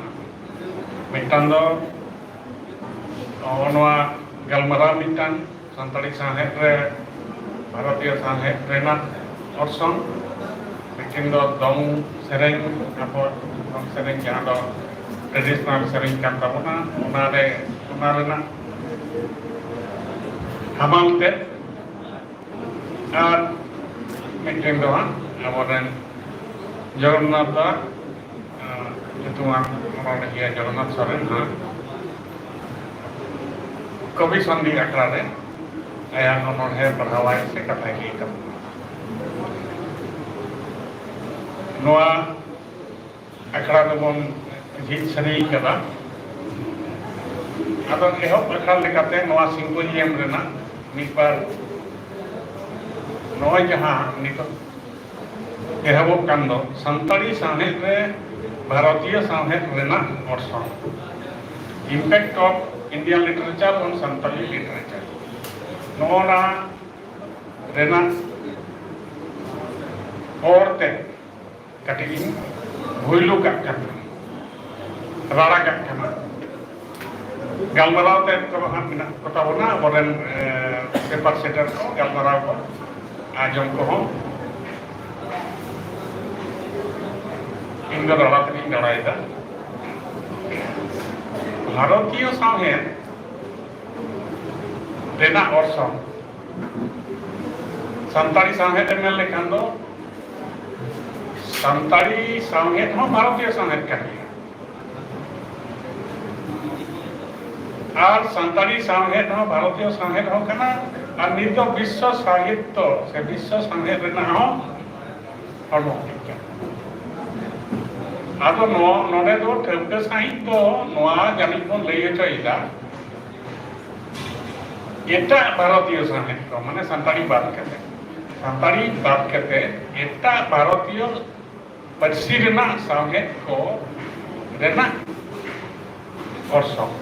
ᱢᱤᱫᱴᱟᱝ ᱫᱚ ᱱᱚᱜᱼᱚ ᱱᱚᱣᱟ ᱜᱟᱞᱢᱟᱨᱟᱣ, ᱢᱤᱫᱴᱟᱝ ᱥᱟᱱᱛᱟᱲᱤ ᱥᱟᱶᱦᱮᱫ ᱨᱮ ᱵᱷᱟᱨᱚᱛᱤᱭᱚ ᱥᱟᱶᱦᱮᱫ ᱨᱮᱱᱟᱜ ᱚᱨᱥᱚᱝ, ᱢᱤᱫᱴᱮᱱ ᱫᱚ ᱫᱚᱝ ᱥᱮᱨᱮᱧ, ᱟᱵᱚ ᱫᱚᱝ ᱥᱮᱨᱮᱧ ᱡᱟᱦᱟᱸ ᱫᱚ ᱴᱨᱮᱰᱤᱥᱚᱱᱟᱞ ᱥᱮᱨᱮᱧ ᱠᱟᱱ ᱛᱟᱵᱚᱱᱟ, ᱚᱱᱟᱨᱮ, ᱚᱱᱟ ᱨᱮᱱᱟᱜ ᱦᱟᱢᱟᱞ ᱛᱮᱫ, ᱟᱨ ᱢᱤᱫᱴᱮᱱ ᱫᱚ ᱦᱟᱸᱜ ᱟᱵᱚᱨᱮᱱ ᱡᱚᱜᱚᱱᱱᱟᱛᱷ ᱫᱟ, ᱧᱩᱛᱩᱢᱟᱱ ᱚᱱᱚᱬᱦᱤᱭᱟᱹ ᱡᱚᱜᱚᱱᱱᱟᱛᱷ ᱥᱚᱨᱮᱱ ᱦᱟᱸᱜ ᱠᱚᱵᱤ ᱥᱟᱱᱫᱷᱤ ᱟᱠᱷᱲᱟ ᱨᱮ ᱟᱭᱟᱜ ᱚᱱᱚᱬᱦᱮ ᱯᱟᱲᱦᱟᱣᱟᱭ ᱥᱮ ᱠᱟᱛᱷᱟᱭ ᱞᱟᱹᱭ ᱛᱟᱵᱚᱱᱟ᱾ ᱱᱚᱣᱟ ᱟᱠᱷᱲᱟ ᱫᱚᱵᱚᱱ ᱡᱷᱤᱡ ᱥᱟᱹᱨᱤ ᱠᱟᱫᱟ᱾ ᱟᱫᱚ ᱮᱦᱚᱵ ᱟᱠᱷᱲᱟ ᱞᱮᱠᱟᱛᱮ ᱱᱚᱣᱟ ᱥᱤᱢᱯᱳᱡᱤᱭᱟᱢ ᱨᱮᱱᱟᱜ ᱢᱤᱫ ᱵᱟᱨ, ᱱᱚᱜᱼᱚᱭ ᱡᱟᱦᱟᱸ ᱱᱤᱛᱚᱜ ᱮᱦᱚᱵᱚᱜ ᱠᱟᱱ ᱫᱚ, ᱥᱟᱱᱛᱟᱲᱤ ᱥᱟᱶᱦᱮᱫ ᱨᱮ ᱵᱷᱟᱨᱚᱛᱤᱭᱚ ᱥᱟᱶᱦᱮᱫ ᱨᱮᱱᱟᱜ ᱚᱨᱥᱚᱝ, Impact of Indian Literature on Santali Literature, ᱱᱚᱜᱼᱚ ᱱᱟ ᱨᱮᱱᱟᱜ ᱚᱨ ᱛᱮ ᱠᱟᱹᱴᱤᱡ ᱤᱧ ᱵᱷᱩᱭᱞᱩ ᱠᱟᱜ ᱠᱟᱱᱟ, ᱨᱟᱲᱟ ᱠᱟᱜ ᱠᱟᱱᱟ᱾ ᱜᱟᱞᱢᱟᱨᱟᱣ ᱛᱮ ᱠᱚ ᱦᱟᱸᱜ ᱢᱮᱱᱟᱜ ᱠᱚ ᱛᱟᱵᱚᱱᱟ ᱟᱵᱚᱨᱮᱱ, ᱮ, ᱯᱮᱯᱟᱨ ᱥᱮᱴᱟᱨ ᱠᱚ, ᱜᱟᱞᱢᱟᱨᱟᱣ ᱠᱚ ᱟᱸᱡᱚᱢ ᱠᱚᱦᱚᱸ᱾ ᱤᱧ ᱫᱚ ᱨᱟᱲᱟ ᱛᱮᱜᱤᱧ ᱨᱟᱲᱟᱭᱮᱫᱟ᱾ ᱵᱷᱟᱨᱚᱛᱤᱭᱚ ᱥᱟᱶᱦᱮᱫ ᱨᱮᱱᱟᱜ ᱚᱨᱥᱚᱝ, ᱥᱟᱱᱛᱟᱲᱤ ᱥᱟᱶᱦᱮᱫ ᱮᱢ ᱢᱮᱱ ᱞᱮᱠᱷᱟᱱ ᱫᱚ ᱥᱟᱱᱛᱟᱲᱤ ᱥᱟᱶᱦᱮᱫ ᱦᱚᱸ ᱵᱷᱟᱨᱚᱛᱤᱭᱚ ᱥᱟᱶᱦᱮᱫ ᱠᱟᱱ ᱜᱮᱭᱟ᱾ ᱟᱨ ᱥᱟᱱᱛᱟᱲᱤ ᱥᱟᱶᱦᱮᱫ ᱦᱚᱸ ᱵᱷᱟᱨᱚᱛᱤᱭᱚ ᱥᱟᱶᱦᱮᱫ ᱦᱚᱸ ᱠᱟᱱᱟ, ᱟᱨ ᱱᱤᱛ ᱫᱚ ᱵᱤᱥᱥᱚ ᱥᱟᱦᱤᱛᱛᱚ ᱥᱮ ᱵᱤᱥᱥᱚ ᱥᱟᱶᱦᱮᱫ ᱨᱮᱱᱟᱜ ᱦᱚᱸ ᱦᱚᱲᱢᱚ ᱦᱩᱭᱩᱜ ᱠᱟᱱᱟ᱾ ᱟᱫᱚ ᱱᱚᱣᱟ, ᱱᱚᱰᱮ ᱫᱚ ᱴᱷᱟᱹᱣᱠᱟᱹ ᱥᱟᱺᱦᱤᱡ ᱫᱚ ᱱᱚᱣᱟ ᱡᱟᱹᱱᱤᱡ ᱵᱚᱱ ᱞᱟᱹᱭ ᱦᱚᱪᱚᱭᱮᱫᱟ, ᱮᱴᱟᱜ ᱵᱷᱟᱨᱚᱛᱤᱭᱚ ᱥᱟᱶᱦᱮᱫ ᱠᱚ, ᱢᱟᱱᱮ ᱥᱟᱱᱛᱟᱲᱤ ᱵᱟᱫ ᱠᱟᱛᱮ, ᱥᱟᱱᱛᱟᱲᱤ ᱵᱟᱫ ᱠᱟᱛᱮ ᱮᱴᱟᱜ ᱵᱷᱟᱨᱚᱛᱤᱭᱚ ᱯᱟᱹᱨᱥᱤ ᱨᱮᱱᱟᱜ ᱥᱟᱶᱦᱮᱫ ᱠᱚ ᱨᱮᱱᱟᱜ ᱚᱨᱥᱚᱝ,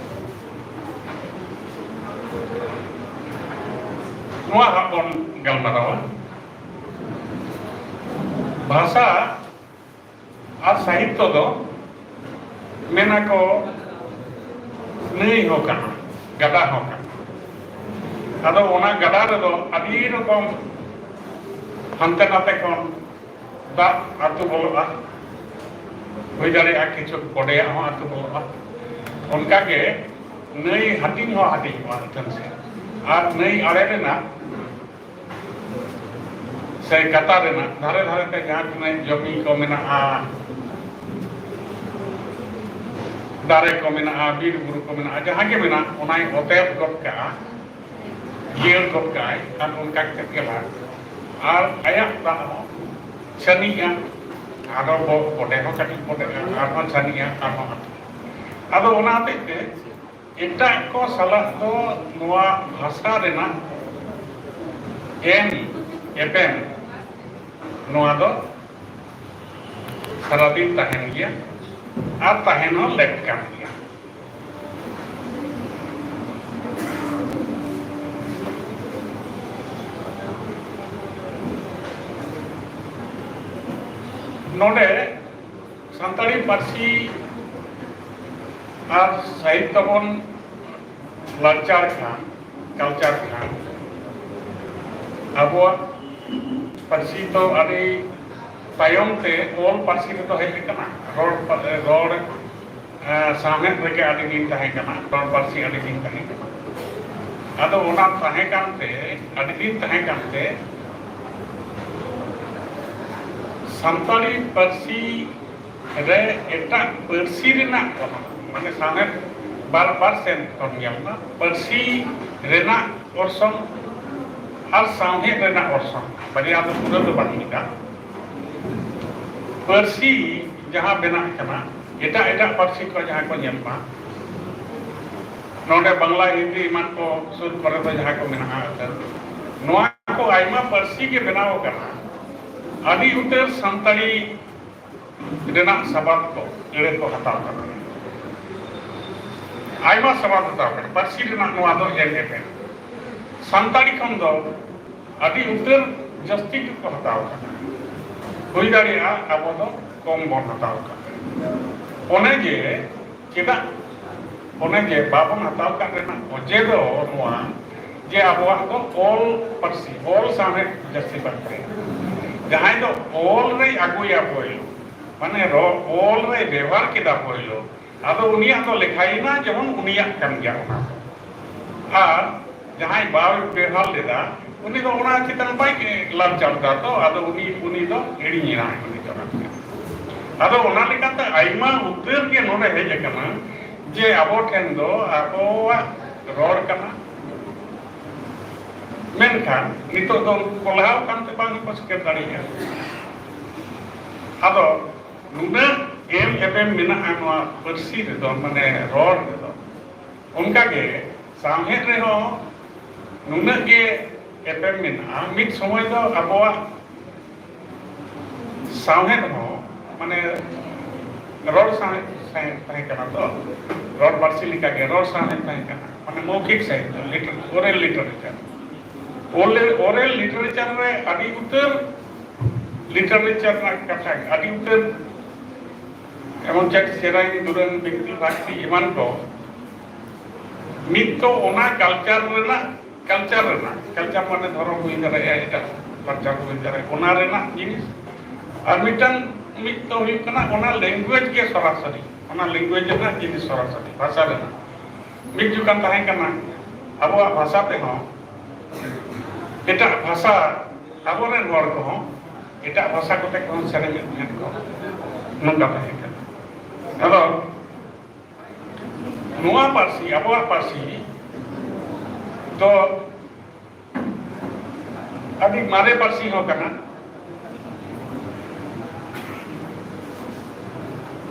ᱱᱚᱣᱟ ᱦᱟᱸᱜ ᱵᱚᱱ ᱜᱟᱞᱢᱟᱨᱟᱣᱟ᱾ ᱵᱷᱟᱥᱟ ᱟᱨ ᱥᱟᱦᱤᱛᱛᱚ ᱫᱚ ᱢᱮᱱᱟ ᱠᱚ ᱱᱟᱹᱭ ᱦᱚᱸ ᱠᱟᱱᱟ, ᱜᱟᱰᱟ ᱦᱚᱸ ᱠᱟᱱᱟ᱾ ᱟᱫᱚ ᱚᱱᱟ ᱜᱟᱰᱟ ᱨᱮᱫᱚ ᱟᱹᱰᱤ ᱨᱚᱠᱚᱢ ᱦᱟᱱᱛᱮ ᱱᱟᱛᱮ ᱠᱷᱚᱱ ᱫᱟᱜ ᱟᱹᱛᱩ ᱵᱚᱞᱚᱜᱼᱟ, ᱦᱩᱭ ᱫᱟᱲᱮᱭᱟᱜᱼᱟ ᱠᱤᱪᱷᱩ ᱵᱚᱰᱮᱭᱟᱜ ᱦᱚᱸ ᱟᱹᱛᱩ ᱵᱚᱞᱚᱜᱼᱟ᱾ ᱚᱱᱠᱟᱜᱮ ᱱᱟᱹᱭ ᱦᱟᱹᱴᱤᱧ ᱦᱚᱸ ᱦᱟᱹᱴᱤᱧᱚᱜᱼᱟ ᱟᱹᱛᱷᱟᱹᱱ ᱥᱮᱫ, ᱟᱨ ᱱᱟᱹᱭ ᱟᱲᱮ ᱨᱮᱱᱟᱜ ᱥᱮ ᱜᱟᱰᱟ ᱨᱮᱱᱟᱜ ᱫᱷᱟᱨᱮ ᱫᱷᱟᱨᱮ ᱛᱮ ᱡᱟᱦᱟᱸ ᱛᱤᱱᱟᱹᱜ ᱡᱚᱢᱤ ᱠᱚ ᱢᱮᱱᱟᱜᱼᱟ, ᱫᱟᱨᱮ ᱠᱚ ᱢᱮᱱᱟᱜᱼᱟ, ᱵᱤᱨ ᱵᱩᱨᱩ ᱠᱚ ᱢᱮᱱᱟᱜᱼᱟ, ᱡᱟᱦᱟᱸ ᱜᱮ ᱢᱮᱱᱟᱜ, ᱚᱱᱟᱭ ᱚᱛᱮᱫ ᱜᱚᱫ ᱠᱟᱜᱼᱟ, ᱡᱤᱭᱟᱹᱲ ᱜᱚᱫ ᱠᱟᱜᱼᱟᱭ᱾ ᱟᱨ ᱚᱱᱠᱟ ᱠᱟᱛᱮᱫ ᱜᱮ ᱞᱟᱜ, ᱟᱨ ᱟᱭᱟᱜ ᱫᱟᱜ ᱦᱚᱸ ᱪᱷᱟᱹᱱᱤᱜᱼᱟ, ᱟᱫᱚ ᱵᱚ-, ᱵᱚᱰᱮ ᱦᱚᱸ ᱠᱟᱹᱴᱤᱡ ᱵᱚᱰᱮᱜᱼᱟ, ᱟᱨᱦᱚᱸ ᱪᱷᱟᱹᱱᱤᱜᱼᱟ, ᱟᱨᱦᱚᱸ ᱟᱹᱛᱩ᱾ ᱟᱫᱚ ᱚᱱᱟ ᱦᱚᱛᱮᱡ ᱛᱮ ᱮᱴᱟᱜ ᱠᱚ ᱥᱟᱞᱟᱜ ᱫᱚ ᱱᱚᱣᱟ ᱵᱷᱟᱥᱟ ᱨᱮᱱᱟᱜ ᱮᱢ ᱮᱯᱮᱢ, ᱱᱚᱣᱟ ᱫᱚ ᱥᱟᱨᱟᱫᱤᱱ ᱛᱟᱦᱮᱱ ᱜᱮᱭᱟ ᱟᱨ ᱛᱟᱦᱮᱱ ᱦᱚᱸ ᱞᱮᱠ ᱠᱟᱱ ᱜᱮᱭᱟ᱾ ᱱᱚᱰᱮ ᱥᱟᱱᱛᱟᱲᱤ ᱯᱟᱹᱨᱥᱤ ᱟᱨ ᱥᱟᱦᱤᱛᱛᱚ ᱵᱚᱱ ᱞᱟᱠᱪᱟᱨ ᱠᱷᱟᱱ, ᱠᱟᱞᱪᱟᱨ ᱠᱷᱟᱱ, ᱟᱵᱚᱣᱟᱜ ᱯᱟᱹᱨᱥᱤ ᱫᱚ ᱟᱹᱰᱤ ᱛᱟᱭᱚᱢ ᱛᱮ ᱚᱞ ᱯᱟᱹᱨᱥᱤ ᱨᱮᱫᱚ ᱦᱮᱡ ᱟᱠᱟᱱᱟ᱾ ᱨᱚᱲ ᱯᱟ-, ᱨᱚᱲ, ᱮ, ᱥᱟᱶᱦᱮᱫ ᱨᱮᱜᱮ ᱟᱹᱰᱤ ᱫᱤᱱ ᱛᱟᱦᱮᱸ ᱠᱟᱱᱟ, ᱨᱚᱲ ᱯᱟᱹᱨᱥᱤ ᱟᱹᱰᱤ ᱫᱤᱱ ᱛᱟᱦᱮᱸ ᱠᱟᱱᱟ᱾ ᱟᱫᱚ ᱚᱱᱟ ᱛᱟᱦᱮᱸ ᱠᱟᱱᱛᱮ, ᱟᱹᱰᱤ ᱫᱤᱱ ᱛᱟᱦᱮᱸ ᱠᱟᱱᱛᱮ, ᱥᱟᱱᱛᱟᱲᱤ ᱯᱟᱹᱨᱥᱤ ᱨᱮ ᱮᱴᱟᱜ ᱯᱟᱹᱨᱥᱤ ᱨᱮᱱᱟᱜ ᱚᱞ, ᱢᱟᱱᱮ ᱥᱟᱶᱦᱮᱫ ᱵᱟᱨ ᱵᱟᱨ ᱥᱮᱱ ᱠᱷᱚᱱ ᱧᱮᱞ ᱢᱟ, ᱯᱟᱹᱨᱥᱤ ᱨᱮᱱᱟᱜ ᱚᱨᱥᱚᱝ ᱟᱨ ᱥᱟᱶᱦᱮᱫ ᱨᱮᱱᱟᱜ ᱚᱨᱥᱚᱝ, ᱵᱟᱨᱭᱟ ᱫᱚ ᱯᱩᱨᱟᱹ ᱫᱚ ᱵᱟᱝ ᱢᱤᱫᱟ᱾ ᱯᱟᱹᱨᱥᱤ ᱡᱟᱦᱟᱸ ᱵᱮᱱᱟᱜ ᱠᱟᱱᱟ, ᱮᱴᱟᱜ ᱮᱴᱟᱜ ᱯᱟᱹᱨᱥᱤ ᱠᱚ ᱡᱟᱦᱟᱸ ᱠᱚ ᱧᱮᱞ ᱢᱟ, ᱱᱚᱰᱮ ᱵᱟᱝᱞᱟ, ᱦᱤᱱᱫᱤ ᱮᱢᱟᱱ ᱠᱚ ᱥᱩᱨ ᱠᱚᱨᱮ ᱫᱚ ᱡᱟᱦᱟᱸ ᱠᱚ ᱢᱮᱱᱟᱜᱼᱟ, ᱟᱹᱛᱟᱹ, ᱱᱚᱣᱟ ᱠᱚ ᱟᱭᱢᱟ ᱯᱟᱹᱨᱥᱤ ᱜᱮ ᱵᱮᱱᱟᱣ ᱟᱠᱟᱱᱟ᱾ ᱟᱹᱰᱤ ᱩᱛᱟᱹᱨ ᱥᱟᱱᱛᱟᱲᱤ ᱨᱮᱱᱟᱜ ᱥᱟᱵᱟᱫ ᱠᱚ ᱟᱹᱲᱟᱹ ᱠᱚ ᱦᱟᱛᱟᱣ ᱠᱟᱱᱟ᱾ ᱟᱭᱢᱟ ᱥᱟᱵᱟᱫ ᱦᱟᱛᱟᱣ ᱠᱟᱱᱟ᱾ ᱯᱟᱹᱨᱥᱤ ᱨᱮᱱᱟᱜ ᱱᱚᱣᱟ ᱫᱚ ᱮᱱ ᱮᱯ ᱮᱱ᱾ ᱥᱟᱱᱛᱟᱲᱤ ᱠᱷᱚᱱ ᱫᱚ ᱟᱹᱰᱤ ᱩᱛᱟᱹᱨ ᱡᱟᱹᱥᱛᱤ ᱜᱮᱠᱚ ᱦᱟᱛᱟᱣ ᱠᱟᱱᱟ᱾ ᱦᱩᱭ ᱫᱟᱲᱮᱭᱟᱜᱼᱟ ᱟᱵᱚ ᱫᱚ ᱠᱚᱢ ᱵᱚᱱ ᱦᱟᱛᱟᱣ ᱠᱟᱱᱟ᱾ ᱚᱱᱮ ᱡᱮ ᱪᱮᱫᱟᱜ, ᱚᱱᱮ ᱡᱮ ᱵᱟᱵᱚᱱ ᱦᱟᱛᱟᱣ ᱠᱟᱜ ᱨᱮᱱᱟᱜ ᱚᱡᱮ ᱫᱚ ᱱᱚᱣᱟ ᱡᱮ ᱟᱵᱚᱣᱟᱜ ᱫᱚ ᱚᱞ ᱯᱟᱹᱨᱥᱤ, ᱚᱞ ᱥᱟᱶᱦᱮᱫ ᱡᱟᱹᱥᱛᱤ ᱵᱟᱝ ᱛᱟᱦᱮᱸ ᱠᱟᱱᱟ᱾ ᱡᱟᱦᱟᱸᱭ ᱫᱚ ᱚᱞ ᱨᱮᱭ ᱟᱹᱜᱩᱭᱟ ᱯᱳᱭᱞᱳ, ᱢᱟᱱᱮ ᱨᱚ-, ᱚᱞ ᱨᱮᱭ ᱵᱮᱣᱦᱟᱨ ᱠᱮᱫᱟ ᱯᱳᱭᱞᱳ, ᱟᱫᱚ ᱩᱱᱤᱭᱟᱜ ᱫᱚ ᱞᱮᱠᱷᱟᱭᱮᱱᱟ ᱡᱮᱢᱚᱱ ᱩᱱᱤᱭᱟᱜ ᱠᱟᱱ ᱜᱮᱭᱟ ᱚᱱᱟ ᱫᱚ᱾ ᱟᱨ ᱡᱟᱦᱟᱸᱭ ᱵᱟᱭ ᱵᱮᱣᱦᱟᱨ ᱞᱮᱫᱟ, ᱩᱱᱤ ᱫᱚ ᱚᱱᱟ ᱪᱮᱛᱟᱱ ᱵᱟᱭ ᱞᱟᱞᱪᱟᱣ ᱞᱮᱫᱟ, ᱛᱚ ᱟᱫᱚ ᱩᱱᱤ, ᱩᱱᱤ ᱫᱚ ᱦᱤᱲᱤᱧ ᱮᱱᱟ, ᱩᱱᱤ ᱫᱚ ᱚᱱᱟ᱾ ᱟᱫᱚ ᱚᱱᱟ ᱞᱮᱠᱟᱛᱮ ᱟᱭᱢᱟ ᱩᱛᱟᱹᱨ ᱜᱮ ᱱᱚᱰᱮ ᱦᱮᱡ ᱟᱠᱟᱱᱟ ᱡᱮ ᱟᱵᱚ ᱴᱷᱮᱱ ᱫᱚ ᱟᱵᱚᱣᱟᱜ ᱨᱚᱲ ᱠᱟᱱᱟ, ᱢᱮᱱᱠᱷᱟᱱ ᱱᱤᱛᱚᱜ ᱫᱚ ᱩᱱᱠᱩ ᱠᱚ ᱞᱟᱦᱟᱣ ᱠᱟᱱᱛᱮ ᱵᱟᱝ ᱠᱚ ᱥᱮᱴᱮᱨ ᱫᱟᱲᱮᱭᱟᱜᱼᱟ᱾ ᱟᱫᱚ ᱱᱩᱱᱟᱹᱜ ᱮᱢ ᱮᱯᱮᱢ ᱢᱮᱱᱟᱜᱼᱟ ᱱᱚᱣᱟ ᱯᱟᱹᱨᱥᱤ ᱨᱮᱫᱚ, ᱢᱟᱱᱮ ᱨᱚᱲ ᱨᱮᱫᱚ, ᱚᱱᱠᱟᱜᱮ ᱥᱟᱶᱦᱮᱫ ᱨᱮᱦᱚᱸ ᱱᱩᱱᱟᱹᱜ ᱜᱮ ᱮᱯᱮᱢ ᱢᱮᱱᱟᱜᱼᱟ᱾ ᱢᱤᱫ ᱥᱚᱢᱚᱭ ᱫᱚ ᱟᱵᱚᱣᱟᱜ ᱥᱟᱶᱦᱮᱫ ᱦᱚᱸ, ᱢᱟᱱᱮ ᱨᱚᱲ ᱥᱟᱶᱦᱮᱫ, ᱥᱟᱶᱦᱮᱫ ᱛᱟᱦᱮᱸ ᱠᱟᱱᱟ ᱛᱚ, ᱨᱚᱲ ᱯᱟᱹᱨᱥᱤ ᱞᱮᱠᱟᱜᱮ ᱨᱚᱲ ᱥᱟᱶᱦᱮᱫ ᱛᱟᱦᱮᱸ ᱠᱟᱱᱟ, ᱢᱟᱱᱮ ᱢᱳᱣᱠᱷᱤᱠ ᱥᱟᱦᱤᱛᱛᱚ, litre-, oral literature᱾ Oral, oral literature ᱨᱮ ᱟᱹᱰᱤ ᱩᱛᱟᱹᱨ literature ᱨᱮᱱᱟᱜ ᱠᱟᱛᱷᱟ, ᱟᱹᱰᱤ ᱩᱛᱟᱹᱨ ᱮᱢᱚᱱ ᱪᱮᱫ ᱥᱮᱨᱮᱧ, ᱫᱩᱨᱟᱹᱝ, ᱵᱤᱱᱛᱤ, ᱵᱷᱟᱠᱛᱤ ᱮᱢᱟᱱ ᱠᱚ, ᱢᱤᱫ ᱫᱚ ᱚᱱᱟ culture ᱨᱮᱱᱟᱜ, culture ᱨᱮᱱᱟᱜ, culture ᱢᱟᱱᱮ ᱫᱷᱚᱨᱚᱢ ᱦᱩᱭ ᱫᱟᱲᱮᱭᱟᱜᱼᱟ, ᱮᱴᱟᱜ culture ᱦᱩᱭ ᱫᱟᱲᱮᱭᱟᱜᱼᱟ, ᱚᱱᱟ ᱨᱮᱱᱟᱜ ᱡᱤᱱᱤᱥ᱾ ᱟᱨ ᱢᱤᱫᱴᱟᱝ, ᱢᱤᱫ ᱫᱚ ᱦᱩᱭᱩᱜ ᱠᱟᱱᱟ ᱚᱱᱟ language ᱜᱮ ᱥᱚᱨᱟᱥᱚᱨᱤ, ᱚᱱᱟ language ᱨᱮᱱᱟᱜ ᱡᱤᱱᱤᱥ ᱥᱚᱨᱟᱥᱚᱨᱤ, ᱵᱷᱟᱥᱟ ᱨᱮᱱᱟᱜ᱾ ᱢᱤᱫ ᱡᱚᱠᱷᱟᱱ ᱛᱟᱦᱮᱸ ᱠᱟᱱᱟ ᱟᱵᱚᱣᱟᱜ ᱵᱷᱟᱥᱟ ᱛᱮᱦᱚᱸ ᱮᱴᱟᱜ ᱵᱷᱟᱥᱟ, ᱟᱵᱚᱨᱮᱱ ᱦᱚᱲ ᱠᱚᱦᱚᱸ ᱮᱴᱟᱜ ᱵᱷᱟᱥᱟ ᱠᱚᱛᱮ ᱠᱚᱦᱚᱸ ᱥᱮᱨᱮᱧᱮᱫ ᱛᱟᱦᱮᱸᱫ ᱠᱚ, ᱱᱚᱝᱠᱟ ᱛᱟᱦᱮᱸ ᱠᱟᱱᱟ᱾ ᱟᱫᱚ ᱱᱚᱣᱟ ᱯᱟᱹᱨᱥᱤ, ᱟᱵᱚᱣᱟᱜ ᱯᱟᱹᱨᱥᱤ ᱫᱚ ᱟᱹᱰᱤ ᱢᱟᱨᱮ ᱯᱟᱹᱨᱥᱤ ᱦᱚᱸ ᱠᱟᱱᱟ᱾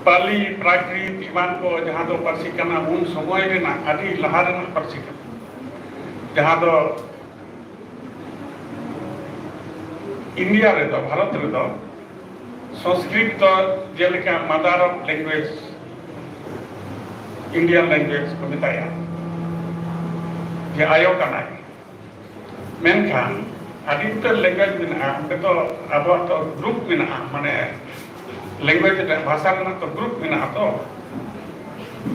ᱯᱟᱞᱤ, ᱯᱨᱟᱠᱨᱤᱛ ᱮᱢᱟᱱ ᱠᱚ ᱡᱟᱦᱟᱸ ᱫᱚ ᱯᱟᱹᱨᱥᱤ ᱠᱟᱱᱟ, ᱩᱱ ᱥᱚᱢᱚᱭ ᱨᱮᱱᱟᱜ, ᱟᱹᱰᱤ ᱞᱟᱦᱟ ᱨᱮᱱᱟᱜ ᱯᱟᱹᱨᱥᱤ ᱠᱟᱱᱟ, ᱡᱟᱦᱟᱸ ᱫᱚ ᱤᱱᱰᱤᱭᱟ ᱨᱮᱫᱚ, ᱵᱷᱟᱨᱚᱛ ᱨᱮᱫᱚ ᱥᱚᱝᱥᱠᱨᱤᱛ ᱫᱚ ᱡᱮᱞᱮᱠᱟ mother of language, Indian language ᱠᱚ ᱢᱮᱛᱟᱭᱟ, ᱡᱮ ᱟᱭᱳ ᱠᱟᱱᱟᱭ᱾ ᱢᱮᱱᱠᱷᱟᱱ ᱟᱹᱰᱤ ᱩᱛᱟᱹᱨ language ᱢᱮᱱᱟᱜᱼᱟ, ᱚᱸᱰᱮ ᱫᱚ ᱟᱵᱚᱣᱟᱜ ᱫᱚ group ᱢᱮᱱᱟᱜᱼᱟ, ᱢᱟᱱᱮ language ᱨᱮ, ᱵᱷᱟᱥᱟ ᱨᱮᱱᱟᱜ ᱫᱚ group ᱢᱮᱱᱟᱜᱼᱟ᱾ ᱛᱚ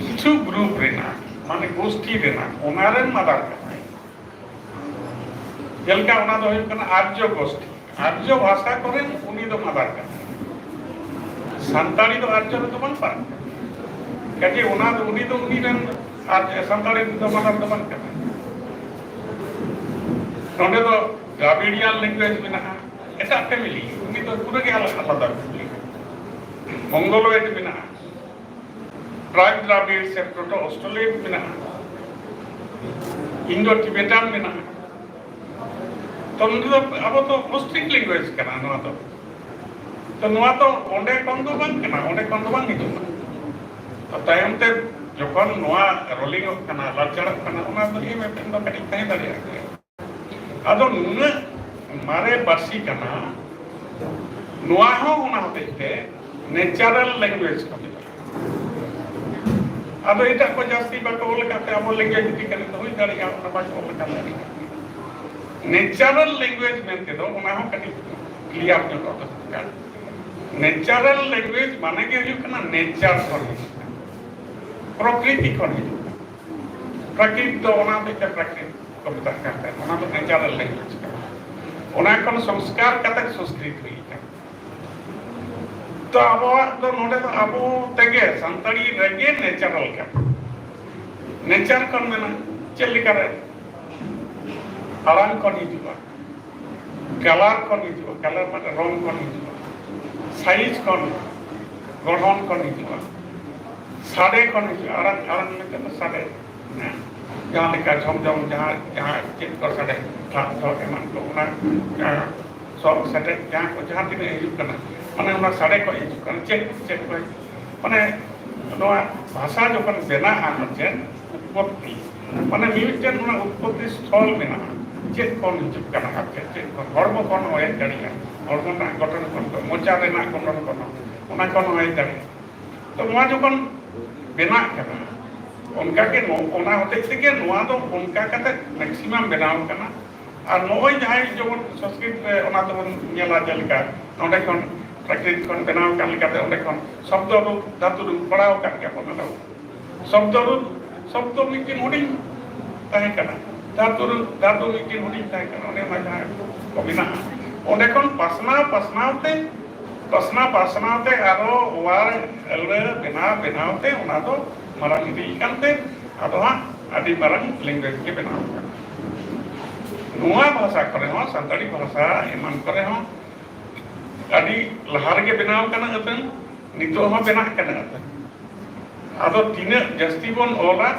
ᱠᱤᱪᱷᱩ group ᱨᱮᱱᱟᱜ, ᱢᱟᱱᱮ ᱜᱳᱥᱴᱤ ᱨᱮᱱᱟᱜ, ᱚᱱᱟ ᱨᱮᱱ mother ᱠᱟᱱᱟᱭ᱾ ᱡᱮᱞᱮᱠᱟ ᱚᱱᱟ ᱫᱚ ᱦᱩᱭᱩᱜ ᱠᱟᱱᱟ ᱟᱨᱡᱚ ᱜᱳᱥᱴᱤ, ᱟᱨᱡᱚ ᱵᱷᱟᱥᱟ ᱠᱚᱨᱮ ᱩᱱᱤ ᱫᱚ mother ᱠᱟᱱᱟᱭ᱾ ᱥᱟᱱᱛᱟᱲᱤ ᱫᱚ ᱟᱨᱡᱚ ᱨᱮᱫᱚ ᱵᱟᱝ ᱯᱟᱲᱟᱜ ᱠᱟᱱᱟ᱾ ᱠᱟᱡᱮ ᱚᱱᱟ ᱫᱚ, ᱩᱱᱤ ᱫᱚ ᱩᱱᱤ ᱨᱮᱱ, ᱟᱨ ᱥᱟᱱᱛᱟᱲᱤ ᱫᱚ mother ᱫᱚ ᱵᱟᱝ ᱠᱟᱱᱟ᱾ ᱱᱚᱰᱮ ᱫᱚ ᱫᱨᱟᱵᱤᱲᱤᱭᱟᱱ language ᱢᱮᱱᱟᱜᱼᱟ, ᱮᱴᱟᱜ family, ᱩᱱᱤ ᱫᱚ ᱯᱩᱨᱟᱹ ᱜᱮ ᱟᱞᱟᱫᱟ, ᱟᱞᱟᱫᱟ family᱾ ᱢᱚᱝᱜᱳᱞᱚᱭᱮᱰ ᱢᱮᱱᱟᱜᱼᱟ, ᱴᱨᱟᱭ ᱫᱨᱟᱵᱤᱲ ᱥᱮ ᱯᱨᱳᱴᱳ ᱚᱥᱴᱨᱳᱞᱚᱭᱮᱰ ᱢᱮᱱᱟᱜᱼᱟ, ᱤᱱᱰᱳ ᱴᱤᱵᱮᱴᱟᱱ ᱢᱮᱱᱟᱜᱼᱟ᱾ ᱛᱚ ᱱᱚᱰᱮ ᱫᱚ ᱟᱵᱚ ᱫᱚ ᱳᱥᱴᱨᱤᱠ language ᱠᱟᱱᱟ ᱱᱚᱣᱟ ᱫᱚ᱾ ᱛᱚ ᱱᱚᱣᱟ ᱫᱚ ᱚᱸᱰᱮ ᱠᱷᱚᱱ ᱫᱚ ᱵᱟᱝ ᱠᱟᱱᱟ, ᱚᱸᱰᱮ ᱠᱷᱚᱱ ᱫᱚ ᱵᱟᱝ ᱦᱤᱡᱩᱜᱼᱟ᱾ ᱛᱚ ᱛᱟᱭᱚᱢ ᱛᱮ ᱡᱚᱠᱷᱚᱱ ᱱᱚᱣᱟ ᱨᱳᱞᱤᱝ ᱚᱜ ᱠᱟᱱᱟ, ᱞᱟᱲᱪᱟᱲᱚᱜ ᱠᱟᱱᱟ, ᱚᱱᱟ ᱫᱚ ᱤᱭᱟᱹ ᱢᱤᱫᱴᱮᱱ ᱫᱚ ᱠᱟᱹᱴᱤᱡ ᱛᱟᱦᱮᱸ ᱫᱟᱲᱮᱭᱟᱜ ᱜᱮᱭᱟ᱾ ᱟᱫᱚ ᱱᱩᱱᱟᱹᱜ ᱢᱟᱨᱮ ᱯᱟᱹᱨᱥᱤ ᱠᱟᱱᱟ, ᱱᱚᱣᱟ ᱦᱚᱸ ᱚᱱᱟ ᱦᱚᱛᱮᱡ ᱛᱮ natural language ᱠᱚ ᱢᱮᱛᱟᱜᱼᱟ᱾ ᱟᱫᱚ ᱮᱴᱟᱜ ᱠᱚ ᱡᱟᱹᱥᱛᱤ ᱵᱟᱠᱚ ᱚᱞ ᱟᱠᱟᱫ ᱛᱮ ᱟᱵᱚ language ᱤᱫᱤ ᱠᱟᱛᱮ ᱫᱚ ᱦᱩᱭ ᱫᱟᱲᱮᱭᱟᱜᱼᱟ, ᱚᱱᱟ ᱵᱟᱠᱚ ᱚᱞ ᱟᱠᱟᱫ ᱞᱮᱠᱟ᱾ Natural language ᱢᱮᱱᱛᱮ ᱫᱚ ᱚᱱᱟ ᱦᱚᱸ ᱠᱟᱹᱴᱤᱡ clear ᱧᱚᱜ ᱫᱚᱨᱠᱟᱨ᱾ Natural language ᱢᱟᱱᱮ ᱜᱮ ᱦᱩᱭᱩᱜ ᱠᱟᱱᱟ nature ᱠᱷᱚᱱ ᱦᱤᱡᱩᱜ ᱠᱟᱱᱟ, ᱯᱨᱚᱠᱨᱤᱛᱤ ᱠᱷᱚᱱ ᱦᱤᱡᱩᱜ ᱠᱟᱱᱟ᱾ ᱯᱨᱟᱠᱨᱤᱛ ᱫᱚ ᱚᱱᱟ ᱦᱚᱛᱮᱡ ᱛᱮ ᱯᱨᱟᱠᱨᱤᱛ ᱠᱚ ᱢᱮᱛᱟᱜ ᱠᱟᱱ ᱛᱟᱦᱮᱸᱫ, ᱚᱱᱟ ᱫᱚ natural language ᱠᱟᱱᱟ᱾ ᱚᱱᱟ ᱠᱷᱚᱱ ᱥᱚᱝᱥᱠᱟᱨ ᱠᱟᱛᱮ ᱥᱚᱝᱥᱠᱨᱤᱛ ᱦᱩᱭ ᱟᱠᱟᱱᱟ᱾ ᱛᱚ ᱟᱵᱚᱣᱟᱜ ᱫᱚ ᱱᱚᱰᱮ ᱫᱚ ᱟᱵᱚ ᱛᱮᱜᱮ ᱥᱟᱱᱛᱟᱲᱤ ᱨᱮᱜᱮ natural ᱠᱟᱱᱟ᱾ Nature ᱠᱷᱚᱱ ᱢᱮᱱᱟ ᱪᱮᱫ ᱞᱮᱠᱟᱨᱮ? ᱟᱲᱟᱝ ᱠᱷᱚᱱ ᱦᱤᱡᱩᱜᱼᱟ, colour ᱠᱷᱚᱱ ᱦᱤᱡᱩᱜᱼᱟ, colour ᱢᱟᱱᱮ ᱨᱚᱝ ᱠᱷᱚᱱ ᱦᱤᱡᱩᱜᱼᱟ, size ᱠᱷᱚᱱ, ᱜᱚᱲᱦᱚᱱ ᱠᱷᱚᱱ ᱦᱤᱡᱩᱜᱼᱟ, ᱥᱟᱰᱮ ᱠᱷᱚᱱ ᱦᱤᱡᱩᱜᱼᱟ, ᱟᱲᱟᱝ, ᱟᱲᱟᱝ ᱢᱮᱱᱛᱮ ᱫᱚ ᱥᱟᱰᱮ᱾ ᱦᱮᱸ᱾ ᱡᱟᱦᱟᱸ ᱞᱮᱠᱟ ᱡᱷᱚᱢ ᱡᱷᱚᱢ, ᱡᱟᱦᱟᱸ, ᱡᱟᱦᱟᱸ ᱪᱮᱫ ᱠᱚ ᱥᱟᱰᱮ, ᱴᱷᱟᱜ ᱴᱷᱚᱜ ᱮᱢᱟᱱ ᱠᱚ, ᱚᱱᱟ, ᱡᱟᱦᱟᱸ ᱥᱚᱜ ᱥᱮᱴᱮᱡ, ᱡᱟᱦᱟᱸ ᱠᱚ, ᱡᱟᱦᱟᱸ ᱛᱤᱱᱟᱹᱜ ᱦᱤᱡᱩᱜ ᱠᱟᱱᱟ, ᱢᱟᱱᱮ ᱚᱱᱟ ᱥᱟᱰᱮ ᱠᱷᱚᱱ ᱦᱤᱡᱩᱜ ᱠᱟᱱᱟ, ᱪᱮᱫ, ᱪᱮᱫ ᱠᱚ, ᱢᱟᱱᱮ ᱱᱚᱣᱟ ᱵᱷᱟᱥᱟ ᱡᱚᱠᱷᱚᱱ ᱵᱮᱱᱟᱜᱼᱟ, ᱢᱤᱫᱴᱮᱱ ᱩᱛᱯᱚᱛᱛᱤ, ᱢᱟᱱᱮ ᱢᱤᱢᱤᱫᱴᱮᱱ ᱚᱱᱟ ᱩᱛᱯᱚᱛᱛᱤ ᱥᱛᱷᱚᱞ ᱢᱮᱱᱟᱜᱼᱟ, ᱪᱮᱫ ᱠᱷᱚᱱ ᱦᱤᱡᱩᱜ ᱠᱟᱱᱟ, ᱟᱨ ᱪᱮᱫ, ᱪᱮᱫ ᱠᱷᱚᱱ, ᱦᱚᱲᱢᱚ ᱠᱷᱚᱱ ᱦᱚᱸ ᱦᱮᱡ ᱫᱟᱲᱮᱭᱟᱜᱼᱟ, ᱦᱚᱲᱢᱚ ᱨᱮᱱᱟᱜ ᱜᱚᱴᱷᱚᱱ ᱠᱷᱚᱱ ᱫᱚ, ᱢᱚᱪᱟ ᱨᱮᱱᱟᱜ ᱜᱚᱴᱷᱚᱱ ᱠᱷᱚᱱ ᱦᱚᱸ, ᱚᱱᱟ ᱠᱷᱚᱱ ᱦᱚᱸ ᱦᱮᱡ ᱫᱟᱲᱮᱭᱟᱜᱼᱟ᱾ ᱛᱚ ᱱᱚᱣᱟ ᱡᱚᱠᱷᱚᱱ ᱵᱮᱱᱟᱜ ᱠᱟᱱᱟ, ᱚᱱᱠᱟ ᱜᱮ ᱱᱚ-, ᱚᱱᱟ ᱦᱚᱛᱮᱡ ᱛᱮᱜᱮ ᱱᱚᱣᱟ ᱫᱚ ᱚᱱᱠᱟ ᱠᱟᱛᱮ ᱢᱮᱠᱥᱤᱢᱟᱢ ᱵᱮᱱᱟᱣ ᱠᱟᱱᱟ᱾ ᱟᱨ ᱱᱚᱜᱼᱚᱭ ᱡᱟᱦᱟᱸᱭ ᱡᱮᱢᱚᱱ ᱥᱚᱝᱥᱠᱨᱤᱛ ᱨᱮ ᱚᱱᱟ ᱫᱚᱵᱚᱱ ᱧᱮᱞᱟ, ᱡᱮᱞᱮᱠᱟ ᱱᱚᱸᱰᱮ ᱠᱷᱚᱱ ᱯᱨᱟᱠᱨᱤᱛ ᱠᱷᱚᱱ ᱵᱮᱱᱟᱣ ᱟᱠᱟᱱ ᱞᱮᱠᱟᱛᱮ, ᱚᱸᱰᱮ ᱠᱷᱚᱱ ᱥᱚᱵᱫᱚ ᱨᱩᱯ, ᱫᱷᱟᱛᱩ ᱨᱩᱯ ᱯᱟᱲᱟᱣ ᱟᱠᱟᱫ ᱜᱮᱭᱟ ᱵᱚᱱ᱾ ᱚᱱᱟ ᱫᱚ ᱥᱚᱵᱫᱚ ᱨᱩᱯ, ᱥᱚᱵᱫᱚ ᱢᱤᱫᱴᱮᱱ ᱦᱩᱰᱤᱧ ᱛᱟᱦᱮᱸ ᱠᱟᱱᱟ, ᱫᱷᱟᱛᱩ ᱨᱩᱯ, ᱫᱷᱟᱛᱩ ᱢᱤᱫᱴᱮᱱ ᱦᱩᱰᱤᱧ ᱛᱟᱦᱮᱸ ᱠᱟᱱᱟ, ᱚᱱᱮ ᱚᱱᱟ ᱡᱟᱦᱟᱸ ᱠᱚ ᱢᱮᱱᱟᱜᱼᱟ, ᱚᱸᱰᱮ ᱠᱷᱚᱱ ᱯᱟᱥᱱᱟᱣ ᱯᱟᱥᱱᱟᱣ ᱛᱮ, ᱯᱟᱥᱱᱟᱣ ᱯᱟᱥᱱᱟᱣ ᱛᱮ ᱟᱨᱚ ᱚᱣᱟᱨ ᱟᱹᱲᱟᱹ ᱵᱮᱱᱟᱣ ᱵᱮᱱᱟᱣ ᱛᱮ ᱚᱱᱟ ᱫᱚ ᱢᱟᱨᱟᱝ ᱤᱫᱤ ᱠᱟᱱᱛᱮ ᱟᱫᱚ ᱦᱟᱸᱜ ᱟᱹᱰᱤ ᱢᱟᱨᱟᱝ ᱞᱮᱝᱜᱩᱭᱮᱡᱽ ᱜᱮ ᱵᱮᱱᱟᱣ ᱟᱠᱟᱱᱟ᱾ ᱱᱚᱣᱟ ᱵᱷᱟᱥᱟ ᱠᱚᱨᱮ ᱦᱚᱸ, ᱥᱟᱱᱛᱟᱲᱤ ᱵᱷᱟᱥᱟ ᱮᱢᱟᱱ ᱠᱚᱨᱮ ᱦᱚᱸ ᱟᱹᱰᱤ ᱞᱟᱦᱟ ᱨᱮᱜᱮ ᱵᱮᱱᱟᱣ ᱟᱠᱟᱱᱟ ᱟᱹᱛᱟᱹᱝ, ᱱᱤᱛᱚᱜ ᱦᱚᱸ ᱵᱮᱱᱟᱜ ᱠᱟᱱᱟ ᱟᱹᱛᱟᱹᱝ᱾ ᱟᱫᱚ ᱛᱤᱱᱟᱹᱜ ᱡᱟᱹᱥᱛᱤ ᱵᱚᱱ ᱚᱞᱟ,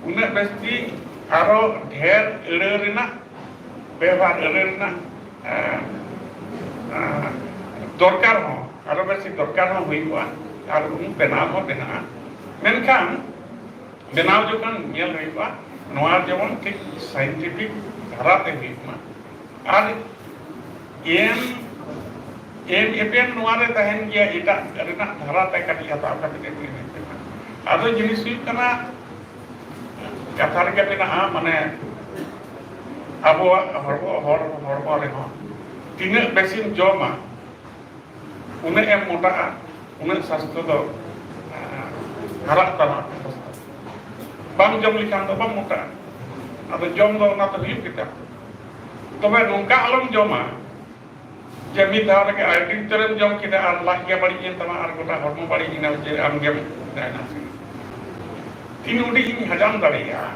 ᱩᱱᱟᱹᱜ ᱡᱟᱹᱥᱛᱤ ᱟᱨᱚ ᱰᱷᱮᱨ ᱟᱹᱲᱟᱹ ᱨᱮᱱᱟᱜ ᱵᱮᱣᱦᱟᱨ, ᱟᱹᱲᱟᱹ ᱨᱮᱱᱟᱜ, ᱮᱸ, ᱮᱸ, ᱫᱚᱨᱠᱟᱨ ᱦᱚᱸ, ᱟᱨᱚ ᱵᱮᱥᱤ ᱫᱚᱨᱠᱟᱨ ᱦᱚᱸ ᱦᱩᱭᱩᱜᱼᱟ, ᱟᱨ ᱩᱱ ᱵᱮᱱᱟᱣ ᱦᱚᱸ ᱵᱮᱱᱟᱜᱼᱟ᱾ ᱢᱮᱱᱠᱷᱟᱱ ᱵᱮᱱᱟᱣ ᱡᱚᱠᱷᱚᱱ ᱧᱮᱞ ᱦᱩᱭᱩᱜᱼᱟ, ᱱᱚᱣᱟ ᱡᱮᱢᱚᱱ ᱴᱷᱤᱠ ᱥᱟᱭᱮᱱᱴᱤᱯᱷᱤᱠ ᱫᱷᱟᱨᱟᱛᱮ ᱦᱩᱭᱩᱜ ᱢᱟ᱾ ᱟᱨ ᱮᱢ, ᱮᱢ ᱮᱯᱮᱢ ᱱᱚᱣᱟ ᱨᱮ ᱛᱟᱦᱮᱱ ᱜᱮᱭᱟ, ᱮᱴᱟᱜ ᱨᱮᱱᱟᱜ ᱫᱷᱟᱨᱟᱛᱮ ᱠᱟᱹᱴᱤᱡ ᱦᱟᱛᱟᱣ ᱠᱟᱛᱮ ᱮᱢ ᱮᱯᱮᱢᱟ᱾ ᱟᱫᱚ ᱡᱤᱱᱤᱥ ᱦᱩᱭᱩᱜ ᱠᱟᱱᱟ, ᱠᱟᱛᱷᱟ ᱨᱮᱜᱮ ᱢᱮᱱᱟᱜᱼᱟ, ᱢᱟᱱᱮ ᱟᱵᱚᱣᱟᱜ ᱦᱚᱲᱢᱚ, ᱦᱚᱲ, ᱦᱚᱲᱢᱚ ᱨᱮᱦᱚᱸ ᱛᱤᱱᱟᱹᱜ ᱵᱮᱥᱤᱢ ᱡᱚᱢᱟ, ᱩᱱᱟᱹᱜ ᱮᱢ ᱢᱚᱴᱟᱜᱼᱟ, ᱩᱱᱟᱹᱜ ᱥᱟᱥᱛᱷᱚ ᱫᱚ, ᱟᱸ, ᱦᱟᱨᱟᱜ ᱛᱟᱢᱟ᱾ ᱵᱟᱢ ᱡᱚᱢ ᱞᱮᱠᱷᱟᱱ ᱫᱚ ᱵᱟᱢ ᱢᱚᱴᱟᱜᱼᱟ᱾ ᱟᱫᱚ ᱡᱚᱢ ᱫᱚ ᱚᱱᱟ ᱫᱚ ᱦᱩᱭᱩᱜ ᱜᱮᱛᱟᱢᱟ᱾ ᱛᱚᱵᱮ ᱱᱚᱝᱠᱟ ᱟᱞᱚᱢ ᱡᱚᱢᱟ ᱡᱮ ᱢᱤᱫ ᱫᱷᱟᱣ ᱨᱮᱜᱮ ᱟᱹᱰᱤ ᱩᱛᱟᱹᱨᱮᱢ ᱡᱚᱢ ᱠᱮᱫᱟ ᱟᱨ ᱞᱟᱡ ᱜᱮ ᱵᱟᱹᱲᱤᱡ ᱮᱱ ᱛᱟᱢᱟ ᱟᱨ ᱜᱚᱴᱟ ᱦᱚᱲᱢᱚ ᱵᱟᱹᱲᱤᱡ ᱮᱱᱟ, ᱡᱮ ᱟᱢᱜᱮᱢ ᱰᱟᱭᱱᱟᱥ ᱮᱱᱟ᱾ ᱛᱤᱱ ᱩᱰᱤᱡ ᱤᱧ ᱦᱟᱡᱟᱢ ᱫᱟᱲᱮᱭᱟᱜᱼᱟ,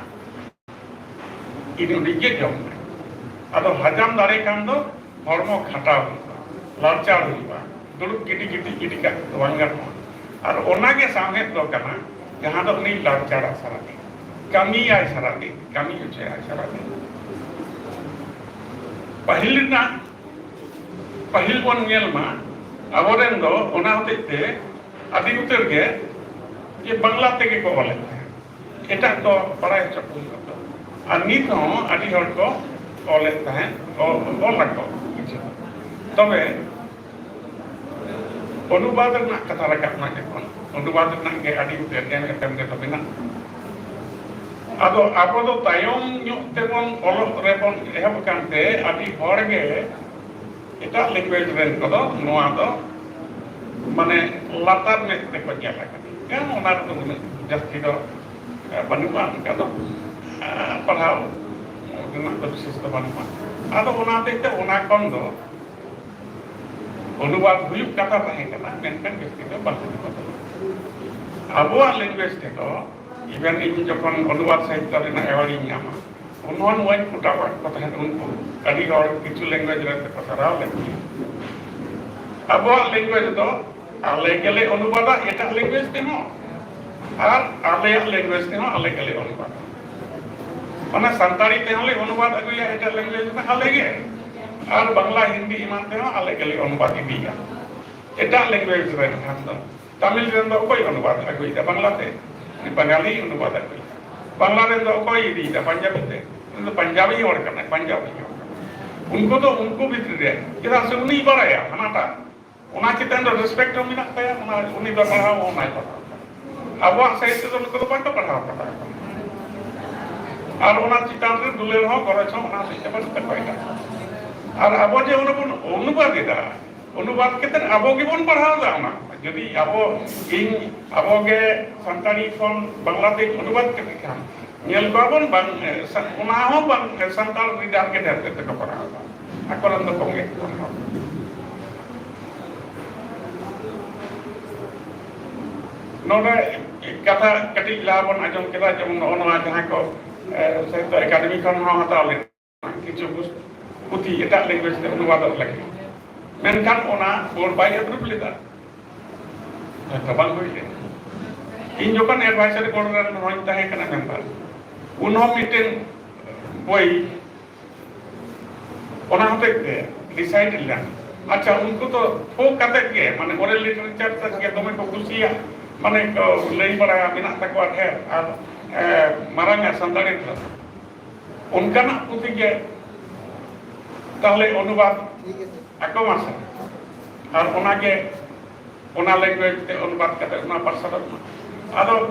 ᱤᱱ ᱩᱰᱤᱡ ᱜᱮ ᱡᱚᱢ ᱢᱮ᱾ ᱟᱫᱚ ᱦᱟᱡᱟᱢ ᱫᱟᱲᱮ ᱠᱷᱟᱱ ᱫᱚ ᱦᱚᱲᱢᱚ ᱠᱷᱟᱴᱟᱣ ᱦᱩᱭᱩᱜᱼᱟ, ᱞᱟᱲᱪᱟᱲ ᱦᱩᱭᱩᱜᱼᱟ, ᱫᱩᱲᱩᱵ ᱜᱤᱰᱤ ᱜᱤᱰᱤ ᱜᱤᱰᱤ ᱠᱟᱜ ᱫᱚ ᱵᱟᱝ ᱜᱟᱱᱚᱜᱼᱟ᱾ ᱟᱨ ᱚᱱᱟᱜᱮ ᱥᱟᱶᱦᱮᱫ ᱫᱚ ᱠᱟᱱᱟ, ᱡᱟᱦᱟᱸ ᱫᱚ ᱩᱱᱤ ᱞᱟᱲᱪᱟᱲᱟ ᱥᱟᱨᱟᱫᱤᱱ, ᱠᱟᱹᱢᱤᱭᱟᱭ ᱥᱟᱨᱟᱫᱤᱱ, ᱠᱟᱹᱢᱤ ᱦᱚᱪᱚᱭᱟᱭ ᱥᱟᱨᱟᱫᱤᱱ᱾ ᱯᱟᱹᱦᱤᱞ ᱨᱮᱱᱟᱜ, ᱯᱟᱹᱦᱤᱞ ᱵᱚᱱ ᱧᱮᱞ ᱢᱟ, ᱟᱵᱚᱨᱮᱱ ᱫᱚ ᱚᱱᱟ ᱦᱚᱛᱮᱡ ᱛᱮ ᱟᱹᱰᱤ ᱩᱛᱟᱹᱨ ᱜᱮ ᱡᱮ ᱵᱟᱝᱞᱟ ᱛᱮᱜᱮ ᱠᱚ ᱚᱞᱮᱫ ᱛᱟᱦᱮᱸᱫ᱾ ᱮᱴᱟᱜ ᱫᱚ ᱵᱟᱲᱟᱭ ᱦᱚᱪᱚ ᱠᱚ ᱦᱩᱭᱩᱜᱼᱟ ᱛᱚ᱾ ᱟᱨ ᱱᱤᱛ ᱦᱚᱸ ᱟᱹᱰᱤ ᱦᱚᱲ ᱠᱚ ᱚᱞᱮᱫ ᱛᱟᱦᱮᱸᱫ, ᱚᱞ, ᱚᱞ ᱟᱠᱚ ᱠᱤᱪᱷᱩ᱾ ᱛᱚᱵᱮ ᱚᱱᱩᱵᱟᱫ ᱨᱮᱱᱟᱜ ᱠᱟᱛᱷᱟ ᱨᱟᱠᱟᱵ ᱮᱱᱟ ᱡᱚᱠᱷᱚᱱ, ᱚᱱᱩᱵᱟᱫ ᱨᱮᱱᱟᱜ ᱜᱮ ᱟᱹᱰᱤ ᱩᱛᱟᱹᱨ ᱮᱢ ᱮᱯᱮᱢ ᱜᱮ ᱛᱟᱵᱮᱱᱟ᱾ ᱟᱫᱚ ᱟᱵᱚ ᱫᱚ ᱛᱟᱭᱚᱢ ᱧᱚᱜ ᱛᱮᱵᱚᱱ ᱚᱞᱚᱜ ᱨᱮᱵᱚᱱ ᱮᱦᱚᱵ ᱟᱠᱟᱱ ᱛᱮ ᱟᱹᱰᱤ ᱦᱚᱲ ᱜᱮ ᱮᱴᱟᱜ language ᱨᱮᱱ ᱠᱚᱫᱚ ᱱᱚᱣᱟ ᱫᱚ ᱢᱟᱱᱮ ᱞᱟᱛᱟᱨ ᱢᱮᱫ ᱛᱮᱠᱚ ᱧᱮᱞ ᱟᱠᱟᱫᱟ᱾ ᱮᱱ ᱚᱱᱟ ᱨᱮᱫᱚ ᱩᱱᱟᱹᱜ ᱡᱟᱹᱥᱛᱤ ᱫᱚ, ᱮ, ᱵᱟᱹᱱᱩᱜᱼᱟ, ᱚᱱᱠᱟ ᱫᱚ, ᱮ, ᱯᱟᱲᱦᱟᱣ ᱨᱮᱱᱟᱜ ᱫᱚ ᱵᱤᱥᱮᱥ ᱫᱚ ᱵᱟᱹᱱᱩᱜᱼᱟ᱾ ᱟᱫᱚ ᱚᱱᱟ ᱦᱚᱛᱮᱡ ᱛᱮ ᱚᱱᱟ ᱠᱷᱚᱱ ᱫᱚ ᱚᱱᱩᱵᱟᱫ ᱦᱩᱭᱩᱜ ᱠᱟᱛᱷᱟ ᱛᱟᱦᱮᱸ ᱠᱟᱱᱟ, ᱢᱮᱱᱠᱷᱟᱱ ᱡᱟᱹᱥᱛᱤ ᱫᱚ ᱵᱟᱝ ᱦᱩᱭᱩᱜ ᱠᱟᱱᱟ᱾ ᱟᱵᱚᱣᱟᱜ language ᱛᱮᱫᱚ, even ᱤᱧ ᱡᱚᱠᱷᱚᱱ ᱚᱱᱩᱵᱟᱫ ᱥᱟᱦᱤᱛᱛᱚ ᱨᱮᱱᱟᱜ award ᱤᱧ ᱧᱟᱢᱟ, ᱩᱱᱦᱚᱸ ᱱᱚᱣᱟᱧ ᱯᱩᱴᱟᱣᱟᱫ ᱠᱚ ᱛᱟᱦᱮᱸᱫ᱾ ᱩᱱᱠᱩ ᱟᱹᱰᱤ ᱦᱚᱲ ᱠᱤᱪᱷᱩ language ᱨᱮ ᱛᱮᱠᱚ ᱥᱟᱨᱦᱟᱣ ᱞᱮᱫ ᱜᱮᱭᱟ᱾ ᱟᱵᱚᱣᱟᱜ language ᱫᱚ ᱟᱞᱮ ᱜᱮᱞᱮ ᱚᱱᱩᱵᱟᱫᱟ ᱮᱴᱟᱜ language ᱛᱮᱦᱚᱸ, ᱟᱨ ᱟᱞᱮᱭᱟᱜ language ᱛᱮᱦᱚᱸ ᱟᱞᱮ ᱜᱮᱞᱮ ᱚᱱᱩᱵᱟᱫᱟ᱾ ᱚᱱᱟ ᱥᱟᱱᱛᱟᱲᱤ ᱛᱮᱦᱚᱸ ᱞᱮ ᱚᱱᱩᱵᱟᱫ ᱟᱹᱜᱩᱭᱟ ᱮᱴᱟᱜ language ᱨᱮ ᱟᱞᱮ ᱜᱮ, ᱟᱨ ᱵᱟᱝᱞᱟ, ᱦᱤᱱᱫᱤ ᱮᱢᱟᱱ ᱛᱮᱦᱚᱸ ᱟᱞᱮ ᱜᱮᱞᱮ ᱚᱱᱩᱵᱟᱫ ᱤᱫᱤᱭᱟ᱾ ᱮᱴᱟᱜ language ᱨᱮᱱ ᱠᱷᱟᱱ ᱫᱚ, ᱛᱟᱢᱤᱞ ᱨᱮᱱ ᱫᱚ ᱚᱠᱚᱭ ᱚᱱᱩᱵᱟᱫ ᱟᱹᱜᱩᱭᱮᱫᱟ ᱵᱟᱝᱞᱟ ᱛᱮ? ᱩᱱᱤ ᱵᱟᱝᱟᱞᱤ ᱚᱱᱩᱵᱟᱫ ᱟᱹᱜᱩᱭᱮᱫᱟ᱾ ᱵᱟᱝᱞᱟ ᱨᱮᱱ ᱫᱚ ᱚᱠᱚᱭ ᱤᱫᱤᱭᱮᱫᱟ ᱯᱟᱧᱡᱟᱵᱤ ᱛᱮ? ᱩᱱᱤ ᱫᱚ ᱯᱟᱧᱡᱟᱵᱤ ᱦᱚᱲ ᱠᱟᱱᱟᱭ, ᱯᱟᱧᱡᱟᱵᱤ ᱦᱚᱲ ᱠᱟᱱᱟᱭ᱾ ᱩᱱᱠᱩ ᱫᱚ ᱩᱱᱠᱩ ᱵᱷᱤᱛᱨᱤ ᱨᱮ, ᱪᱮᱫᱟᱜ ᱥᱮ ᱩᱱᱤᱭ ᱵᱟᱲᱟᱭᱟ ᱦᱟᱱᱟᱴᱟᱜ, ᱚᱱᱟ ᱪᱮᱛᱟᱱ ᱨᱮ respect ᱦᱚᱸ ᱢᱮᱱᱟᱜ ᱛᱟᱭᱟ, ᱚᱱᱟ ᱩᱱᱤ ᱫᱚ ᱯᱟᱲᱦᱟᱣ ᱦᱚᱸ ᱚᱱᱟᱭ ᱯᱟᱲᱦᱟᱣ ᱠᱟᱱᱟ᱾ ᱟᱵᱚᱣᱟᱜ ᱥᱟᱦᱤᱛᱛᱚ ᱫᱚ ᱱᱩᱠᱩ ᱫᱚ ᱵᱟᱝᱠᱚ ᱯᱟᱲᱦᱟᱣ ᱠᱟᱫᱟ᱾ ᱟᱨ ᱚᱱᱟ ᱪᱮᱛᱟᱱ ᱨᱮ ᱫᱩᱞᱟᱹᱲ ᱦᱚᱸ ᱜᱚᱨᱚᱡᱽ ᱦᱚᱸ ᱚᱱᱟ ᱦᱚᱛᱮᱡ ᱛᱮ ᱵᱟᱹᱱᱩᱜ ᱛᱟᱠᱚᱣᱟ ᱮᱴᱟᱜ᱾ ᱟᱨ ᱟᱵᱚ ᱡᱮ ᱚᱱᱟ ᱵᱚᱱ ᱚᱱᱩᱵᱟᱫ ᱮᱫᱟ, ᱚᱱᱩᱵᱟᱫ ᱠᱟᱛᱮ ᱟᱵᱚ ᱜᱮᱵᱚᱱ ᱯᱟᱲᱦᱟᱣ ᱮᱫᱟ ᱚᱱᱟ᱾ ᱡᱩᱫᱤ ᱟᱵᱚ, ᱤᱧ, ᱟᱵᱚ ᱜᱮ ᱥᱟᱱᱛᱟᱲᱤ ᱠᱷᱚᱱ ᱵᱟᱝᱞᱟ ᱛᱮ ᱚᱱᱩᱵᱟᱫ ᱠᱮᱫ ᱠᱷᱟᱱ, ᱧᱮᱞ ᱠᱚᱣᱟ ᱵᱚᱱ ᱵᱟᱝ, ᱮ, ᱥᱟ-, ᱚᱱᱟ ᱦᱚᱸ ᱵᱟᱝ, ᱮ, ᱥᱟᱱᱛᱟᱲ reader ᱜᱮ ᱰᱷᱮᱨ ᱛᱮᱫ ᱠᱚ ᱯᱟᱲᱦᱟᱣ ᱮᱫᱟ, ᱟᱠᱚ ᱨᱮᱱ ᱫᱚ ᱠᱚᱢ ᱜᱮ ᱠᱚ ᱯᱟᱲᱦᱟᱣ ᱮᱫᱟ᱾ ᱱᱚᱰᱮ ᱠᱟᱛᱷᱟ ᱠᱟᱹᱴᱤᱡ ᱞᱟᱦᱟ ᱵᱚᱱ ᱟᱸᱡᱚᱢ ᱠᱮᱫᱟ, ᱡᱮᱢᱚᱱ ᱱᱚᱜᱼᱚ ᱱᱚᱣᱟ ᱡᱟᱦᱟᱸ ᱠᱚ, ᱮ, ᱥᱟᱦᱤᱛᱛᱚ ᱮᱠᱟᱰᱮᱢᱤ ᱠᱷᱚᱱ ᱦᱚᱸ ᱦᱟᱛᱟᱣ ᱞᱮᱫᱟ ᱠᱤᱪᱷᱩ ᱯᱩᱥ-, ᱯᱩᱛᱷᱤ ᱮᱴᱟᱜ language ᱛᱮ ᱚᱱᱩᱵᱟᱫᱚᱜ ᱞᱟᱹᱜᱤᱫ, ᱢᱮᱱᱠᱷᱟᱱ ᱚᱱᱟ board ᱵᱟᱭ approve ᱞᱮᱫᱟ᱾ ᱛᱚ ᱵᱟᱝ ᱦᱩᱭ ᱞᱮᱱᱟ᱾ ᱤᱧ ᱡᱚᱠᱷᱚᱱ advisory board ᱨᱮᱱ ᱦᱚᱸᱧ ᱛᱟᱦᱮᱸ ᱠᱟᱱᱟ member, ᱩᱱ ᱦᱚᱸ ᱢᱤᱫᱴᱮᱱ ᱵᱳᱭ ᱚᱱᱟ ᱦᱚᱛᱮᱡ ᱛᱮ decide ᱞᱮᱱᱟ᱾ ᱟᱪᱪᱷᱟ, ᱩᱱᱠᱩ ᱫᱚ folk ᱠᱟᱛᱮ ᱜᱮ, ᱢᱟᱱᱮ oral literature ᱛᱮ ᱜᱮ ᱫᱚᱢᱮ ᱠᱚ ᱠᱩᱥᱤᱭᱟᱜ, ᱢᱟᱱᱮ ᱠᱚ ᱞᱟᱹᱭ ᱵᱟᱲᱟᱭᱟ, ᱢᱮᱱᱟᱜ ᱛᱟᱠᱚᱣᱟ ᱰᱷᱮᱨ, ᱟᱨ ᱮ, ᱢᱟᱨᱟᱝ ᱟᱜ ᱥᱟᱱᱛᱟᱲᱤ ᱫᱚ ᱚᱱᱠᱟᱱᱟᱜ ᱯᱩᱛᱷᱤ ᱜᱮ ᱛᱟᱦᱞᱮ ᱚᱱᱩᱵᱟᱫ ᱟᱠᱚ ᱢᱟᱥᱮ, ᱟᱨ ᱚᱱᱟᱜᱮ ᱚᱱᱟ language ᱛᱮ ᱚᱱᱩᱵᱟᱫ ᱠᱟᱛᱮ ᱚᱱᱟ ᱯᱟᱨᱥᱟᱞᱚᱜ ᱢᱟ᱾ ᱟᱫᱚ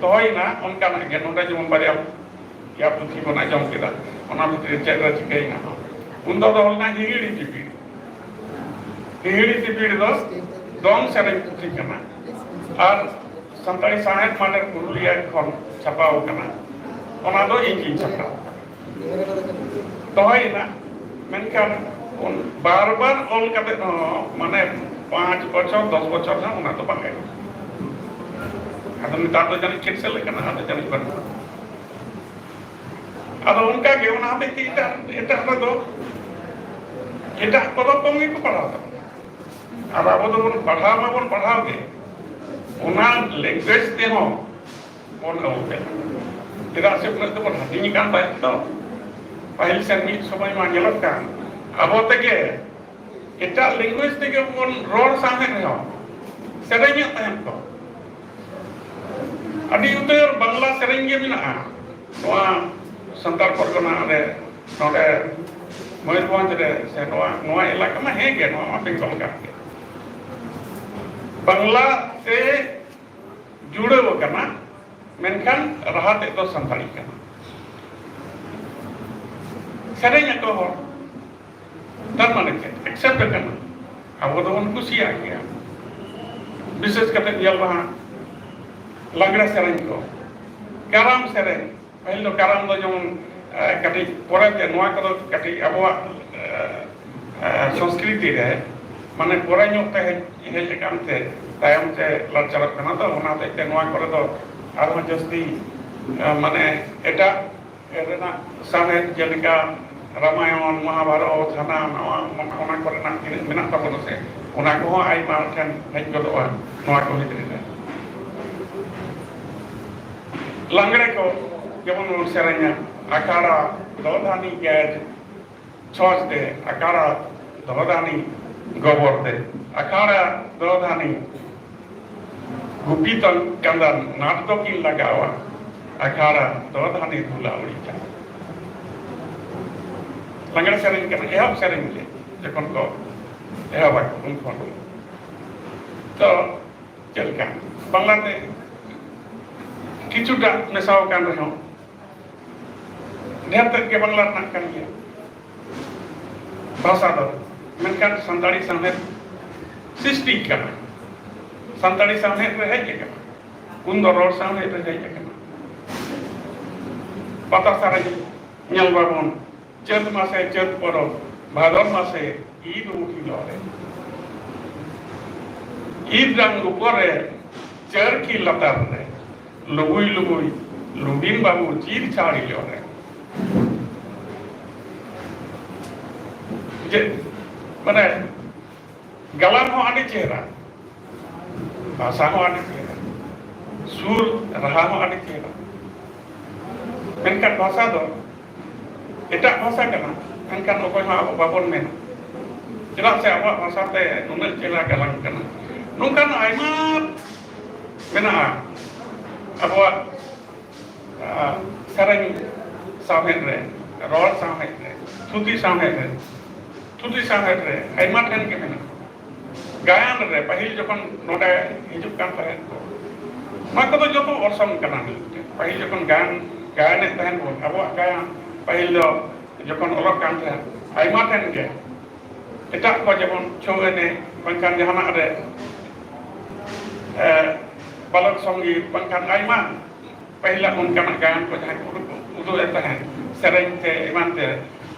ᱫᱚᱦᱚᱭᱮᱱᱟ ᱚᱱᱠᱟᱱᱟᱜ ᱜᱮ, ᱱᱚᱰᱮ ᱡᱮᱢᱚᱱ ᱵᱟᱨᱭᱟ ᱯᱮᱭᱟ ᱯᱩᱛᱷᱤ ᱵᱚᱱ ᱟᱸᱡᱚᱢ ᱠᱮᱫᱟ, ᱚᱱᱟ ᱵᱷᱤᱛᱨᱤ ᱨᱮ ᱪᱮᱫ ᱨᱮ ᱪᱤᱠᱟᱹᱭᱮᱱᱟ? ᱩᱱ ᱫᱚ ᱫᱚᱦᱚ ᱞᱮᱱᱟ ᱦᱤᱦᱤᱲᱤ ᱯᱤᱯᱤᱲᱤ᱾ ᱦᱤᱦᱤᱲᱤ ᱯᱤᱯᱤᱲᱤ ᱫᱚ ᱫᱚᱝ ᱥᱮᱨᱮᱧ ᱯᱩᱛᱷᱤ ᱠᱟᱱᱟ, ᱟᱨ ᱥᱟᱱᱛᱟᱲᱤ ᱥᱟᱶᱦᱮᱫ ᱢᱟᱰᱮᱨ ᱯᱩᱨᱩᱞᱤᱭᱟᱹ ᱠᱷᱚᱱ ᱪᱷᱟᱯᱟᱣ ᱟᱠᱟᱱᱟ, ᱚᱱᱟ ᱫᱚ ᱤᱧ ᱜᱤᱧ ᱪᱷᱟᱯᱟᱣ ᱟᱠᱟᱫᱟ᱾ ᱫᱚᱦᱚᱭᱮᱱᱟ, ᱢᱮᱱᱠᱷᱟᱱ ᱩᱱ ᱵᱟᱨ ᱵᱟᱨ ᱚᱞ ᱠᱟᱛᱮ ᱦᱚᱸ, ᱢᱟᱱᱮ, ᱯᱟᱸᱪ ᱵᱚᱪᱷᱚᱨ, ᱫᱚᱥ ᱵᱚᱪᱷᱚᱨ ᱦᱚᱸ ᱚᱱᱟ ᱫᱚ ᱵᱟᱝ ᱦᱩᱭᱩᱜ᱾ ᱟᱫᱚ ᱱᱮᱛᱟᱨ ᱫᱚ ᱡᱟᱹᱱᱤᱡ cancel ᱟᱠᱟᱱᱟ, ᱟᱫᱚ ᱡᱟᱹᱱᱤᱡ ᱵᱟᱹᱱᱩᱜᱼᱟ᱾ ᱟᱫᱚ ᱚᱱᱠᱟ ᱜᱮ ᱚᱱᱟ ᱦᱚᱛᱮᱡ ᱛᱮ ᱮᱴᱟᱜ, ᱮᱴᱟᱜ ᱨᱮᱫᱚ, ᱮᱴᱟᱜ ᱠᱚᱫᱚ ᱠᱚᱢ ᱜᱮᱠᱚ ᱯᱟᱲᱦᱟᱣ ᱛᱟᱵᱚᱱᱟ᱾ ᱟᱨ ᱟᱵᱚ ᱫᱚᱵᱚᱱ ᱯᱟᱲᱦᱟᱣ ᱢᱟᱵᱚᱱ ᱯᱟᱲᱦᱟᱣ ᱜᱮ, ᱚᱱᱟ language ᱛᱮᱦᱚᱸ ᱵᱚᱱ ᱟᱹᱜᱩ ᱠᱮᱫᱟ᱾ ᱪᱮᱫᱟᱜ ᱥᱮ ᱩᱱᱟᱹᱜ ᱛᱮᱵᱚᱱ ᱦᱟᱹᱴᱤᱧ ᱟᱠᱟᱱ ᱛᱟᱦᱮᱸᱫ ᱛᱚ᱾ ᱯᱟᱹᱦᱤᱞ ᱥᱮᱱ ᱢᱤᱫ ᱥᱚᱢᱚᱭ ᱢᱟ ᱧᱮᱞᱚᱜ ᱠᱟᱱ, ᱟᱵᱚ ᱛᱮᱜᱮ ᱮᱴᱟᱜ language ᱛᱮᱜᱮ ᱵᱚᱱ ᱨᱚᱲ ᱥᱟᱶᱦᱮᱫ ᱨᱮᱦᱚᱸ ᱥᱮᱨᱮᱧᱮᱫ ᱛᱟᱦᱮᱸᱫ ᱠᱚ᱾ ᱟᱹᱰᱤ ᱩᱛᱟᱹᱨ ᱵᱟᱝᱞᱟ ᱥᱮᱨᱮᱧ ᱜᱮ ᱢᱮᱱᱟᱜᱼᱟ ᱱᱚᱣᱟ ᱥᱟᱱᱛᱟᱲ ᱯᱚᱨᱜᱚᱱᱟ ᱨᱮ, ᱱᱚᱰᱮ ᱢᱚᱭᱩᱨᱵᱷᱚᱸᱡᱽ ᱨᱮ, ᱥᱮ ᱱᱚᱣᱟ, ᱱᱚᱣᱟ ᱮᱞᱟᱠᱟ ᱢᱟ ᱦᱮᱸ ᱜᱮ, ᱱᱚᱣᱟ ᱢᱟ ᱵᱮᱝᱜᱚᱞ ᱠᱟᱱ ᱜᱮ᱾ ᱵᱟᱝᱞᱟ ᱛᱮ ᱡᱩᱲᱟᱹᱣ ᱟᱠᱟᱱᱟ, ᱢᱮᱱᱠᱷᱟᱱ ᱨᱟᱦᱟ ᱛᱮᱫ ᱫᱚ ᱥᱟᱱᱛᱟᱲᱤ ᱠᱟᱱᱟ᱾ ᱥᱮᱨᱮᱧ ᱟᱠᱚ ᱦᱚᱲ, ᱛᱟᱨ ᱢᱟᱱᱮ ᱪᱮᱫ? Accept ᱟᱠᱟᱱᱟ᱾ ᱟᱵᱚ ᱫᱚᱵᱚᱱ ᱠᱩᱥᱤᱭᱟᱜ ᱜᱮᱭᱟ, ᱵᱤᱥᱮᱥ ᱠᱟᱛᱮ ᱧᱮᱞ ᱢᱟ ᱦᱟᱸᱜ ᱞᱟᱜᱽᱲᱮ ᱥᱮᱨᱮᱧ ᱠᱚ, ᱠᱟᱨᱟᱢ ᱥᱮᱨᱮᱧ᱾ ᱯᱟᱹᱦᱤᱞ ᱫᱚ ᱠᱟᱨᱟᱢ ᱫᱚ ᱡᱮᱢᱚᱱ, ᱮ, ᱠᱟᱹᱴᱤᱡ ᱯᱚᱨᱮᱛᱮ ᱱᱚᱣᱟ ᱠᱚᱫᱚ ᱠᱟᱹᱴᱤᱡ ᱟᱵᱚᱣᱟᱜ, ᱮ, ᱮ, ᱥᱚᱝᱥᱠᱨᱤᱛᱤ ᱨᱮ, ᱢᱟᱱᱮ, ᱯᱚᱨᱮ ᱧᱚᱜ ᱛᱮ ᱦᱮᱡ, ᱦᱮᱡ ᱟᱠᱟᱱ ᱛᱮ ᱛᱟᱭᱚᱢ ᱛᱮ ᱞᱟᱲᱪᱟᱨᱚᱜ ᱠᱟᱱᱟ᱾ ᱛᱚ ᱚᱱᱟ ᱦᱚᱛᱮᱡ ᱛᱮ ᱱᱚᱣᱟ ᱠᱚᱨᱮ ᱫᱚ ᱟᱨᱦᱚᱸ ᱡᱟᱹᱥᱛᱤ, ᱮ, ᱢᱟᱱᱮ, ᱮᱴᱟᱜ ᱨᱮᱱᱟᱜ ᱥᱟᱶᱦᱮᱫ, ᱡᱮᱞᱮᱠᱟ ᱨᱟᱢᱟᱭᱚᱱ, ᱢᱚᱦᱟᱵᱷᱟᱨᱚᱛ, ᱦᱟᱱᱟ ᱱᱟᱣᱟ, ᱚᱱᱟ, ᱚᱱᱟ ᱠᱚᱨᱮᱱᱟᱜ ᱛᱤᱱᱟᱹᱜ ᱢᱮᱱᱟᱜ ᱛᱟᱵᱚᱱᱟ ᱥᱮ, ᱚᱱᱟ ᱠᱚᱦᱚᱸ ᱟᱭᱢᱟ ᱴᱷᱮᱱ ᱦᱮᱡ ᱜᱚᱫᱚᱜᱼᱟ ᱱᱚᱣᱟ ᱠᱚ ᱵᱷᱤᱛᱨᱤ ᱨᱮ᱾ ᱞᱟᱜᱽᱲᱮ ᱠᱚ ᱡᱮᱢᱚᱱ ᱵᱚᱱ ᱥᱮᱨᱮᱧᱟ, ᱟᱠᱷᱟᱲᱟ ᱫᱚ ᱫᱷᱟᱹᱱᱤ ᱜᱮᱡ ᱪᱷᱚᱸᱪ ᱫᱮ, ᱟᱠᱷᱟᱲᱟ ᱫᱚ ᱫᱷᱟᱹᱱᱤ ᱜᱚᱵᱚᱨ ᱫᱮ, ᱟᱠᱷᱟᱲᱟ ᱫᱚ ᱫᱷᱟᱹᱱᱤ ᱜᱩᱯᱤ ᱛᱚᱞ ᱠᱟᱸᱫᱟᱱ ᱱᱟᱴ ᱫᱚ ᱠᱤᱱ ᱞᱟᱜᱟᱣᱟ, ᱟᱠᱷᱟᱲᱟ ᱫᱚ ᱫᱷᱟᱹᱱᱤ ᱫᱷᱩᱞᱟ ᱩᱲᱤᱡᱟ᱾ ᱞᱟᱜᱽᱲᱮ ᱥᱮᱨᱮᱧ ᱠᱟᱱᱟ, ᱮᱦᱚᱵ ᱥᱮᱨᱮᱧ ᱜᱮ ᱡᱚᱠᱷᱚᱱ ᱠᱚ ᱮᱦᱚᱵᱟ ᱩᱱ ᱠᱷᱚᱱ᱾ ᱛᱚ ᱪᱮᱫ ᱞᱮᱠᱟ ᱵᱟᱝᱞᱟᱛᱮ ᱠᱤᱪᱷᱩᱴᱟ ᱢᱮᱥᱟᱣ ᱟᱠᱟᱱ ᱨᱮᱦᱚᱸ ᱰᱷᱮᱨ ᱛᱮᱫ ᱜᱮ ᱵᱟᱝᱞᱟ ᱨᱮᱱᱟᱜ ᱠᱟᱱ ᱜᱮᱭᱟ ᱵᱷᱟᱥᱟ ᱫᱚ, ᱢᱮᱱᱠᱷᱟᱱ ᱥᱟᱱᱛᱟᱲᱤ ᱥᱟᱶᱦᱮᱫ ᱥᱨᱤᱥᱴᱤ ᱠᱟᱱᱟ, ᱥᱟᱱᱛᱟᱲᱤ ᱥᱟᱶᱦᱮᱫ ᱨᱮ ᱦᱮᱡ ᱟᱠᱟᱱᱟ, ᱩᱱ ᱫᱚ ᱨᱚᱲ ᱥᱟᱶᱦᱮᱫ ᱨᱮ ᱦᱮᱡ ᱟᱠᱟᱱᱟ᱾ ᱯᱟᱛᱟ ᱥᱟᱨᱮᱡ ᱧᱮᱞ ᱵᱟᱵᱚᱱ, ᱪᱟᱹᱛ ᱢᱟᱥᱮ ᱪᱟᱹᱛ ᱯᱚᱨᱚᱵᱽ, ᱵᱷᱟᱫᱚᱨ ᱢᱟᱥᱮ ᱤᱫ ᱩᱱ ᱦᱤᱞᱳᱜ ᱨᱮ᱾ ᱤᱫ ᱰᱟᱝ ᱩᱯᱚᱨ ᱨᱮ, ᱪᱟᱹᱨᱠᱷᱤ ᱞᱟᱛᱟᱨ ᱨᱮ, ᱞᱩᱜᱩᱭ ᱞᱩᱜᱩᱭ ᱞᱩᱰᱤᱱ ᱵᱟᱹᱵᱩ ᱪᱤᱨ ᱪᱷᱟᱲ ᱦᱤᱞᱳᱜ ᱨᱮ᱾ ᱡᱮ, ᱢᱟᱱᱮ, ᱜᱟᱞᱟᱝ ᱦᱚᱸ ᱟᱹᱰᱤ ᱪᱮᱦᱨᱟ, ᱵᱷᱟᱥᱟ ᱦᱚᱸ ᱟᱹᱰᱤ ᱪᱮᱦᱨᱟ, ᱥᱩᱨ ᱨᱟᱦᱟ ᱦᱚᱸ ᱟᱹᱰᱤ ᱪᱮᱦᱨᱟ᱾ ᱢᱮᱱᱠᱷᱟᱱ ᱵᱷᱟᱥᱟ ᱫᱚ ᱮᱴᱟᱜ ᱵᱷᱟᱥᱟ ᱠᱟᱱᱟ, ᱢᱮᱱᱠᱷᱟᱱ ᱚᱠᱚᱭ ᱦᱚᱸ ᱟᱵᱚ ᱵᱟᱵᱚᱱ ᱢᱮᱱᱟ᱾ ᱪᱮᱫᱟᱜ ᱥᱮ ᱟᱵᱚᱣᱟᱜ ᱵᱷᱟᱥᱟ ᱛᱮ ᱱᱩᱱᱟᱹᱜ ᱪᱮᱦᱨᱟ ᱜᱟᱞᱟᱝ ᱠᱟᱱᱟ᱾ ᱱᱚᱝᱠᱟᱱ ᱟᱭᱢᱟ ᱢᱮᱱᱟᱜᱼᱟ ᱟᱵᱚᱣᱟᱜ ᱟᱨ ᱥᱮᱨᱮᱧ ᱥᱟᱶᱦᱮᱫ ᱨᱮ, ᱨᱚᱲ ᱥᱟᱶᱦᱮᱫ ᱨᱮ, ᱛᱷᱩᱛᱤ ᱥᱟᱶᱦᱮᱫ ᱨᱮ, ᱛᱷᱩᱛᱤ ᱥᱟᱶᱦᱮᱫ ᱨᱮ ᱟᱭᱢᱟ ᱴᱷᱮᱱ ᱜᱮ ᱢᱮᱱᱟᱜᱼᱟ᱾ ᱜᱟᱭᱟᱱ ᱨᱮ ᱯᱟᱹᱦᱤᱞ ᱡᱚᱠᱷᱚᱱ ᱱᱚᱰᱮ ᱦᱤᱡᱩᱜ ᱠᱟᱱ ᱛᱟᱦᱮᱸᱫ ᱠᱚ, ᱱᱚᱣᱟ ᱠᱚᱫᱚ ᱡᱚᱛᱚ ᱚᱨᱥᱚᱝ ᱠᱟᱱᱟ ᱢᱤᱫᱴᱮᱱ᱾ ᱯᱟᱹᱦᱤᱞ ᱡᱚᱠᱷᱚᱱ ᱜᱟᱭᱟᱱ, ᱜᱟᱭᱟᱱᱮᱫ ᱛᱟᱦᱮᱸᱫ ᱵᱚᱱ, ᱟᱵᱚᱣᱟᱜ ᱜᱟᱭᱟᱱ ᱯᱟᱹᱦᱤᱞ ᱫᱚ ᱡᱚᱠᱷᱚᱱ ᱚᱞᱚᱜ ᱠᱟᱱ ᱛᱟᱦᱮᱸᱫ, ᱟᱭᱢᱟ ᱴᱷᱮᱱ ᱜᱮ ᱮᱴᱟᱜ ᱠᱚ ᱡᱮᱢᱚᱱ ᱪᱷᱳ ᱮᱱᱮᱡ, ᱵᱟᱝᱠᱷᱟᱱ ᱡᱟᱦᱟᱱᱟᱜ ᱨᱮ, ᱮ, ᱵᱟᱞᱚᱠ ᱥᱚᱝᱜᱤᱛ, ᱵᱟᱝᱠᱷᱟᱱ ᱟᱭᱢᱟ ᱯᱟᱹᱦᱤᱞᱟᱜ ᱚᱱᱠᱟᱱᱟᱜ ᱜᱟᱭᱟᱱ ᱠᱚ ᱡᱟᱦᱟᱸᱭ ᱠᱚ ᱩᱫᱩᱜ, ᱩᱫᱩᱜ ᱮᱫ ᱛᱟᱦᱮᱸᱫ, ᱥᱮᱨᱮᱧ ᱛᱮ ᱮᱢᱟᱱ ᱛᱮ᱾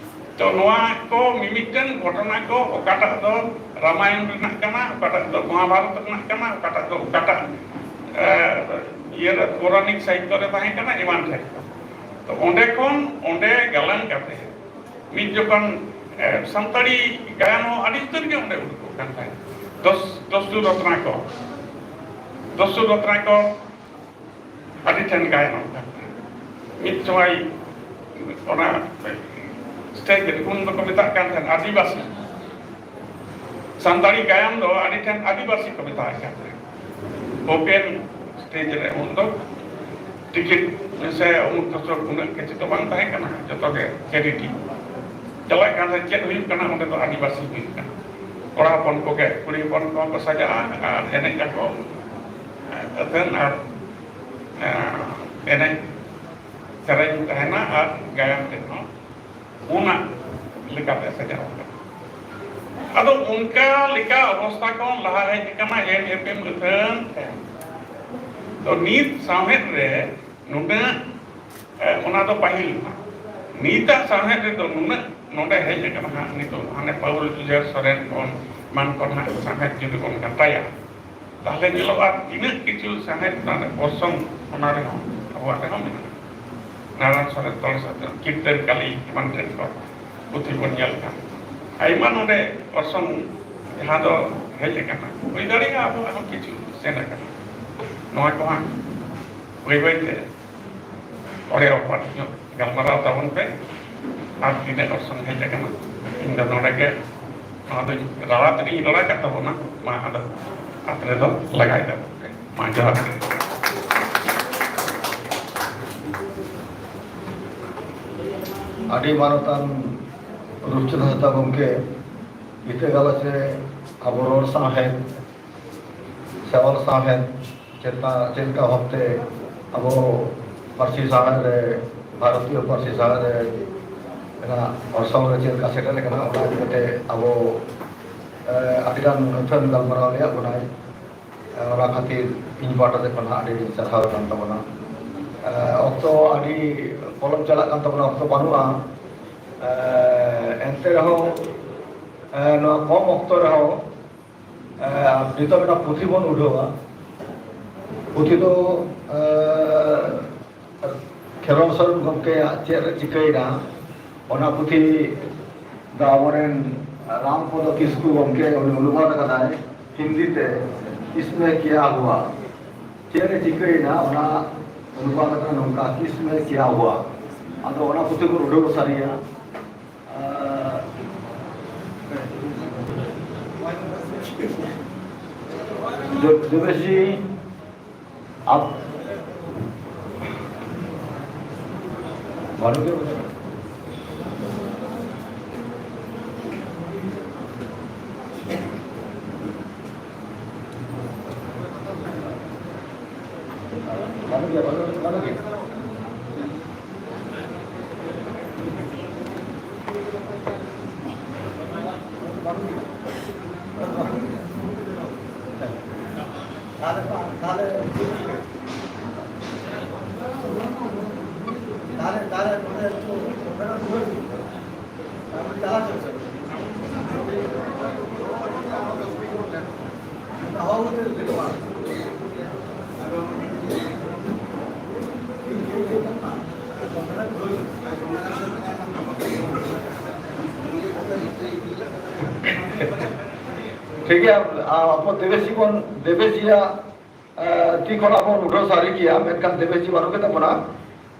ᱛᱚ ᱱᱚᱣᱟ ᱠᱚ ᱢᱤᱢᱤᱫᱴᱟᱝ ᱜᱷᱚᱴᱚᱱᱟ ᱠᱚ ᱚᱠᱟᱴᱟᱜ ᱫᱚ ᱨᱟᱢᱟᱭᱚᱱ ᱨᱮᱱᱟᱜ ᱠᱟᱱᱟ, ᱚᱠᱟᱴᱟᱜ ᱫᱚ ᱢᱚᱦᱟᱵᱷᱟᱨᱚᱛ ᱨᱮᱱᱟᱜ ᱠᱟᱱᱟ, ᱚᱠᱟᱴᱟᱜ ᱫᱚ ᱚᱠᱟᱴᱟᱜ, ᱮ, ᱤᱭᱟᱹ ᱨᱮ ᱯᱳᱨᱟᱱᱤᱠ ᱥᱟᱦᱤᱛᱛᱚ ᱨᱮ ᱛᱟᱦᱮᱸ ᱠᱟᱱᱟ ᱮᱢᱟᱱ ᱴᱷᱮᱱ᱾ ᱛᱚ ᱚᱸᱰᱮ ᱠᱷᱚᱱ ᱚᱸᱰᱮ ᱜᱟᱞᱟᱝ ᱠᱟᱛᱮ ᱢᱤᱫ ᱡᱚᱠᱷᱚᱱ ᱥᱟᱱᱛᱟᱲᱤ ᱜᱟᱭᱟᱱ ᱦᱚᱸ ᱟᱹᱰᱤ ᱩᱛᱟᱹᱨ ᱜᱮ ᱚᱸᱰᱮ ᱩᱰᱩᱠᱚᱜ ᱠᱟᱱ ᱛᱟᱦᱮᱸᱫ᱾ ᱫᱚᱥ ᱫᱚᱥᱴᱩ ᱨᱚᱛᱱᱟᱠᱚᱨ, ᱫᱚᱥᱴᱩ ᱨᱚᱛᱱᱟᱠᱚᱨ ᱟᱹᱰᱤ ᱴᱷᱮᱱ ᱜᱟᱭᱟᱱᱚᱜ ᱠᱟᱱ ᱛᱟᱦᱮᱸᱫ᱾ ᱢᱤᱫ ᱥᱚᱢᱚᱭ ᱚᱱᱟ ᱥᱴᱮᱡ ᱨᱮ ᱩᱱ ᱫᱚᱠᱚ ᱢᱮᱛᱟᱜ ᱠᱟᱱ ᱛᱟᱦᱮᱸᱫ ᱟᱹᱫᱤᱵᱟᱹᱥᱤ᱾ ᱥᱟᱱᱛᱟᱲᱤ ᱜᱟᱭᱟᱱ ᱫᱚ ᱟᱹᱰᱤ ᱴᱷᱮᱱ ᱟᱹᱫᱤᱵᱟᱹᱥᱤ ᱠᱚ ᱢᱮᱛᱟᱜ ᱠᱟᱱ ᱛᱟᱦᱮᱸᱫ᱾ ᱳᱯᱮᱱ ᱥᱴᱮᱡ ᱨᱮ ᱩᱱ ᱫᱚ ᱴᱤᱠᱤᱴ ᱥᱮ ᱩᱱ ᱫᱚ ᱩᱱᱟᱹᱜ ᱠᱤᱪᱷᱩ ᱫᱚ ᱵᱟᱝ ᱛᱟᱦᱮᱸ ᱠᱟᱱᱟ, ᱡᱚᱛᱚ ᱜᱮ ᱪᱮᱨᱤᱴᱤ᱾ ᱪᱟᱞᱟᱜ ᱠᱟᱱ ᱛᱟᱦᱮᱸᱫ, ᱪᱮᱫ ᱦᱩᱭᱩᱜ ᱠᱟᱱᱟ ᱚᱸᱰᱮ ᱫᱚ ᱟᱹᱫᱤᱵᱟᱹᱥᱤ ᱦᱩᱭᱩᱜ ᱠᱟᱱᱟ᱾ ᱠᱚᱲᱟ ᱦᱚᱯᱚᱱ ᱠᱚᱜᱮ, ᱠᱩᱲᱤ ᱦᱚᱯᱚᱱ ᱠᱚᱦᱚᱸ ᱠᱚ ᱥᱟᱡᱟᱜᱼᱟ ᱟᱨ ᱮᱱᱮᱡ ᱟᱠᱚ ᱟᱹᱛᱷᱟᱹᱱ ᱟᱨ, ᱮᱸ, ᱮᱱᱮᱡ ᱥᱮᱨᱮᱧ ᱛᱟᱦᱮᱱᱟ ᱟᱨ ᱜᱟᱭᱟᱱ ᱴᱷᱮᱱ ᱦᱚᱸ ᱚᱱᱟ ᱞᱮᱠᱟᱛᱮ ᱥᱟᱡᱟᱣ ᱟᱠᱟᱱᱟ᱾ ᱟᱫᱚ ᱚᱱᱠᱟ ᱞᱮᱠᱟ ᱚᱵᱚᱥᱛᱷᱟ ᱠᱷᱚᱱ ᱞᱟᱦᱟ ᱦᱮᱡ ᱟᱠᱟᱱᱟ ᱮᱢ ᱮᱯᱮᱢ ᱟᱹᱛᱷᱟᱹᱱ ᱛᱮ᱾ ᱛᱚ ᱱᱤᱛ ᱥᱟᱶᱦᱮᱫ ᱨᱮ ᱱᱩᱱᱟᱹᱜ, ᱮ, ᱚᱱᱟ ᱫᱚ ᱯᱟᱹᱦᱤᱞ ᱨᱮᱱᱟᱜ᱾ ᱱᱤᱛᱟᱜ ᱥᱟᱶᱦᱮᱫ ᱨᱮᱫᱚ ᱱᱩᱱᱟᱹᱜ ᱱᱚᱰᱮ ᱦᱮᱡ ᱟᱠᱟᱱᱟ ᱦᱟᱸᱜ, ᱱᱤᱛᱚᱜ ᱦᱟᱱᱮ ᱯᱟᱹᱣᱩᱞ ᱡᱩᱡᱷᱟᱹᱨ ᱥᱚᱨᱮᱱ ᱠᱷᱚᱱ ᱮᱢᱟᱱ ᱠᱚ ᱱᱟᱦᱟᱜ ᱥᱟᱶᱦᱮᱫ ᱡᱩᱫᱤ ᱵᱚᱱ ᱜᱟᱛᱟᱭᱟ, ᱛᱟᱦᱞᱮ ᱧᱮᱞᱚᱜᱼᱟ ᱛᱤᱱᱟᱹᱜ ᱠᱤᱪᱷᱩ ᱥᱟᱶᱦᱮᱫ ᱨᱮᱱᱟᱜ ᱚᱨᱥᱚᱝ ᱚᱱᱟ ᱨᱮᱦᱚᱸ ᱟᱵᱚᱣᱟᱜ ᱨᱮᱦᱚᱸ ᱢᱮᱱᱟᱜᱼᱟ᱾ ᱱᱟᱨᱟᱭᱚᱱ ᱥᱚᱨᱮᱱ ᱛᱚᱲ ᱥᱟᱛᱮ ᱠᱤᱨᱛᱚᱱ ᱠᱟᱞᱤ ᱮᱢᱟᱱ ᱴᱷᱮᱱ ᱠᱷᱚᱱ ᱯᱩᱛᱷᱤ ᱵᱚᱱ ᱧᱮᱞ ᱠᱷᱟᱱ ᱟᱭᱢᱟ ᱱᱚᱰᱮ ᱚᱨᱥᱚᱝ ᱡᱟᱦᱟᱸ ᱫᱚ ᱦᱮᱡ ᱟᱠᱟᱱᱟ, ᱦᱩᱭ ᱫᱟᱲᱮᱭᱟᱜᱼᱟ ᱟᱵᱚᱣᱟᱜ ᱦᱚᱸ ᱠᱤᱪᱷᱩ ᱥᱮᱱ ᱟᱠᱟᱱᱟ᱾ ᱱᱚᱣᱟ ᱠᱚᱦᱚᱸ ᱵᱟᱹᱭ ᱵᱟᱹᱭ ᱛᱮ ᱚᱲᱮ ᱚᱯᱟᱴ ᱧᱚᱜ ᱜᱟᱞᱢᱟᱨᱟᱣ ᱛᱟᱵᱚᱱ ᱯᱮ᱾ ᱟᱨ ᱛᱤᱱᱟᱹᱜ ᱚᱨᱥᱚᱝ ᱦᱮᱡ ᱟᱠᱟᱱᱟ, ᱤᱧ ᱫᱚ ᱱᱚᱰᱮ ᱜᱮ ᱱᱚᱣᱟ ᱫᱚᱧ ᱨᱟᱲᱟ ᱛᱮᱜᱮᱧ ᱨᱚᱲ ᱟᱠᱟᱫ ᱛᱟᱵᱚᱱᱟ᱾ ᱢᱟ ᱟᱫᱚ ᱟᱛᱨᱮ ᱫᱚ ᱞᱟᱜᱟᱭ ᱛᱟᱵᱚᱱ ᱯᱮ᱾ ᱢᱟ ᱡᱚᱦᱟᱨ ᱜᱮ᱾ ᱟᱹᱰᱤ ᱢᱟᱱᱚᱛᱟᱱ ᱨᱩᱯᱪᱟᱸᱫᱽ ᱦᱟᱸᱥᱫᱟ ᱜᱚᱢᱠᱮ, ᱵᱤᱛᱟᱹ ᱜᱟᱞᱚᱪ ᱨᱮ ᱟᱵᱚ ᱨᱚᱲ ᱥᱟᱶᱦᱮᱫ ᱥᱮ ᱚᱞ ᱥᱟᱶᱦᱮᱫ ᱪᱮᱫ ᱞᱮᱠᱟ, ᱪᱮᱫ ᱞᱮᱠᱟ ᱵᱷᱟᱵᱛᱮ ᱟᱵᱚ ᱯᱟᱹᱨᱥᱤ ᱥᱟᱶᱦᱮᱫ ᱨᱮ, ᱵᱷᱟᱨᱚᱛᱤᱭᱚ ᱯᱟᱹᱨᱥᱤ ᱥᱟᱶᱦᱮᱫ ᱨᱮ ᱨᱮᱱᱟᱜ ᱚᱨᱥᱚᱝ ᱨᱮ ᱪᱮᱫ ᱞᱮᱠᱟ ᱥᱮᱴᱮᱨ ᱟᱠᱟᱱᱟ, ᱚᱱᱟ ᱤᱫᱤ ᱠᱟᱛᱮ ᱟᱵᱚ, ᱮ, ᱟᱹᱰᱤᱜᱟᱱ ᱟᱹᱛᱷᱟᱹᱱ ᱜᱟᱞᱢᱟᱨᱟᱣ ᱨᱮᱭᱟᱜ ᱵᱚᱱᱟᱭ᱾ ᱮ, ᱚᱱᱟ ᱠᱷᱟᱹᱛᱤᱨ ᱤᱧ ᱯᱟᱦᱴᱟ ᱥᱮᱫ ᱠᱷᱚᱱ ᱦᱟᱸᱜ ᱟᱹᱰᱤ ᱟᱹᱰᱤ ᱥᱟᱨᱦᱟᱣ ᱠᱟᱱ ᱛᱟᱵᱚᱱᱟ᱾ ᱮ, ᱚᱠᱛᱚ ᱟᱹᱰᱤ ᱯᱚᱞᱚᱢ ᱪᱟᱞᱟᱜ ᱠᱟᱱ ᱛᱟᱵᱚᱱᱟ, ᱚᱠᱛᱚ ᱵᱟᱹᱱᱩᱜᱼᱟ᱾ ᱮ, ᱮᱱᱛᱮ ᱨᱮᱦᱚᱸ, ᱮ, ᱱᱚᱣᱟ ᱠᱚᱢ ᱚᱠᱛᱚ ᱨᱮᱦᱚᱸ ᱮ, ᱱᱤᱛᱚᱜ ᱢᱤᱫᱴᱟᱝ ᱯᱩᱛᱷᱤ ᱵᱚᱱ ᱩᱰᱷᱟᱹᱣᱟ᱾ ᱯᱩᱛᱷᱤ ᱫᱚ, ᱮ, ᱠᱷᱮᱨᱣᱟᱞ ᱥᱚᱨᱮᱱ ᱜᱚᱢᱠᱮᱭᱟᱜ ᱪᱮᱫ ᱨᱮ ᱪᱤᱠᱟᱹᱭᱮᱱᱟ, ᱚᱱᱟ ᱯᱩᱛᱷᱤ ᱫᱚ ᱟᱵᱚᱨᱮᱱ ᱨᱟᱢᱯᱚᱫᱚ ᱠᱤᱥᱠᱩ ᱜᱚᱢᱠᱮ, ᱩᱱᱤ ᱚᱱᱩᱵᱟᱫ ᱟᱠᱟᱫᱟᱭ ᱦᱤᱱᱫᱤ ᱛᱮ, "ᱤᱥᱢᱮ ᱠᱮᱭᱟ ᱦᱩᱣᱟ?" ᱪᱮᱫ ᱮ ᱪᱤᱠᱟᱹᱭᱮᱱᱟ, ᱚᱱᱟ ᱚᱱᱩᱵᱟᱫ ᱟᱠᱟᱱᱟ ᱱᱚᱝᱠᱟ, "ᱠᱤᱥᱢᱮ ᱠᱮᱭᱟ ᱦᱩᱣᱟ?" ᱟᱫᱚ ᱚᱱᱟ ᱯᱩᱛᱷᱤ ᱠᱚ ᱩᱰᱟᱹᱣ ᱥᱟᱹᱨᱤᱭᱟ᱾ ᱟᱨ ᱫᱮᱵᱮᱥ ᱡᱤ, ᱟᱯ-, ᱵᱟᱹᱱᱩᱜ ᱜᱮ ᱵᱟᱹᱱᱩᱜ᱾ ᱵᱟᱹᱱᱩᱜ ᱜᱮᱭᱟ, ᱵᱟᱹᱱᱩᱜ, ᱵᱟᱹᱱᱩᱜ ᱜᱮᱭᱟ᱾ ᱴᱷᱤᱠ ᱜᱮᱭᱟ, ᱟ, ᱟᱵᱚ ᱫᱮᱵᱮᱥ ᱡᱤ ᱵᱚᱱ, ᱫᱮᱵᱮᱥ ᱡᱤᱭᱟᱜ, ᱟ, ᱛᱤ ᱠᱷᱚᱱᱟᱜ ᱵᱚᱱ ᱩᱰᱷᱟᱹᱣ ᱥᱟᱹᱨᱤ ᱠᱮᱭᱟ, ᱢᱮᱱᱠᱷᱟᱱ ᱫᱮᱵᱮᱥ ᱡᱤ ᱵᱟᱹᱱᱩᱜ ᱜᱮᱛᱟ ᱵᱚᱱᱟ᱾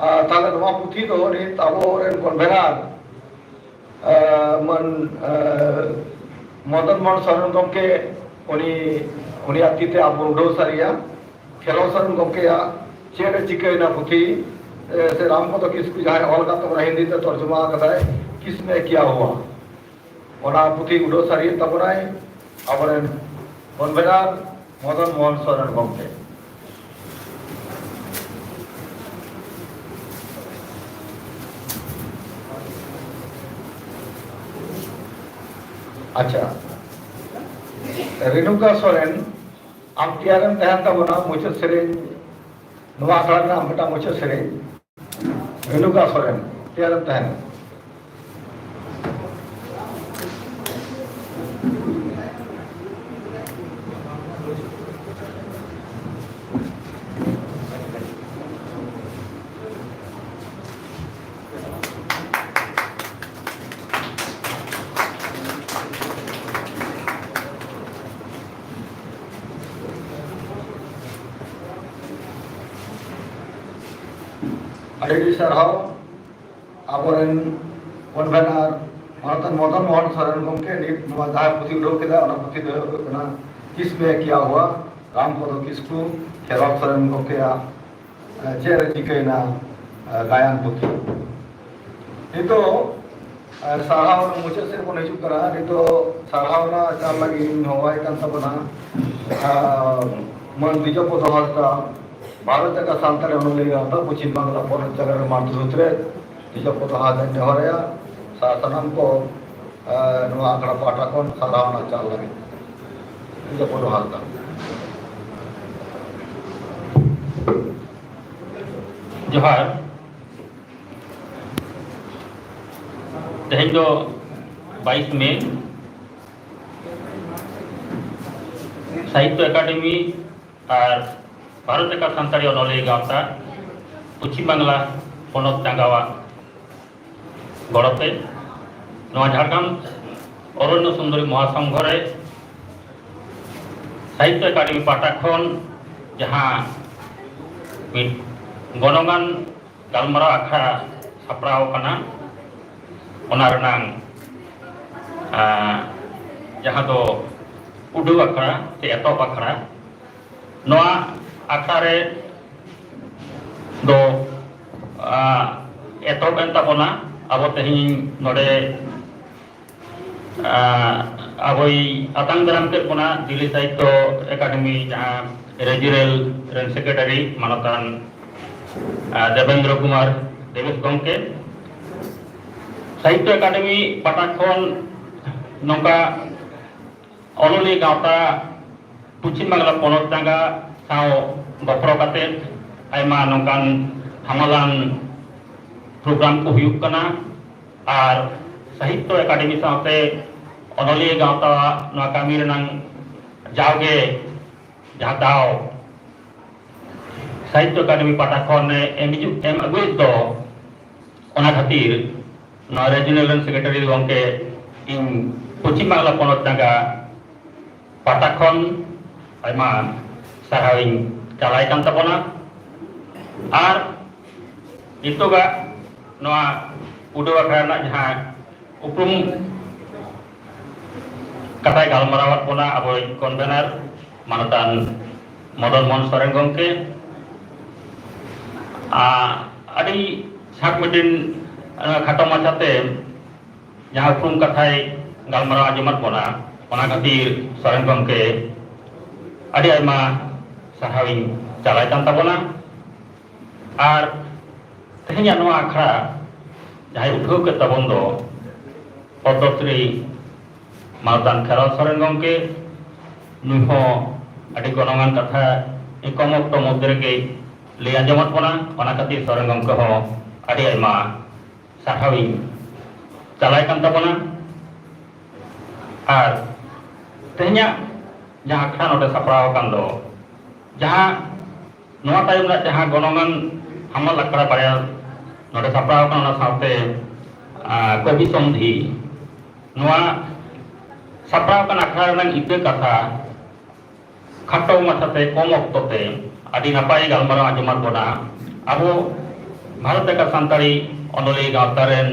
ᱟ, ᱛᱟᱦᱞᱮ ᱱᱚᱣᱟ ᱯᱩᱛᱷᱤ ᱫᱚ ᱱᱤᱛ ᱟᱵᱚᱨᱮᱱ convener, ᱟ, ᱢᱟᱱ, ᱟ, ᱢᱚᱫᱚᱱ ᱢᱳᱦᱚᱱ ᱥᱚᱨᱮᱱ ᱜᱚᱢᱠᱮ, ᱩᱱᱤ, ᱩᱱᱤᱭᱟᱜ ᱛᱤ ᱛᱮ ᱟᱵᱚ ᱩᱰᱷᱟᱹᱣ ᱥᱟᱹᱨᱤᱭᱟ᱾ ᱠᱷᱮᱞᱣᱟᱲ ᱥᱚᱨᱮᱱ ᱜᱚᱢᱠᱮᱭᱟᱜ ᱪᱮᱫ ᱮ ᱪᱤᱠᱟᱹᱭᱮᱱᱟ ᱯᱩᱛᱷᱤ, ᱮ, ᱥᱮ ᱨᱟᱢᱯᱚᱫᱚ ᱠᱤᱥᱠᱩ ᱡᱟᱦᱟᱸᱭ ᱚᱞ ᱠᱟᱜ ᱛᱟᱵᱚᱱᱟ, ᱦᱤᱱᱫᱤ ᱛᱮ ᱛᱚᱨᱡᱚᱢᱟ ᱟᱠᱟᱫᱟᱭ, ᱠᱤᱥᱢᱮ ᱠᱤᱭᱟ ᱦᱩᱣᱟ, ᱚᱱᱟ ᱯᱩᱛᱷᱤ ᱩᱰᱷᱟᱹᱣ ᱥᱟᱹᱨᱤᱭᱮᱫ ᱛᱟᱵᱚᱱᱟᱭ ᱟᱵᱚᱨᱮᱱ convener ᱢᱚᱫᱚᱱ ᱢᱳᱦᱚᱱ ᱥᱚᱨᱮᱱ ᱜᱚᱢᱠᱮ᱾ ᱟᱪᱪᱷᱟ, ᱨᱮᱱᱩᱠᱟ ᱥᱚᱨᱮᱱ, ᱟᱢ ᱛᱮᱭᱟᱨᱮᱢ ᱛᱟᱦᱮᱱ ᱛᱟᱵᱚᱱᱟ ᱢᱩᱪᱟᱹᱫ ᱥᱮᱨᱮᱧ, ᱱᱚᱣᱟ ᱟᱠᱷᱲᱟ ᱨᱮᱱᱟᱜ ᱢᱤᱫᱴᱟᱝ ᱢᱩᱪᱟᱹᱫ ᱥᱮᱨᱮᱧ᱾ ᱨᱮᱱᱩᱠᱟ ᱥᱚᱨᱮᱱ, ᱛᱮᱭᱟᱨᱮᱢ ᱛᱟᱦᱮᱱᱟ᱾ ᱟᱹᱰᱤ ᱥᱟᱨᱦᱟᱣ ᱟᱵᱚᱨᱮᱱ ᱠᱚᱱᱵᱷᱮᱱᱟᱨ ᱢᱟᱱᱚᱛᱟᱱ ᱢᱚᱫᱚᱱ ᱢᱳᱦᱚᱱ ᱥᱚᱨᱮᱱ ᱜᱚᱢᱠᱮ᱾ ᱱᱤᱛ ᱱᱚᱣᱟ ᱡᱟᱦᱟᱸ ᱯᱩᱛᱷᱤ ᱩᱰᱩᱠ ᱠᱮᱫᱟ, ᱚᱱᱟ ᱯᱩᱛᱷᱤ ᱫᱚ ᱦᱩᱭᱩᱜ ᱠᱟᱱᱟ ᱠᱤᱥ ᱢᱮ ᱠᱤᱭᱟ ᱦᱩᱣᱟ, ᱨᱟᱢᱯᱚᱫᱚ ᱠᱤᱥᱠᱩ, ᱠᱷᱮᱨᱣᱟᱞ ᱥᱚᱨᱮᱱ ᱜᱚᱢᱠᱮᱭᱟᱜ, ᱮ, ᱪᱮᱫ ᱨᱮ ᱪᱤᱠᱟᱹᱭᱮᱱᱟ, ᱮ, ᱜᱟᱭᱟᱱ ᱯᱩᱛᱷᱤ᱾ ᱱᱤᱛᱚᱜ, ᱮ, ᱥᱟᱨᱦᱟᱣ ᱢᱩᱪᱟᱹᱫ ᱥᱮᱫ ᱵᱚᱱ ᱦᱤᱡᱩᱜ ᱠᱟᱱᱟ᱾ ᱱᱤᱛᱚᱜ ᱥᱟᱨᱦᱟᱣᱱᱟ ᱪᱟᱞ ᱞᱟᱹᱜᱤᱫ ᱤᱧ ᱦᱚᱦᱚᱣᱟᱭ ᱠᱟᱱ ᱛᱟᱵᱚᱱᱟ, ᱮ, ᱢᱟᱹᱱ ᱵᱤᱡᱚᱭ ᱯᱚᱫᱚ ᱦᱟᱸᱥᱫᱟ, ᱵᱷᱟᱨᱚᱛ ᱡᱟᱠᱟᱛ ᱥᱟᱱᱛᱟᱲᱤ ᱚᱱᱚᱞᱤᱭᱟᱹ ᱜᱟᱶᱛᱟ, ᱯᱚᱪᱷᱤᱢ ᱵᱟᱝᱞᱟ ᱯᱚᱱᱚᱛ ᱡᱟᱭᱜᱟ ᱨᱮ ᱢᱟᱲᱛᱮ ᱥᱩᱛᱨᱮ ᱵᱤᱡᱚᱭ ᱯᱚᱫᱚ ᱦᱟᱸᱥᱫᱟᱧ ᱱᱮᱦᱚᱨᱟᱭᱟ᱾ ᱥᱟ-, ᱥᱟᱱᱟᱢ ᱠᱚ, ᱮ, ᱱᱚᱣᱟ ᱟᱠᱷᱲᱟ ᱯᱟᱦᱴᱟ ᱠᱷᱚᱱ ᱥᱟᱨᱦᱟᱣᱱᱟ ᱪᱟᱞ ᱞᱟᱹᱜᱤᱫ ᱵᱤᱡᱚᱭ ᱯᱚᱫᱚ ᱦᱟᱸᱥᱫᱟ᱾ ᱡᱚᱦᱟᱨ᱾ ᱛᱮᱦᱮᱧ ᱫᱚ ᱵᱟᱭᱤᱥ ᱢᱮ, ᱥᱟᱦᱤᱛᱛᱚ ᱮᱠᱟᱰᱮᱢᱤ ᱟᱨ ᱵᱷᱟᱨᱚᱛ ᱡᱟᱠᱟᱛ ᱥᱟᱱᱛᱟᱲᱤ ᱚᱱᱚᱞᱤᱭᱟᱹ ᱜᱟᱶᱛᱟ ᱯᱚᱪᱷᱤᱢ ᱵᱟᱝᱞᱟ ᱯᱚᱱᱚᱛ ᱪᱟᱸᱜᱟᱣᱟᱜ ᱜᱚᱲᱚᱛᱮ ᱱᱚᱣᱟ ᱡᱷᱟᱲᱜᱨᱟᱢ ᱚᱨᱚᱱᱱᱚ ᱥᱩᱱᱫᱚᱨᱤ ᱢᱚᱦᱟᱥᱚᱝᱜᱷᱚ ᱨᱮ ᱥᱟᱦᱤᱛᱛᱚ ᱮᱠᱟᱰᱮᱢᱤ ᱯᱟᱦᱴᱟ ᱠᱷᱚᱱ ᱡᱟᱦᱟᱸ ᱢᱤᱫ ᱜᱚᱱᱚᱝᱟᱱ ᱜᱟᱞᱢᱟᱨᱟᱣ ᱟᱠᱷᱲᱟ ᱥᱟᱯᱲᱟᱣ ᱟᱠᱟᱱᱟ, ᱚᱱᱟ ᱨᱮᱱᱟᱝ, ᱟᱸ, ᱡᱟᱦᱟᱸ ᱫᱚ ᱩᱰᱷᱟᱹᱣ ᱟᱠᱷᱲᱟ ᱥᱮ ᱮᱛᱚᱦᱚᱵ ᱟᱠᱷᱲᱟ, ᱱᱚᱣᱟ ᱟᱠᱷᱲᱟ ᱨᱮ ᱫᱚ, ᱟᱸ, ᱮᱛᱚᱦᱚᱵ ᱮᱱ ᱛᱟᱵᱚᱱᱟ᱾ ᱟᱵᱚ ᱛᱮᱦᱮᱧ ᱱᱚᱰᱮ ᱟᱸ, ᱟᱵᱚᱭ ᱟᱛᱟᱝ ᱫᱟᱨᱟᱢ ᱠᱮᱫ ᱵᱚᱱᱟ ᱫᱤᱞᱞᱤ ᱥᱟᱦᱤᱛᱛᱚ ᱮᱠᱟᱰᱮᱢᱤ ᱡᱟᱦᱟᱸ ᱨᱮᱡᱤᱱᱟᱞ ᱨᱮᱱ ᱥᱮᱠᱨᱮᱴᱟᱨᱤ ᱢᱟᱱᱚᱛᱟᱱ, ᱟᱸ, ᱫᱮᱵᱮᱱᱫᱨᱚ ᱠᱩᱢᱟᱨ ᱫᱮᱵᱮᱥ ᱜᱚᱢᱠᱮ᱾ ᱥᱟᱦᱤᱛᱛᱚ ᱮᱠᱟᱰᱮᱢᱤ ᱯᱟᱦᱴᱟ ᱠᱷᱚᱱ ᱱᱚᱝᱠᱟ ᱚᱱᱚᱞᱤᱭᱟᱹ ᱜᱟᱶᱛᱟ ᱯᱚᱪᱷᱤᱢ ᱵᱟᱝᱞᱟ ᱯᱚᱱᱚᱛ ᱪᱟᱸᱜᱟ ᱥᱟᱶ ᱜᱚᱯᱚᱲᱚ ᱠᱟᱛᱮ ᱟᱭᱢᱟ ᱱᱚᱝᱠᱟᱱ ᱦᱟᱢᱟᱞᱟᱱ ᱯᱨᱳᱜᱨᱟᱢ ᱠᱚ ᱦᱩᱭᱩᱜ ᱠᱟᱱᱟ᱾ ᱟᱨ ᱥᱟᱦᱤᱛᱛᱚ ᱮᱠᱟᱰᱮᱢᱤ ᱥᱟᱶᱛᱮ ᱚᱱᱚᱞᱤᱭᱟᱹ ᱜᱟᱶᱛᱟ ᱱᱚᱣᱟ ᱠᱟᱹᱢᱤ ᱨᱮᱱᱟᱝ ᱡᱟᱣᱜᱮ ᱡᱟᱦᱟᱸ ᱫᱟᱣ ᱥᱟᱦᱤᱛᱛᱚ ᱮᱠᱟᱰᱮᱢᱤ ᱯᱟᱦᱴᱟ ᱠᱷᱚᱱ ᱮᱢ ᱦᱤᱡᱩᱜ, ᱮᱢ ᱟᱹᱜᱩᱭᱮᱫ ᱫᱚ, ᱚᱱᱟ ᱠᱷᱟᱹᱛᱤᱨ ᱱᱚᱣᱟ ᱨᱮᱡᱤᱱᱟᱞ ᱨᱮᱱ ᱥᱮᱠᱨᱮᱴᱟᱨᱤ ᱜᱚᱢᱠᱮ ᱤᱧ ᱯᱚᱪᱷᱤᱢ ᱵᱟᱝᱞᱟ ᱯᱚᱱᱚᱛ ᱪᱟᱸᱜᱟ ᱯᱟᱦᱴᱟ ᱠᱷᱚᱱ ᱟᱭᱢᱟ ᱥᱟᱨᱦᱟᱣ ᱤᱧ ᱪᱟᱞᱟᱭ ᱠᱟᱱ ᱛᱟᱵᱚᱱᱟ᱾ ᱟᱨ ᱱᱤᱛᱚᱜᱟᱜ ᱱᱚᱣᱟ ᱩᱰᱟᱹᱣ ᱟᱠᱷᱲᱟ ᱨᱮᱱᱟᱜ ᱡᱟᱦᱟᱸ ᱩᱯᱨᱩᱢ ᱠᱟᱛᱷᱟᱭ ᱜᱟᱞᱢᱟᱨᱟᱣᱟᱫ ᱵᱚᱱᱟ ᱟᱵᱚᱨᱮᱱ ᱠᱚᱱᱵᱷᱮᱱᱟᱨ ᱢᱟᱱᱚᱛᱟᱱ ᱢᱚᱫᱚᱱ ᱢᱳᱦᱚᱱ ᱥᱚᱨᱮᱱ ᱜᱚᱢᱠᱮ, ᱟᱹᱰᱤ ᱥᱟᱠ ᱢᱤᱫᱴᱤᱱ ᱠᱷᱟᱴᱚ ᱢᱟᱪᱷᱟᱛᱮ ᱡᱟᱦᱟᱸ ᱩᱯᱨᱩᱢ ᱠᱟᱛᱷᱟᱭ ᱜᱟᱞᱢᱟᱨᱟᱣ ᱟᱸᱡᱚᱢᱟᱫ ᱵᱚᱱᱟ, ᱚᱱᱟ ᱠᱷᱟᱹᱛᱤᱨ ᱥᱚᱨᱮᱱ ᱜᱚᱢᱠᱮ ᱟᱹᱰᱤ ᱟᱭᱢᱟ ᱥᱟᱨᱦᱟᱣᱤᱧ ᱪᱟᱞᱟᱭ ᱠᱟᱱ ᱛᱟᱵᱚᱱᱟ᱾ ᱟᱨ ᱛᱮᱦᱮᱧᱟᱜ ᱱᱚᱣᱟ ᱟᱠᱷᱲᱟ ᱡᱟᱦᱟᱸᱭ ᱩᱴᱷᱟᱹᱣ ᱠᱮᱫ ᱛᱟᱵᱚᱱ ᱫᱚ ᱯᱚᱫᱽᱢᱚᱥᱨᱤ ᱢᱟᱱᱚᱛᱟᱱ ᱠᱷᱮᱨᱣᱟᱞ ᱥᱚᱨᱮᱱ ᱜᱚᱢᱠᱮ, ᱱᱩᱭ ᱦᱚᱸ ᱟᱹᱰᱤ ᱜᱚᱱᱚᱝᱟᱱ ᱠᱟᱛᱷᱟ ᱠᱚᱢ ᱚᱠᱛᱚ ᱢᱚᱫᱽᱫᱷᱮ ᱨᱮᱜᱮ ᱞᱟᱹᱭ ᱟᱸᱡᱚᱢᱟᱫ ᱵᱚᱱᱟ᱾ ᱚᱱᱟ ᱠᱷᱟᱹᱛᱤᱨ ᱥᱚᱨᱮᱱ ᱜᱚᱢᱠᱮ ᱦᱚᱸ ᱟᱹᱰᱤ ᱟᱭᱢᱟ ᱥᱟᱨᱦᱟᱣᱤᱧ ᱪᱟᱞᱟᱭ ᱠᱟᱱ ᱛᱟᱵᱚᱱᱟ᱾ ᱟᱨ ᱛᱮᱦᱮᱧᱟᱜ ᱡᱟᱦᱟᱸ ᱟᱠᱷᱲᱟ ᱱᱚᱰᱮ ᱥᱟᱯᱲᱟᱣ ᱟᱠᱟᱱ ᱫᱚ, ᱡᱟᱦᱟᱸ ᱱᱚᱣᱟ ᱛᱟᱭᱚᱢ ᱨᱮᱱᱟᱜ ᱡᱟᱦᱟᱸ ᱜᱚᱱᱚᱝᱟᱱ ᱦᱟᱢᱟᱞ ᱟᱠᱷᱲᱟ ᱵᱟᱨᱭᱟ ᱱᱚᱰᱮ ᱥᱟᱯᱲᱟᱣ ᱟᱠᱟᱱᱟ, ᱚᱱᱟ ᱥᱟᱶᱛᱮ ᱠᱚᱵᱤ ᱥᱚᱱᱫᱷᱤ, ᱱᱚᱣᱟ ᱥᱟᱯᱲᱟᱣ ᱟᱠᱟᱱ ᱟᱠᱷᱲᱟ ᱨᱮᱱᱟᱜ ᱤᱛᱟᱹ ᱠᱟᱛᱷᱟ ᱠᱷᱟᱴᱚ ᱢᱟᱪᱷᱟᱛᱮ ᱠᱚᱢ ᱚᱠᱛᱚ ᱛᱮ ᱟᱹᱰᱤ ᱱᱟᱯᱟᱭ ᱜᱟᱞᱢᱟᱨᱟᱣ ᱟᱸᱡᱚᱢᱟᱫ ᱵᱚᱱᱟ᱾ ᱟᱵᱚ ᱵᱷᱟᱨᱚᱛ ᱡᱟᱠᱟᱛ ᱥᱟᱱᱛᱟᱲᱤ ᱚᱱᱚᱞᱤᱭᱟᱹ ᱜᱟᱶᱛᱟ ᱨᱮᱱ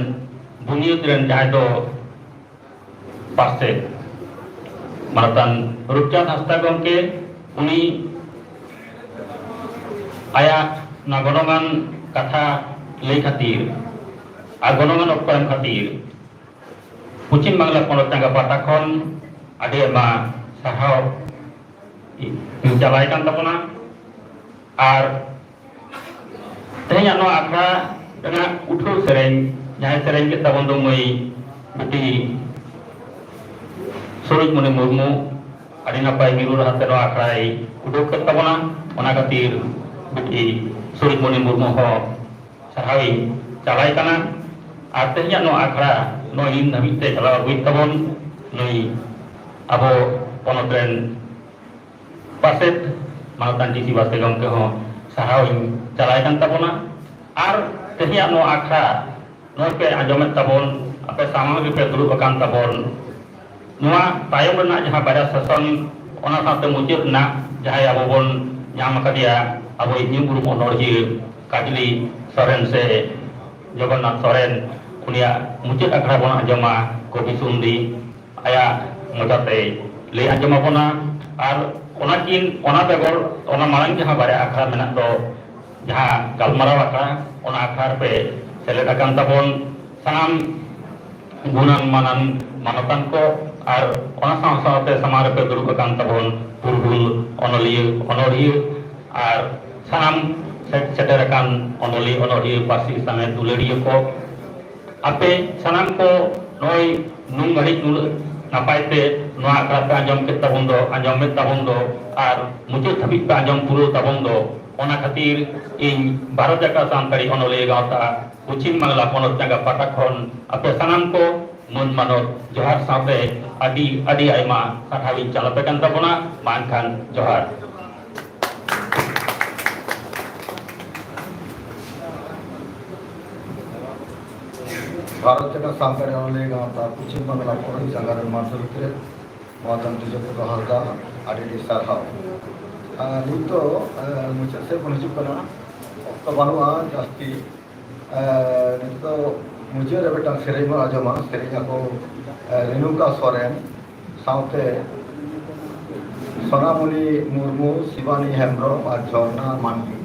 ᱵᱩᱱᱤᱭᱟᱹᱫ ᱨᱮᱱ ᱡᱟᱦᱟᱸᱭ ᱫᱚ ᱯᱟᱥᱮ ᱢᱟᱱᱚᱛᱟᱱ ᱨᱩᱯᱪᱟᱸᱫᱽ ᱦᱟᱸᱥᱫᱟ ᱜᱚᱢᱠᱮ, ᱩᱱᱤ ᱟᱭᱟᱜ ᱱᱚᱣᱟ ᱜᱚᱱᱚᱝᱟᱱ ᱠᱟᱛᱷᱟ ᱞᱟᱹᱭ ᱠᱷᱟᱹᱛᱤᱨ ᱟᱨ ᱜᱚᱱᱚᱝᱟᱱ ᱚᱠᱛᱚ ᱮᱢ ᱠᱷᱟᱹᱛᱤᱨ ᱯᱚᱪᱷᱤᱢ ᱵᱟᱝᱞᱟ ᱯᱚᱱᱚᱛ ᱪᱟᱸᱜᱟ ᱯᱟᱦᱴᱟ ᱠᱷᱚᱱ ᱟᱹᱰᱤ ᱟᱭᱢᱟ ᱥᱟᱨᱦᱟᱣ ᱤᱧ ᱪᱟᱞᱟᱭ ᱠᱟᱱ ᱛᱟᱵᱚᱱᱟ᱾ ᱟᱨ ᱛᱮᱦᱮᱧᱟᱜ ᱱᱚᱣᱟ ᱟᱠᱷᱲᱟ ᱨᱮᱱᱟᱜ ᱩᱴᱷᱟᱹᱣ ᱥᱮᱨᱮᱧ ᱡᱟᱦᱟᱸᱭ ᱥᱮᱨᱮᱧ ᱠᱮᱫ ᱛᱟᱵᱚᱱ ᱫᱚ ᱢᱟᱹᱭ ᱵᱤᱴᱤ ᱥᱩᱨᱩᱡᱽᱢᱩᱱᱤ ᱢᱩᱨᱢᱩ, ᱟᱹᱰᱤ ᱱᱟᱯᱟᱭ ᱢᱤᱨᱩ ᱨᱟᱦᱟᱛᱮ ᱱᱚᱣᱟ ᱟᱠᱷᱲᱟᱭ ᱩᱰᱩᱠ ᱠᱮᱫ ᱛᱟᱵᱚᱱᱟ᱾ ᱚᱱᱟ ᱠᱷᱟᱹᱛᱤᱨ ᱵᱤᱴᱤ ᱥᱩᱨᱩᱡᱽᱢᱩᱱᱤ ᱢᱩᱨᱢᱩ ᱦᱚᱸ ᱥᱟᱨᱦᱟᱣᱤᱧ ᱪᱟᱞᱟᱭ ᱠᱟᱱᱟ᱾ ᱟᱨ ᱛᱮᱦᱮᱧᱟᱜ ᱱᱚᱣᱟ ᱟᱠᱷᱲᱟ ᱱᱚᱜᱼᱚᱭ ᱱᱤᱱ ᱫᱷᱟᱹᱵᱤᱡ ᱛᱮ ᱪᱟᱞᱟᱣ ᱟᱹᱜᱩᱭᱮᱫ ᱛᱟᱵᱚᱱ ᱱᱩᱭ ᱟᱵᱚ ᱯᱚᱱᱚᱛ ᱨᱮᱱ ᱯᱟᱥᱮᱫ ᱢᱟᱱᱚᱛᱟᱱ ᱰᱤ ᱥᱤ ᱵᱟᱥᱠᱮ ᱜᱚᱢᱠᱮ ᱦᱚᱸ ᱥᱟᱨᱦᱟᱣᱤᱧ ᱪᱟᱞᱟᱭ ᱠᱟᱱ ᱛᱟᱵᱚᱱᱟ᱾ ᱟᱨ ᱛᱮᱦᱮᱧᱟᱜ ᱱᱚᱣᱟ ᱟᱠᱷᱲᱟ ᱱᱚᱜᱼᱚᱭ ᱯᱮ ᱟᱸᱡᱚᱢᱮᱫ ᱛᱟᱵᱚᱱ, ᱟᱯᱮ ᱥᱟᱢᱟᱝ ᱨᱮᱯᱮ ᱫᱩᱲᱩᱵ ᱟᱠᱟᱱ ᱛᱟᱵᱚᱱ, ᱱᱚᱣᱟ ᱛᱟᱭᱚᱢ ᱨᱮᱱᱟᱜ ᱡᱟᱦᱟᱸ ᱵᱟᱨᱭᱟ ᱥᱮᱥᱚᱱ, ᱚᱱᱟ ᱥᱟᱶᱛᱮ ᱢᱩᱪᱟᱹᱫ ᱨᱮᱱᱟᱜ ᱡᱟᱦᱟᱸᱭ ᱟᱵᱚ ᱵᱚᱱ ᱧᱟᱢ ᱟᱠᱟᱫᱮᱭᱟ ᱟᱵᱚᱭᱤᱡ ᱧᱩᱢ ᱩᱨᱩᱢ ᱚᱱᱚᱲᱦᱤᱭᱟᱹ ᱠᱟᱡᱽᱞᱤ ᱥᱚᱨᱮᱱ ᱥᱮ ᱡᱚᱜᱚᱱᱱᱟᱛᱷ ᱥᱚᱨᱮᱱ, ᱩᱱᱤᱭᱟᱜ ᱢᱩᱪᱟᱹᱫ ᱟᱠᱷᱲᱟ ᱵᱚᱱ ᱟᱸᱡᱚᱢᱟ ᱠᱚᱵᱤ ᱥᱩᱱᱫᱤ ᱟᱭᱟᱜ ᱢᱚᱪᱟᱛᱮ ᱞᱟᱹᱭ ᱟᱸᱡᱚᱢ ᱟᱵᱚᱱᱟ᱾ ᱟᱨ ᱚᱱᱟᱠᱤᱱ, ᱚᱱᱟ ᱵᱮᱜᱚᱨ ᱚᱱᱟ ᱢᱟᱲᱟᱝ ᱡᱟᱦᱟᱸ ᱵᱟᱨᱭᱟ ᱟᱠᱷᱲᱟ ᱢᱮᱱᱟᱜ ᱫᱚ, ᱡᱟᱦᱟᱸ ᱜᱟᱞᱢᱟᱨᱟᱣ ᱟᱠᱷᱲᱟ, ᱚᱱᱟ ᱟᱠᱷᱲᱟ ᱨᱮᱯᱮ ᱥᱮᱞᱮᱫ ᱟᱠᱟᱱ ᱛᱟᱵᱚᱱ ᱥᱟᱱᱟᱢ ᱜᱩᱱᱟᱱ ᱢᱟᱱᱟᱱ ᱢᱟᱱᱚᱛᱟᱱ ᱠᱚ, ᱟᱨ ᱚᱱᱟ ᱥᱟᱶ ᱥᱟᱶᱛᱮ ᱥᱟᱢᱟᱝ ᱨᱮᱯᱮ ᱫᱩᱲᱩᱵ ᱟᱠᱟᱱ ᱛᱟᱵᱚᱱ ᱯᱩᱨᱩᱫᱷᱩᱞ ᱚᱱᱚᱞᱤᱭᱟᱹ, ᱚᱱᱚᱲᱦᱤᱭᱟᱹ, ᱟᱨ ᱥᱟᱱᱟᱢ ᱥᱮ-, ᱥᱮᱴᱮᱨ ᱟᱠᱟᱱ ᱚᱱᱚᱞᱤᱭᱟᱹ, ᱚᱱᱚᱲᱦᱤᱭᱟᱹ, ᱯᱟᱹᱨᱥᱤ ᱥᱟᱶᱦᱮᱫ ᱫᱩᱞᱟᱹᱲᱤᱭᱟᱹ ᱠᱚ, ᱟᱯᱮ ᱥᱟᱱᱟᱢ ᱠᱚ ᱱᱚᱜᱼᱚᱭ ᱱᱩᱱ ᱜᱷᱟᱹᱲᱤᱡ ᱱᱩᱱᱟᱹᱜ ᱱᱟᱯᱟᱭ ᱛᱮ ᱱᱚᱣᱟ ᱟᱠᱷᱲᱟ ᱯᱮ ᱟᱸᱡᱚᱢ ᱠᱮᱫ ᱛᱟᱵᱚᱱ ᱫᱚ, ᱟᱸᱡᱚᱢᱮᱫ ᱛᱟᱵᱚᱱ ᱫᱚ, ᱟᱨ ᱢᱩᱪᱟᱹᱫ ᱫᱷᱟᱹᱵᱤᱡ ᱯᱮ ᱟᱸᱡᱚᱢ ᱯᱩᱨᱟᱹᱣ ᱛᱟᱵᱚᱱ ᱫᱚ, ᱚᱱᱟ ᱠᱷᱟᱹᱛᱤᱨ ᱤᱧ ᱵᱷᱟᱨᱚᱛ ᱡᱟᱠᱟᱛ ᱥᱟᱱᱛᱟᱲᱤ ᱚᱱᱚᱞᱤᱭᱟᱹ ᱜᱟᱶᱛᱟ ᱯᱚᱪᱷᱤᱢ ᱵᱟᱝᱞᱟ ᱯᱚᱱᱚᱛ ᱡᱟᱸᱜᱟ ᱯᱟᱦᱴᱟ ᱠᱷᱚᱱ ᱟᱯᱮ ᱥᱟᱱᱟᱢ ᱠᱚ ᱢᱟᱹᱱ ᱢᱟᱱᱚᱛ ᱡᱚᱦᱟᱨ ᱥᱟᱶᱛᱮ ᱟᱹᱰᱤ, ᱟᱹᱰᱤ ᱟᱭᱢᱟ ᱥᱟᱨᱦᱟᱣ ᱤᱧ ᱪᱟᱞ ᱟᱯᱮ ᱠᱟᱱ ᱛᱟᱵᱚᱱᱟ᱾ ᱢᱟ ᱮᱱᱠᱷᱟᱱ ᱡᱚᱦᱟᱨ᱾ ᱵᱷᱟᱨᱚᱛ ᱡᱟᱠᱟᱛ ᱥᱟᱱᱛᱟᱲᱤ ᱚᱱᱚᱞᱤᱭᱟᱹ ᱜᱟᱶᱛᱟ ᱯᱚᱪᱷᱤᱢ ᱵᱟᱝᱞᱟ ᱯᱚᱱᱚᱛ ᱡᱟᱸᱜᱟ ᱨᱮᱱ ᱢᱟᱨᱥᱟᱞ ᱜᱤᱫᱽᱨᱟᱹ ᱢᱟᱛᱟᱢ ᱛᱮᱡᱚᱯᱨᱚᱫᱟ ᱦᱟᱸᱥᱫᱟ, ᱟᱹᱰᱤ ᱟᱹᱰᱤ ᱥᱟᱨᱦᱟᱣ᱾ ᱟᱨ ᱱᱤᱛ ᱫᱚ, ᱮ, ᱢᱩᱪᱟᱹᱫ ᱥᱮᱫ ᱵᱚᱱ ᱦᱤᱡᱩᱜ ᱠᱟᱱᱟ, ᱚᱠᱛᱚ ᱵᱟᱹᱱᱩᱜᱼᱟ ᱡᱟᱹᱥᱛᱤ᱾ ᱮ, ᱱᱤᱛ ᱫᱚ ᱢᱩᱪᱟᱹᱫ ᱨᱮ ᱢᱤᱫᱴᱟᱝ ᱥᱮᱨᱮᱧ ᱵᱚᱱ ᱟᱸᱡᱚᱢᱟ, ᱥᱮᱨᱮᱧ ᱟᱠᱚ, ᱮ, ᱨᱮᱱᱩᱠᱟ ᱥᱚᱨᱮᱱ ᱥᱟᱶᱛᱮ ᱥᱳᱱᱟᱢᱩᱱᱤ ᱢᱩᱨᱢᱩ, ᱥᱤᱵᱟᱱᱤ ᱦᱮᱢᱵᱨᱚᱢ ᱟᱨ ᱡᱷᱚᱨᱱᱟ ᱢᱟᱱᱰᱤ᱾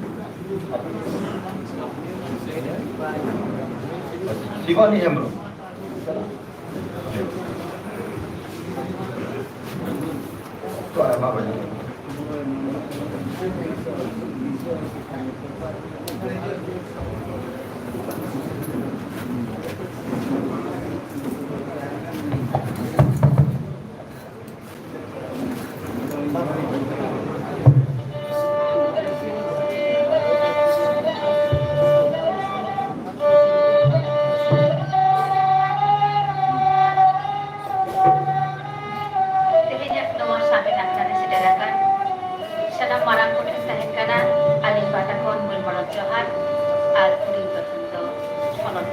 ᱥᱤᱵᱟᱱᱤ ᱦᱮᱢᱵᱨᱚᱢ᱾ ᱛᱮᱦᱮᱧᱟᱜ ᱱᱚᱣᱟ ᱥᱟᱶᱦᱮᱫ ᱟᱠᱷᱲᱟ ᱨᱮ ᱥᱮᱴᱮᱨ ᱟᱠᱟᱱ ᱥᱟᱱᱟᱢ ᱢᱟᱨᱟᱝ ᱠᱚᱴᱷᱮᱱ ᱛᱟᱦᱮᱸ ᱠᱟᱱᱟ ᱟᱹᱞᱤᱧ ᱯᱟᱦᱴᱟ ᱠᱷᱚᱱ ᱢᱟᱹᱱ ᱢᱟᱱᱚᱛ ᱡᱚᱦᱟᱨ ᱟᱨ ᱦᱩᱰᱤᱧ ᱯᱟᱹᱴᱷᱩᱣᱟᱹ ᱫᱚ ᱠᱷᱚᱱᱚᱛ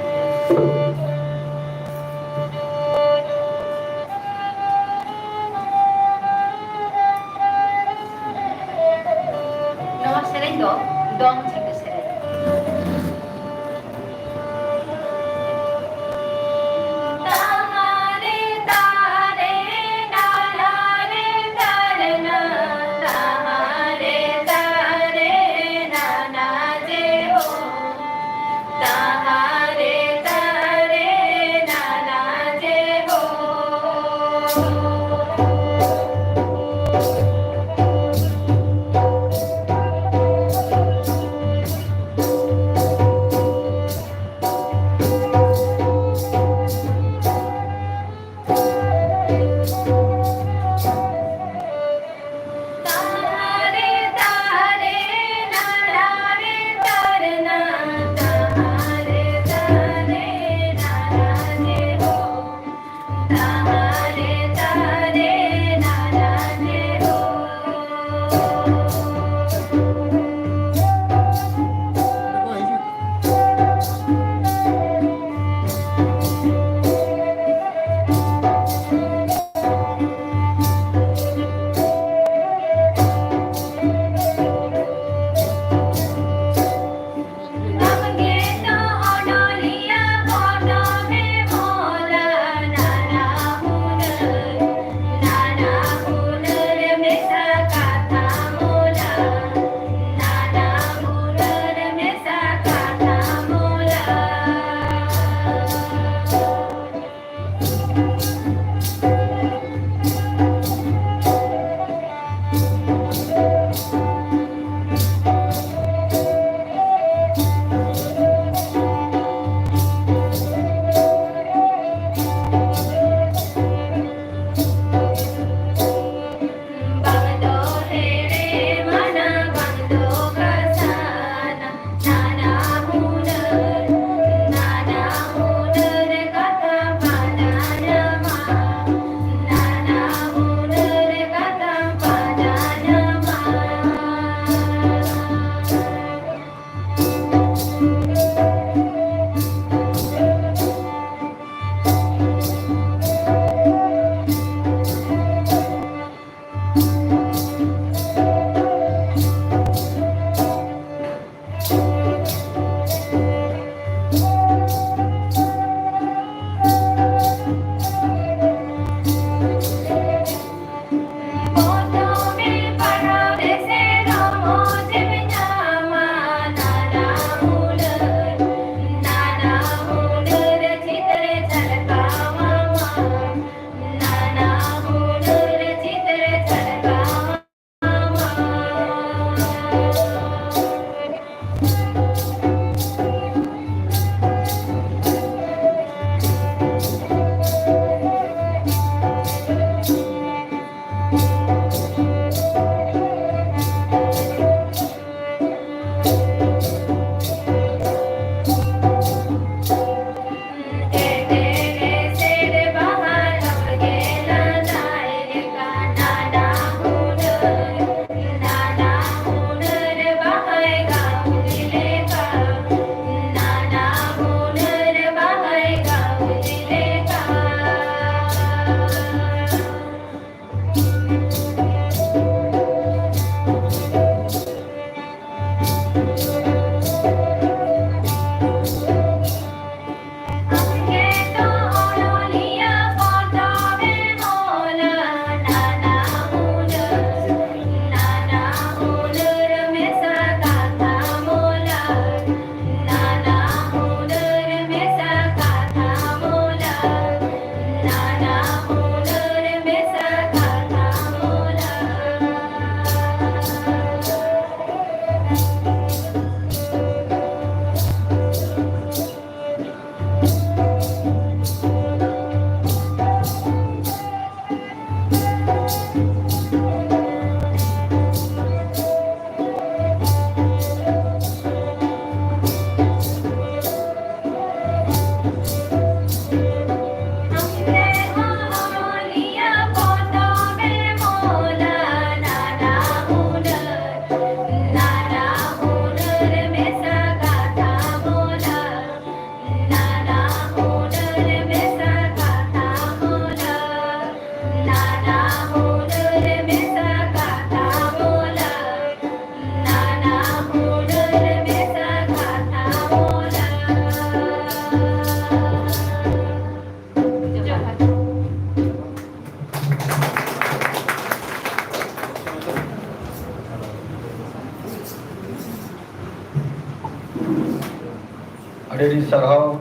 ᱟᱹᱰᱤ ᱥᱟᱨᱦᱟᱣ᱾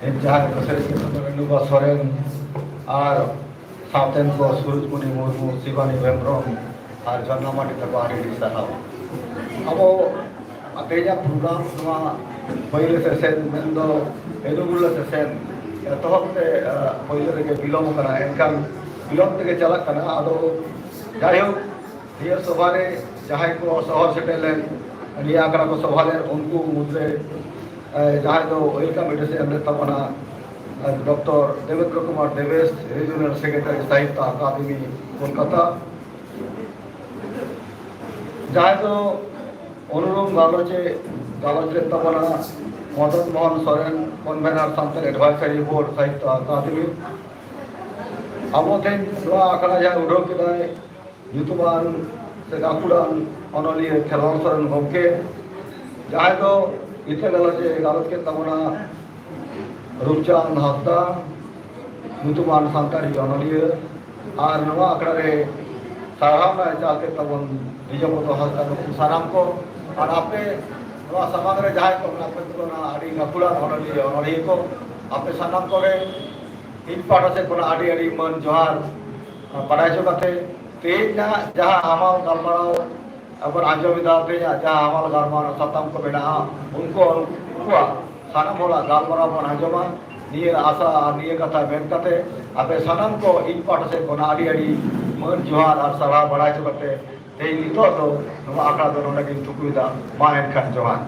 ᱤᱧ ᱡᱟᱦᱟᱸᱭ ᱠᱚ ᱥᱮᱨᱮᱧ ᱠᱟᱱᱟ, ᱨᱮᱱᱩᱠᱟ ᱥᱚᱨᱮᱱ ᱟᱨ ᱥᱟᱶᱛᱮᱱ ᱠᱚ ᱥᱩᱨᱩᱡᱽᱢᱩᱱᱤ ᱢᱩᱨᱢᱩ, ᱥᱤᱵᱟᱱᱤ ᱦᱮᱢᱵᱨᱚᱢ ᱟᱨ ᱡᱷᱚᱨᱱᱟ ᱢᱟᱹᱱᱰᱤ ᱛᱟᱠᱚ ᱟᱹᱰᱤ ᱟᱹᱰᱤ ᱥᱟᱨᱦᱟᱣ᱾ ᱟᱵᱚ ᱛᱮᱦᱮᱧᱟᱜ ᱯᱨᱳᱜᱨᱟᱢ ᱱᱚᱣᱟ ᱯᱳᱭᱞᱳ ᱥᱮᱥᱮᱱ ᱢᱮᱱᱫᱚ ᱮᱱᱩᱜᱩᱞ ᱥᱮᱥᱮᱱ ᱮᱛᱚᱦᱚᱵ ᱛᱮ, ᱟ, ᱯᱳᱭᱞᱳ ᱨᱮᱜᱮ ᱵᱤᱞᱚᱢ ᱟᱠᱟᱱᱟ, ᱮᱱᱠᱷᱟᱱ ᱵᱤᱞᱚᱢ ᱛᱮᱜᱮ ᱪᱟᱞᱟᱜ ᱠᱟᱱᱟ᱾ ᱟᱫᱚ ᱡᱟᱭᱦᱳᱠ, ᱱᱤᱭᱟᱹ ᱥᱚᱵᱷᱟ ᱨᱮ ᱡᱟᱦᱟᱸᱭ ᱠᱚ ᱥᱚᱦᱚᱨ ᱥᱮᱴᱮᱨ ᱞᱮᱱ, ᱱᱤᱭᱟᱹ ᱟᱠᱷᱲᱟ ᱠᱚ ᱥᱚᱵᱷᱟ ᱞᱮᱱ, ᱩᱱᱠᱩ ᱢᱩᱫᱽᱨᱮ, ᱮ, ᱡᱟᱦᱟᱸᱭ ᱫᱚ ᱳᱭᱮᱞᱠᱟᱢ ᱮᱰᱨᱮᱥ ᱮ ᱮᱢ ᱞᱮᱫ ᱛᱟᱵᱚᱱᱟ, ᱮ, doctor Debendra Kumar Debes, regional secretary, Sahitya Akademi, Kolkata. ᱡᱟᱦᱟᱸᱭ ᱫᱚ ᱚᱱᱩᱨᱚᱢ ᱜᱟᱞᱚᱪ ᱮ ᱜᱟᱞᱚᱪ ᱞᱮᱫ ᱛᱟᱵᱚᱱᱟ, Madan Mohan Soren, convener Santal advisory board, Sahitya Akademi. ᱟᱵᱚ ᱛᱮᱦᱮᱧ ᱱᱚᱣᱟ ᱟᱠᱷᱲᱟ ᱡᱟᱦᱟᱸ ᱩᱰᱷᱟᱹᱣ ᱠᱮᱫᱟᱭ, ᱧᱩᱛᱩᱢᱟᱱ ᱥᱮ ᱜᱟᱹᱠᱷᱩᱲᱟᱱ ᱚᱱᱚᱞᱤᱭᱟᱹ ᱠᱷᱮᱨᱣᱟᱞ ᱥᱚᱨᱮᱱ ᱜᱚᱢᱠᱮ, ᱡᱟᱦᱟᱸᱭ ᱫᱚ ᱤᱛᱟᱹ ᱜᱟᱞᱚᱪ ᱮ ᱜᱟᱞᱚᱪ ᱠᱮᱫ ᱛᱟᱵᱚᱱᱟ ᱨᱩᱯᱪᱟᱸᱫᱽ ᱦᱟᱸᱥᱫᱟ, ᱧᱩᱛᱩᱢᱟᱱ ᱥᱟᱱᱛᱟᱲᱤ ᱚᱱᱚᱞᱤᱭᱟᱹ, ᱟᱨ ᱱᱚᱣᱟ ᱟᱠᱷᱲᱟ ᱨᱮ ᱥᱟᱨᱦᱟᱣ ᱨᱮᱱᱟᱜ ᱮ ᱪᱟᱞ ᱠᱮᱫ ᱛᱟᱵᱚᱱ ᱵᱤᱡᱚᱯᱚᱫᱚ ᱦᱟᱸᱥᱫᱟ, ᱱᱩᱠᱩ ᱥᱟᱱᱟᱢ ᱠᱚ, ᱟᱨ ᱟᱯᱮ ᱱᱚᱣᱟ ᱥᱟᱢᱟᱝ ᱨᱮ ᱡᱟᱦᱟᱸᱭ ᱠᱚ ᱢᱮᱱᱟᱜ ᱯᱮ ᱛᱟᱵᱚᱱᱟ, ᱟᱹᱰᱤ ᱜᱟᱹᱠᱷᱩᱲᱟᱱ ᱚᱱᱚᱞᱤᱭᱟᱹ ᱚᱱᱚᱞᱤᱭᱟᱹ ᱠᱚ, ᱟᱯᱮ ᱥᱟᱱᱟᱢ ᱠᱚᱜᱮ ᱤᱧ ᱯᱟᱦᱴᱟ ᱥᱮᱫ ᱠᱷᱚᱱᱟᱜ ᱟᱹᱰᱤ ᱟᱹᱰᱤ ᱢᱟᱹᱱ ᱡᱚᱦᱟᱨ ᱵᱟᱰᱟᱭ ᱦᱚᱪᱚ ᱠᱟᱛᱮ, ᱛᱮᱦᱮᱧᱟᱜ ᱡᱟᱦᱟᱸ ᱦᱟᱢᱟᱞ ᱜᱟᱞᱢᱟᱨᱟᱣ ᱟᱵᱚ ᱟᱸᱡᱚᱢ ᱮᱫᱟ, ᱛᱮᱦᱮᱧᱟᱜ ᱡᱟᱦᱟᱸ ᱦᱟᱢᱟᱞ ᱜᱟᱞᱢᱟᱨᱟᱣ ᱥᱟᱛᱟᱢ ᱠᱚ ᱢᱮᱱᱟᱜᱼᱟ, ᱩᱱᱠᱩ ᱩᱱᱠᱩᱣᱟᱜ ᱥᱟᱱᱟᱢ ᱦᱚᱲᱟᱜ ᱜᱟᱞᱢᱟᱨᱟᱣ ᱵᱚᱱ ᱟᱸᱡᱚᱢᱟ᱾ ᱱᱤᱭᱟᱹ ᱟᱥᱟ ᱟᱨ ᱱᱤᱭᱟᱹ ᱠᱟᱛᱷᱟ ᱢᱮᱱ ᱠᱟᱛᱮ, ᱟᱯᱮ ᱥᱟᱱᱟᱢ ᱠᱚ ᱤᱧ ᱯᱟᱦᱴᱟ ᱥᱮᱫ ᱠᱷᱚᱱᱟᱜ ᱟᱹᱰᱤ ᱟᱹᱰᱤ ᱢᱟᱹᱱ ᱡᱚᱦᱟᱨ ᱟᱨ ᱥᱟᱨᱦᱟᱣ ᱵᱟᱲᱟᱭ ᱦᱚᱪᱚ ᱠᱟᱛᱮ, ᱛᱮᱦᱮᱧ ᱱᱤᱛᱚᱜ ᱫᱚ ᱱᱚᱣᱟ ᱟᱠᱷᱲᱟ ᱫᱚ ᱱᱚᱰᱮ ᱜᱤᱧ ᱛᱷᱩᱠᱩᱭᱮᱫᱟ᱾ ᱢᱟ ᱮᱱᱠᱷᱟᱱ ᱡᱚᱦᱟᱨ᱾